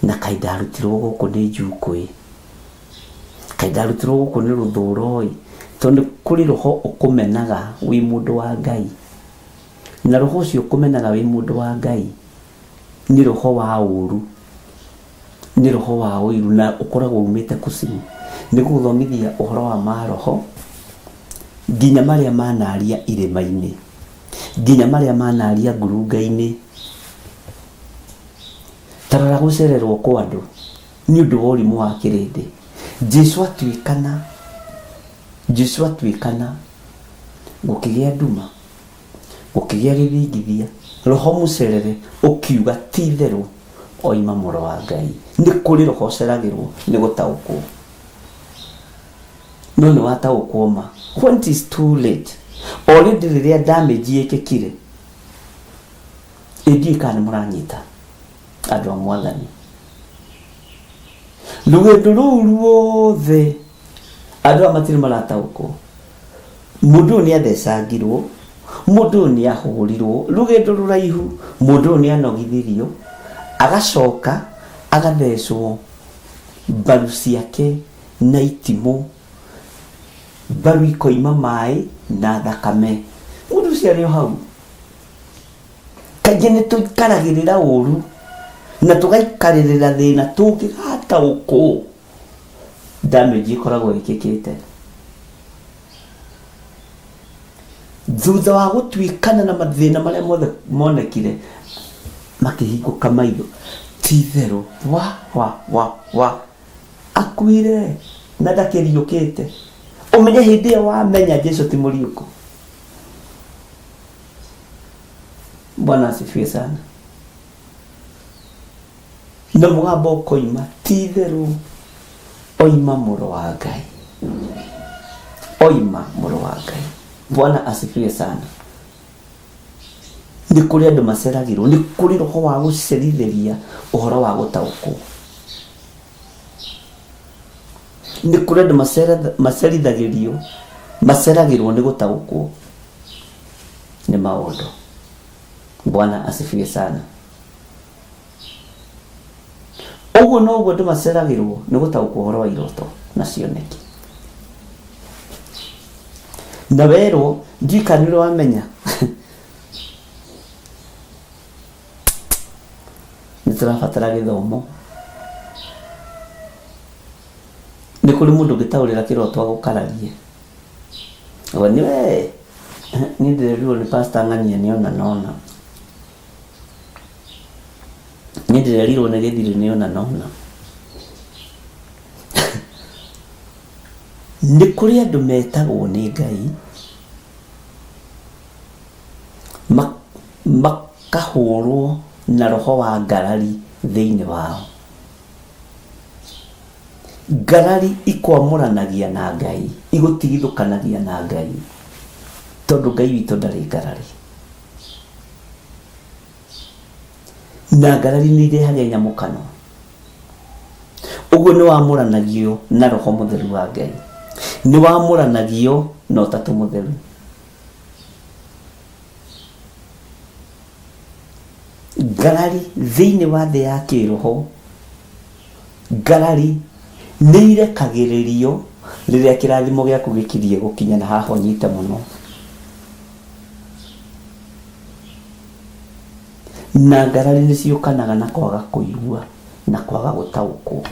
na kaĩ ndarutirwo gũkũ nĩ njukũ-ĩ, kaĩ ndarutirwo gũkũ nĩ rũthũro-ĩ, tondũ nĩ kũrĩ roho ũkũmenaga wĩ mũndũ wa Ngai, na roho ũcio ũkũmenaga wĩ mũndũ wa Ngai nĩ roho wa ũru, nĩ roho wa ũiru na ũkoragwo umĩte kuzimu. Nĩ gũgũthomithia ũhoro wa maroho nginya marĩa manaria irĩma-inĩ. Nginya marĩa manaria ngurunga-inĩ. Ta rora gũcererwo kwa andũ nĩ ũndũ wa ũrimũ wa kĩrĩndĩ. Jesu atuĩkana, Jesu atuĩkana, gũkĩgĩa nduma, gũkĩgĩa gĩthingithia, roho mũcerere ũkiuga ti itherũ oima mũrũ wa Ngai. Nĩ kũrĩ roho ũceragĩrwo nĩ gũtaũkwo. No nĩ wataũkwo ma. When it is too late. Already rĩrĩa damage ĩkĩkire, ĩ ndiũĩ kana nĩ mũranyita andũ a mwathani. Rũgendo rũu ruothe andũ aya matirĩ marataũkwo. Mũndũ ũyũ nĩ athecangirwo, mũndũ ũyũ nĩ ahũrirwo, rũgendo rũraihu, mũndũ ũyũ nĩ anogithirio, agacoka agathecwo mbaru ciake na itimũ, mbaru ikoima maĩ na thakame. Mũndũ ũcio arĩ o hau. Kaingĩ nĩ tũikaragĩrĩra ũru na tũgaikarĩrĩra thĩna tũngĩgataũkwo damage ĩkoragwo ĩkĩkĩte. Thutha wa gũtuĩkana na mathĩna marĩa mothe monekire, makĩhingũka maitho, ti itherũ wa wa wa wa akuire na ndakĩriũkĩte. Ũmenye hĩndĩ ĩyo wamenya Jesu ti mũriũku. Bwana asifiwe sana. Na mũgambo ũkoima ti itherũ oima mũrũ wa Ngai, oima mũrũ wa Ngai. Bwana asifiwe sana. Nĩ kũrĩ andũ maceragĩrwo, nĩ kũrĩ roho wa gũcerithĩria ũhoro wa gũtaũkwo. Nĩ kũrĩ andũ macerithagĩrio, maceragĩrwo nĩ gũtaũkwo nĩ maũndũ. Bwana asifiwe sana. Ũguo noguo andũ maceragĩrwo nĩ gũtaũkwo ũhoro wa iroto na cioneki. Na werwo ndiũĩ kana nĩ ũrĩ wamenya nĩ tũrabatara gĩthomo. Nĩ kũrĩ mũndũ ũngĩtaũrĩra kĩroto agũkararie. We nĩ we niĩ ndĩrerirwo nĩ pastor ng'ania nĩ ona na ũna. Niĩ ndĩrerirwo nĩ gĩthirĩ nĩ ũna na ũna. Nĩ kũrĩ andũ metagwo nĩ Ngai. Makahũrwo na roho wa ngarari thĩinĩ wao. Ngarari ikwamũranagia na Ngai, igũtigithũkanagia na Ngai, tondũ Ngai witũ ndarĩ ngarari. Na ngarari nĩ irehage nyamũkano. Ũguo nĩ wamũranagio na roho mũtheru wa Ngai, nĩ wamũranagio na ũtatũ mũtheru. Ngarari thĩinĩ wa thĩ ya kĩroho, ngarari nĩ irekagĩrĩrio rĩrĩa kĩrathimo gĩaku gĩkirie gũkinya, na haha ũnyite mũno. Na ngarari nĩ ciũkanaga na kwaga kũigua na kwaga gũtaũkwo.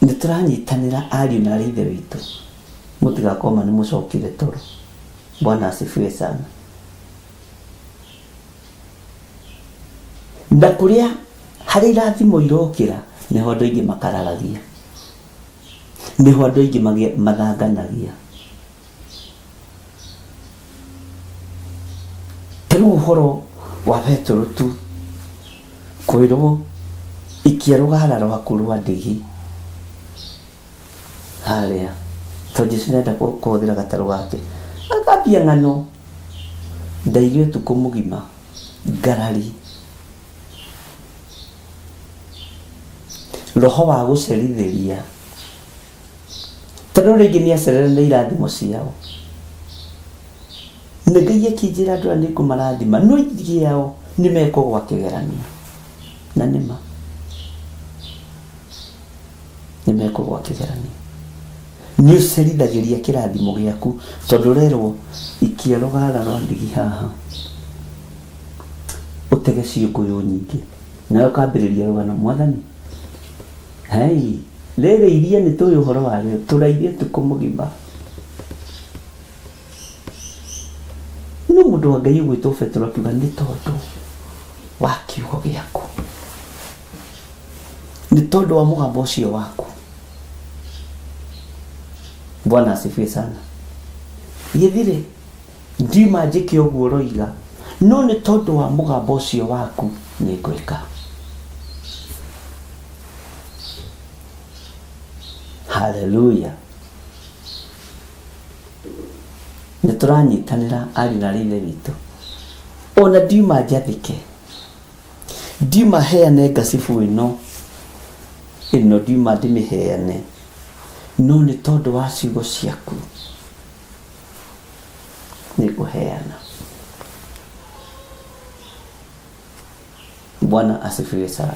Nĩ tũranyitanĩra ariũ na arĩ ithe witũ, mũtigakoma nĩ mũcokire toro. Bwana asifiwe sana. Na kũrĩa harĩa irathimo irokĩra nĩho andũ aingĩ makararagia, nĩho andũ aingĩ mathanganagia. Ta rĩu ũhoro wa Petero tu kwĩrwo ikia rũgara rwaku rwa ndigi harĩa, tondũ Jesu nĩarenda kũhũthĩra gatarũ gake, akambia ng'ano ndaire ũtukũ mũgima ngarari. Roho wa gũcerithĩria, tondũ rĩngĩ nĩ acerere na irathimo ciao, na Ngai akĩnjĩra andũ aya nĩ ngũmarathima, no aingĩ ao nĩ mekũgwa kĩgeranio, na nĩma nĩ mekũgwa kĩgeranio. Nĩ ũcerithagĩria kĩrathimo gĩaku, tondũ ũrerwo ikia rũgara rwa ndigi haha ũtege ciũngũyũ nyingĩ, nawe ũkambĩrĩria rũgano, Mwathani hei, rĩrĩ iria nĩ tũĩ ũhoro warĩo, tũraire ũtukũ mũgima. No mũndũ wa Ngai ũgwĩtwo Petero akiuga nĩ tondũ wa kiugo gĩaku, nĩ tondũ wa mũgambo ũcio waku. Bwana asifiwe sana. Gĩthirĩ ndiuma njĩke ũguo ũroiga, no nĩ tondũ wa mũgambo ũcio waku nĩ ngwĩka. Haleluya. Nĩ tũranyitanĩra ariũ na arĩ ithe witũ. Ona ndiuma njathĩke, ndiuma heane ngacibu ĩno ĩno, ndiuma ndĩmĩheane, no nĩ tondũ wa ciugo ciaku nĩ ngũheana. Bwana asifiwe sana.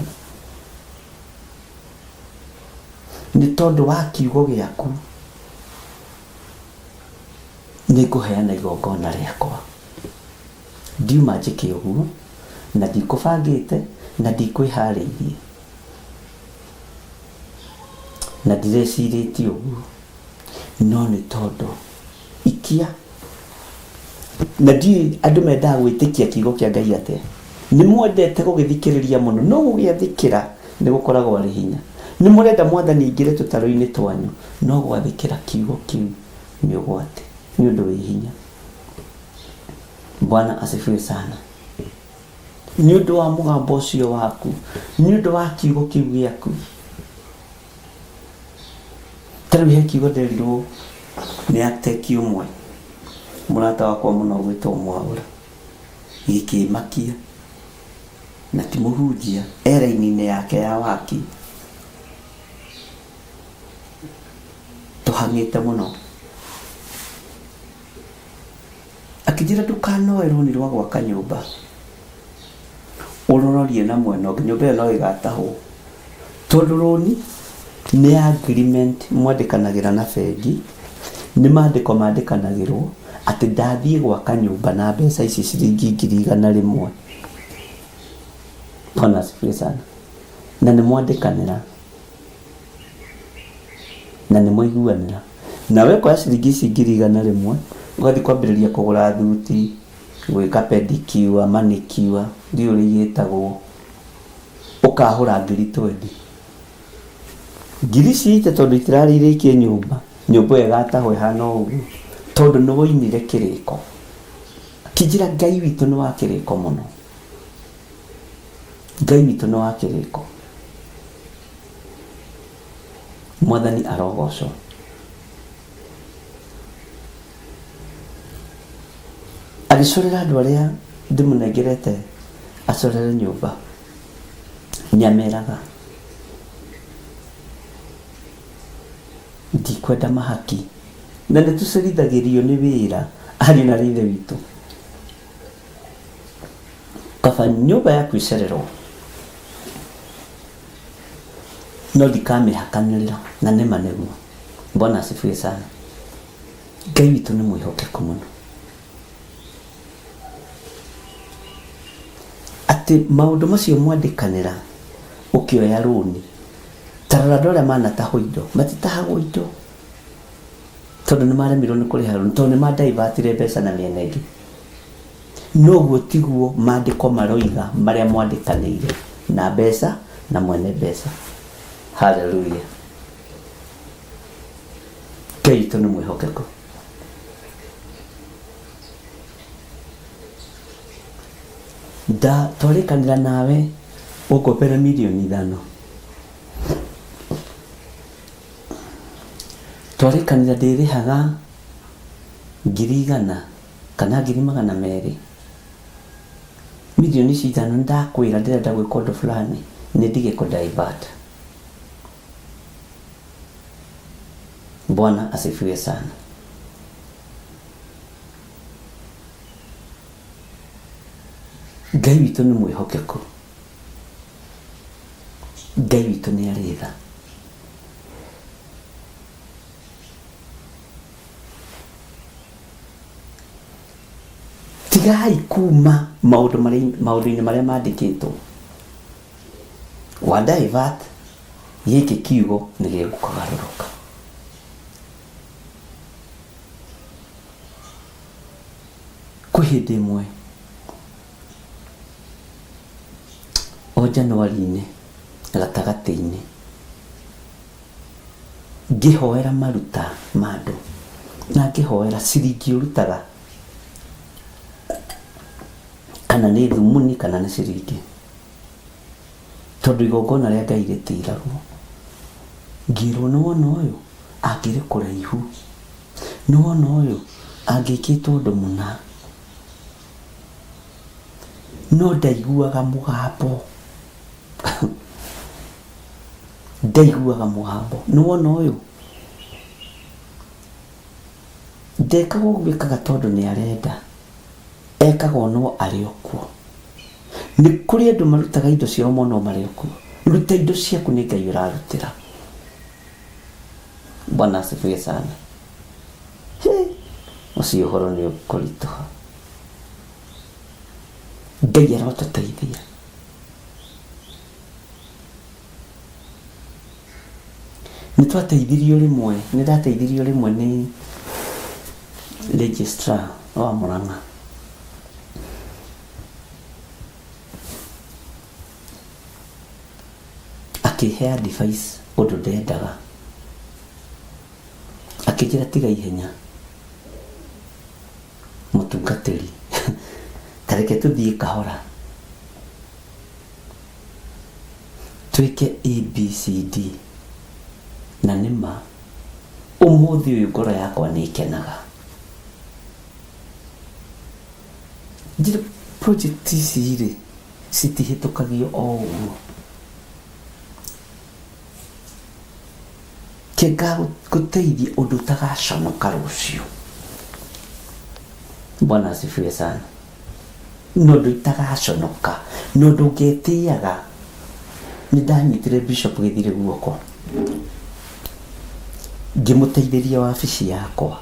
Nĩ tondũ wa kiugo gĩaku nĩ ngũheana igongona rĩakwa. Ndiuma njĩke ũguo na ndikũbangĩte na ndikwĩharĩirie na ndirecirĩtie ũguo, no nĩ tondũ ikia. Na ndiũĩ andũ mendaga gwĩtĩkia kiugo kĩa Ngai atĩa. Nĩ mwendete gũgĩthikĩrĩria mũno, no gũgĩathĩkĩra nĩ gũkoragwo arĩ hinya. Nĩ mũrenda Mwathani aingĩre tũtarũ-inĩ twanyu, no gwathĩkĩra kiugo kĩu nĩ ũgwati, nĩ ũndũ wĩ hinya. Bwana asifiwe sana. Nĩ ũndũ wa mũgambo ũcio waku, nĩ ũndũ wa kiugo kĩu gĩaku. Ta rĩu he kiugo nderirwo nĩ ateki ũmwe, mũrata wakwa mũno ũgwĩtwo Mwaũra, gĩkĩmakia, na ti mũhunjia, e raini-inĩ yake ya waki, tũhang'ĩte mũno. Akĩnjĩra ndũkanoe rũni rwa gwaka nyũmba, ũrũrorie na mwena ũngĩ, nyũmba ĩyo no ĩgatahwo. Tondũ rũni nĩ agreement mwandĩkanagĩra na bengi, nĩ mandĩko mandĩkanagĩrwo atĩ ndathiĩ gwaka nyũmba na mbeca ici ciringi 100,000. Bwana asifiwe sana. Na nĩ mwandĩkanĩra na nĩ mwaiguanĩra, nawe ũkoya ciringi ici 100,000 ũgathiĩ kwambĩrĩria kũgũra thuti, gwĩka pedicure, manicure, ndiũĩ ũrĩa igĩtagwo, ũkahũra 20,000. Ngiri ici ite tondũ itirarĩ irĩkie nyũmba, nyũmba ĩyo ĩgatahwo ĩhana o ũguo. Tondũ nĩ woinire kĩrĩko. Akĩnjĩra Ngai witũ nĩ wa kĩrĩko mũno. Ngai witũ nĩ wa kĩrĩko. Mwathani arogocwo. Agĩcorera andũ arĩa ndĩmũnengerete acorere nyũmba, nĩameraga ndikwenda mahaki. Na nĩ tũcerithagĩrio nĩ wĩra ariũ na ithe witũ. Kaba nyũmba yaku ĩcererwo no ndikamĩhakanĩrĩra na nĩma nĩguo. Bwana asifiwe sana. Ngai witũ nĩ mwĩhokeku mũno. Atĩ maũndũ macio mwandĩkanĩra ũkĩoya rũni, ta rora andũ arĩa manatahwo indo, matitahagwo indo tondũ nĩ maremirwo nĩ kũrĩha rũni, tondũ nĩ madaivatire mbeca na mĩena ĩngĩ. Noguo tiguo maandĩko maroiga marĩa mwandĩkanĩire na mbeca na mwene mbeca. Haleluya. Ngai witũ nĩ mwĩhokeku. Nda twarĩkanĩra nawe ũngobere mirioni 5. Twarĩkanĩra ndĩrĩhaga 100,000 kana 200,000. Mirioni ici 5 nĩndakwĩra ndĩrenda gwĩka ũndũ fulani nĩ ndige kũ divert. Bwana asifiwe sana. Ngai witũ nĩ mwĩhokeku. Ngai witũ nĩ arĩ tha. Tigai kuma maũndũ maũndũ-inĩ marĩa mandĩkĩtwo. Wa divert gĩkĩ kiugo nĩ gĩgũkũgarũrũka. Kwĩ hĩndĩ ĩmwe o Januari-inĩ gatagatĩ-inĩ ngĩhoera maruta ma andũ na ngĩhoera ciringi ũrutaga kana nĩ thumuni kana nĩ ciringi tondũ igongona rĩa Ngai rĩtiragwo. Ngĩrwo nĩ wona ũyũ angĩrĩ kũraihu, nĩ wona ũyũ angĩkĩtwo ũndũ mũna, no ndaiguaga mũgambo ndaiguaga mũgambo nĩ wona ũyũ ndekaga ũguo ekaga tondũ nĩ arenda ekaga onwo arĩ o kuo. Nĩ kũrĩ andũ marutaga indo ciao monwo marĩ o kuo. Ruta indo ciaku nĩ Ngai ũrarutĩra. Bwana asifiwe sana. He, ũcio ũhoro nĩ ũkũritũha. Ngai arotũteithia. Nĩ twateithirio rĩmwe, nĩ ndateithirio rĩmwe nĩ registrar wa Murang'a. Akĩhe advice ũndũ ndendaga. Akĩnjĩra tiga ihenya mũtungatĩri, ta reke tũthiĩ kahora. Twĩke ABCD. Na nĩ ma, ũmũthĩ ũyũ ngoro yakwa nĩ ĩkenaga. Njĩra project ici rĩ, citihĩtũkagio o ũguo. Ke ngagũteithia ũndũ ũtagaconoka rũciũ. Bwana asifiwe sana. Na ũndũ itagaconoka, na ũndũ ngetĩaga. Nĩ ndanyitire Bishop Gĩthire guoko, ngĩmũteithĩria wabici yakwa,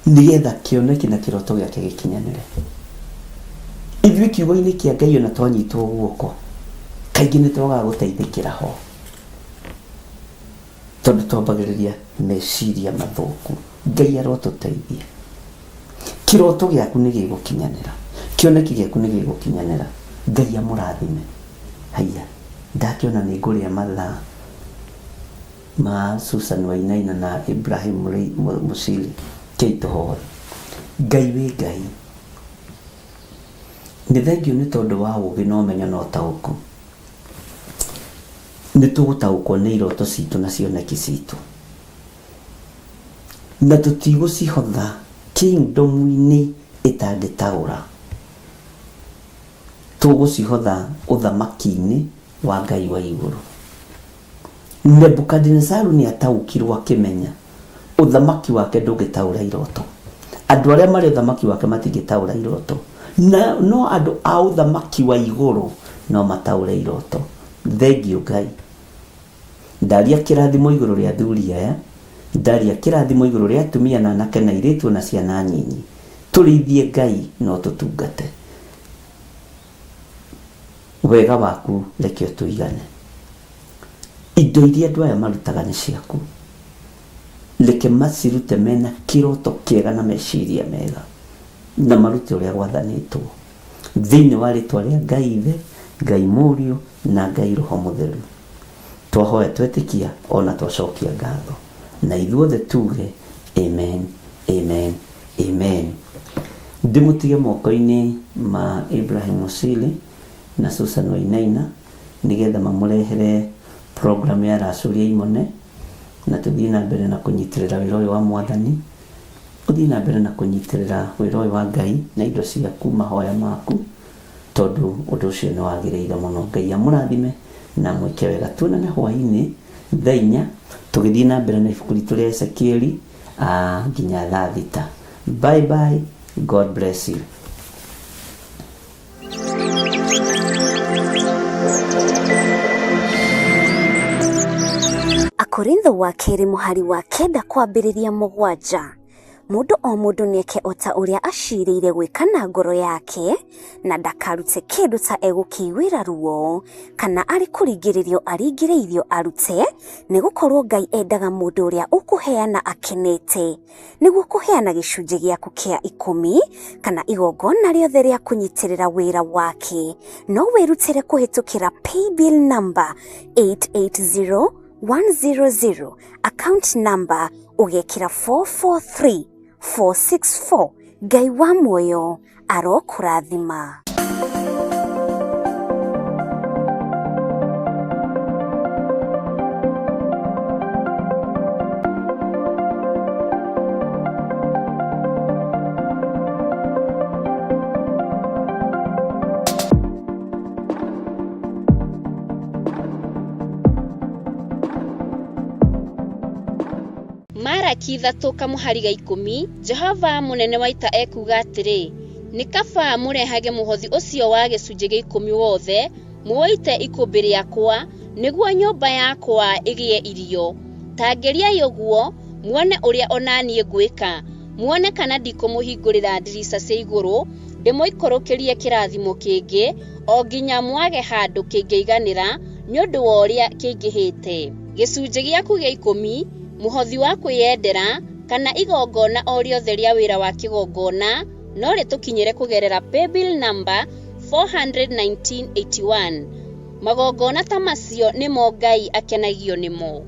nĩgetha kĩoneki na kĩroto gĩake gĩkinyanĩre. Ithuĩ kiugo-inĩ kĩa Ngai ona twanyitwo guoko, kaingĩ nĩ twagaga gũteithĩkĩra ho, tondũ twambagĩrĩria meciria mathũku. Ngai arotũteithia. Kĩroto gĩaku nĩ gĩgũkinyanĩra, kĩoneki gĩaku nĩ gĩgũkinyanĩra. Ngai amũrathime. Haiya, ndakĩona nĩ ngũrĩa mathaa. Ma Susan Wainaina na Ibrahim Musili kei tũhoe. Ngai wĩ Ngai. Nĩ thengiũ nĩ tondũ wa ũũgĩ na ũmenyo na ũtaũku. Nĩ tũgũtaũkwo nĩ iroto citũ na cioneki citũ. Na tũtigũcihotha kingdom-inĩ ĩtangĩtaũra. Tũgũcihotha ũthamaki-inĩ wa Ngai wa igũrũ. Nebukadinezaru nĩ ataũkirwo akĩmenya ũthamaki wake ndũngĩtaũra iroto. Andũ arĩa marĩ ũthamaki wake matingĩtaũra iroto. Na no andũ a ũthamaki wa igũrũ no mataũre iroto. Thengiũ Ngai. Ndaria kĩrathimo igũrũ rĩa athuri aya, ndaria kĩrathimo igũrũ rĩa atumia na anake na airĩtu ona ciana nyinyi. Tũrĩithie Ngai na ũtũtungate. Wega waku reke ũtũigane. Indo iria andũ aya marutaga nĩ ciaku. Reke macirute mena kĩroto kĩega na meciria mega na marute ũrĩa gwathanĩtwo. Thĩinĩ wa rĩtwa rĩa Ngai Ithe, Ngai Mũriũ na Ngai Roho Mũtheru. Twahoya twetĩkia ona twacokia ngatho. Na ithuothe tuge amen, amen, amen. Ndĩmũtige moko-inĩ ma Ibrahim Musili na Susan Wainaina nĩgetha mamũrehere program ya Racũria Imone na tũthiĩ na mbere na kũnyitĩrĩra wĩra ũyũ wa Mwathani. Ũthiĩ na mbere na kũnyitĩrĩra wĩra ũyũ wa Ngai na indo ciaku, mahoya maku, tondũ ũndũ ũcio nĩ wagĩrĩire mũno. Ngai amũrathime na amwĩke wega. Tuonane hwaĩ-inĩ thaa inya tũgĩthiĩ na mbere na ibuku ritũ rĩa Ezekieli nginya thaa thita. Bye bye, God bless you. Akorintho wa kerĩ mũhari wa kenda kwambĩrĩria mũgwanja. Mũndũ o mũndũ nĩeke o ta ũrĩa acirĩire gwĩka na ngoro yake, na ndakarute kĩndũ ta egũkĩiguĩra ruo, kana arĩ kũringĩrĩrio aringĩrĩirio arute, nĩgũkorwo Ngai endaga mũndũ ũrĩa ũkũheana akenete. Nĩguo kũheana gĩcunjĩ gĩaku kĩa ikũmi kana igongona rĩothe rĩa kũnyitĩrĩra wĩra wake, no wĩrutĩre kũhĩtũkĩra paybill number 880100, account number ũgekĩra 443464. Ngai wa muoyo arokũrathima. Maraki ithatũ kamũhari ga ikũmi, Jehova mũnene wa ita ekuuga atĩrĩ, nĩ kaba mũrehage mũhothi ũcio wa gĩcunjĩ gĩa ikũmi wothe, mũũite ikũmbĩ rĩakwa, nĩguo nyũmba yakwa ĩgĩe irio. Ta ngeriai ũguo, muone ũrĩa o na niĩ ngwĩka, muone kana ndikũmũhingũrĩra ndirica cia igũrũ, ndĩmũikũrũkĩrie kĩrathimo kĩngĩ, o nginya mwage handũ kĩngĩiganĩra nĩ ũndũ wa ũrĩa kĩingĩhĩte. Gĩcunjĩ gĩaku gĩa ikũmi, mũhothi wa kwĩyendera, kana igongona o rĩothe rĩa wĩra wa kĩgongona, no rĩtũkinyĩre kũgerera paybill number 41981. Magongona ta macio nĩmo Ngai akenagio nĩmo.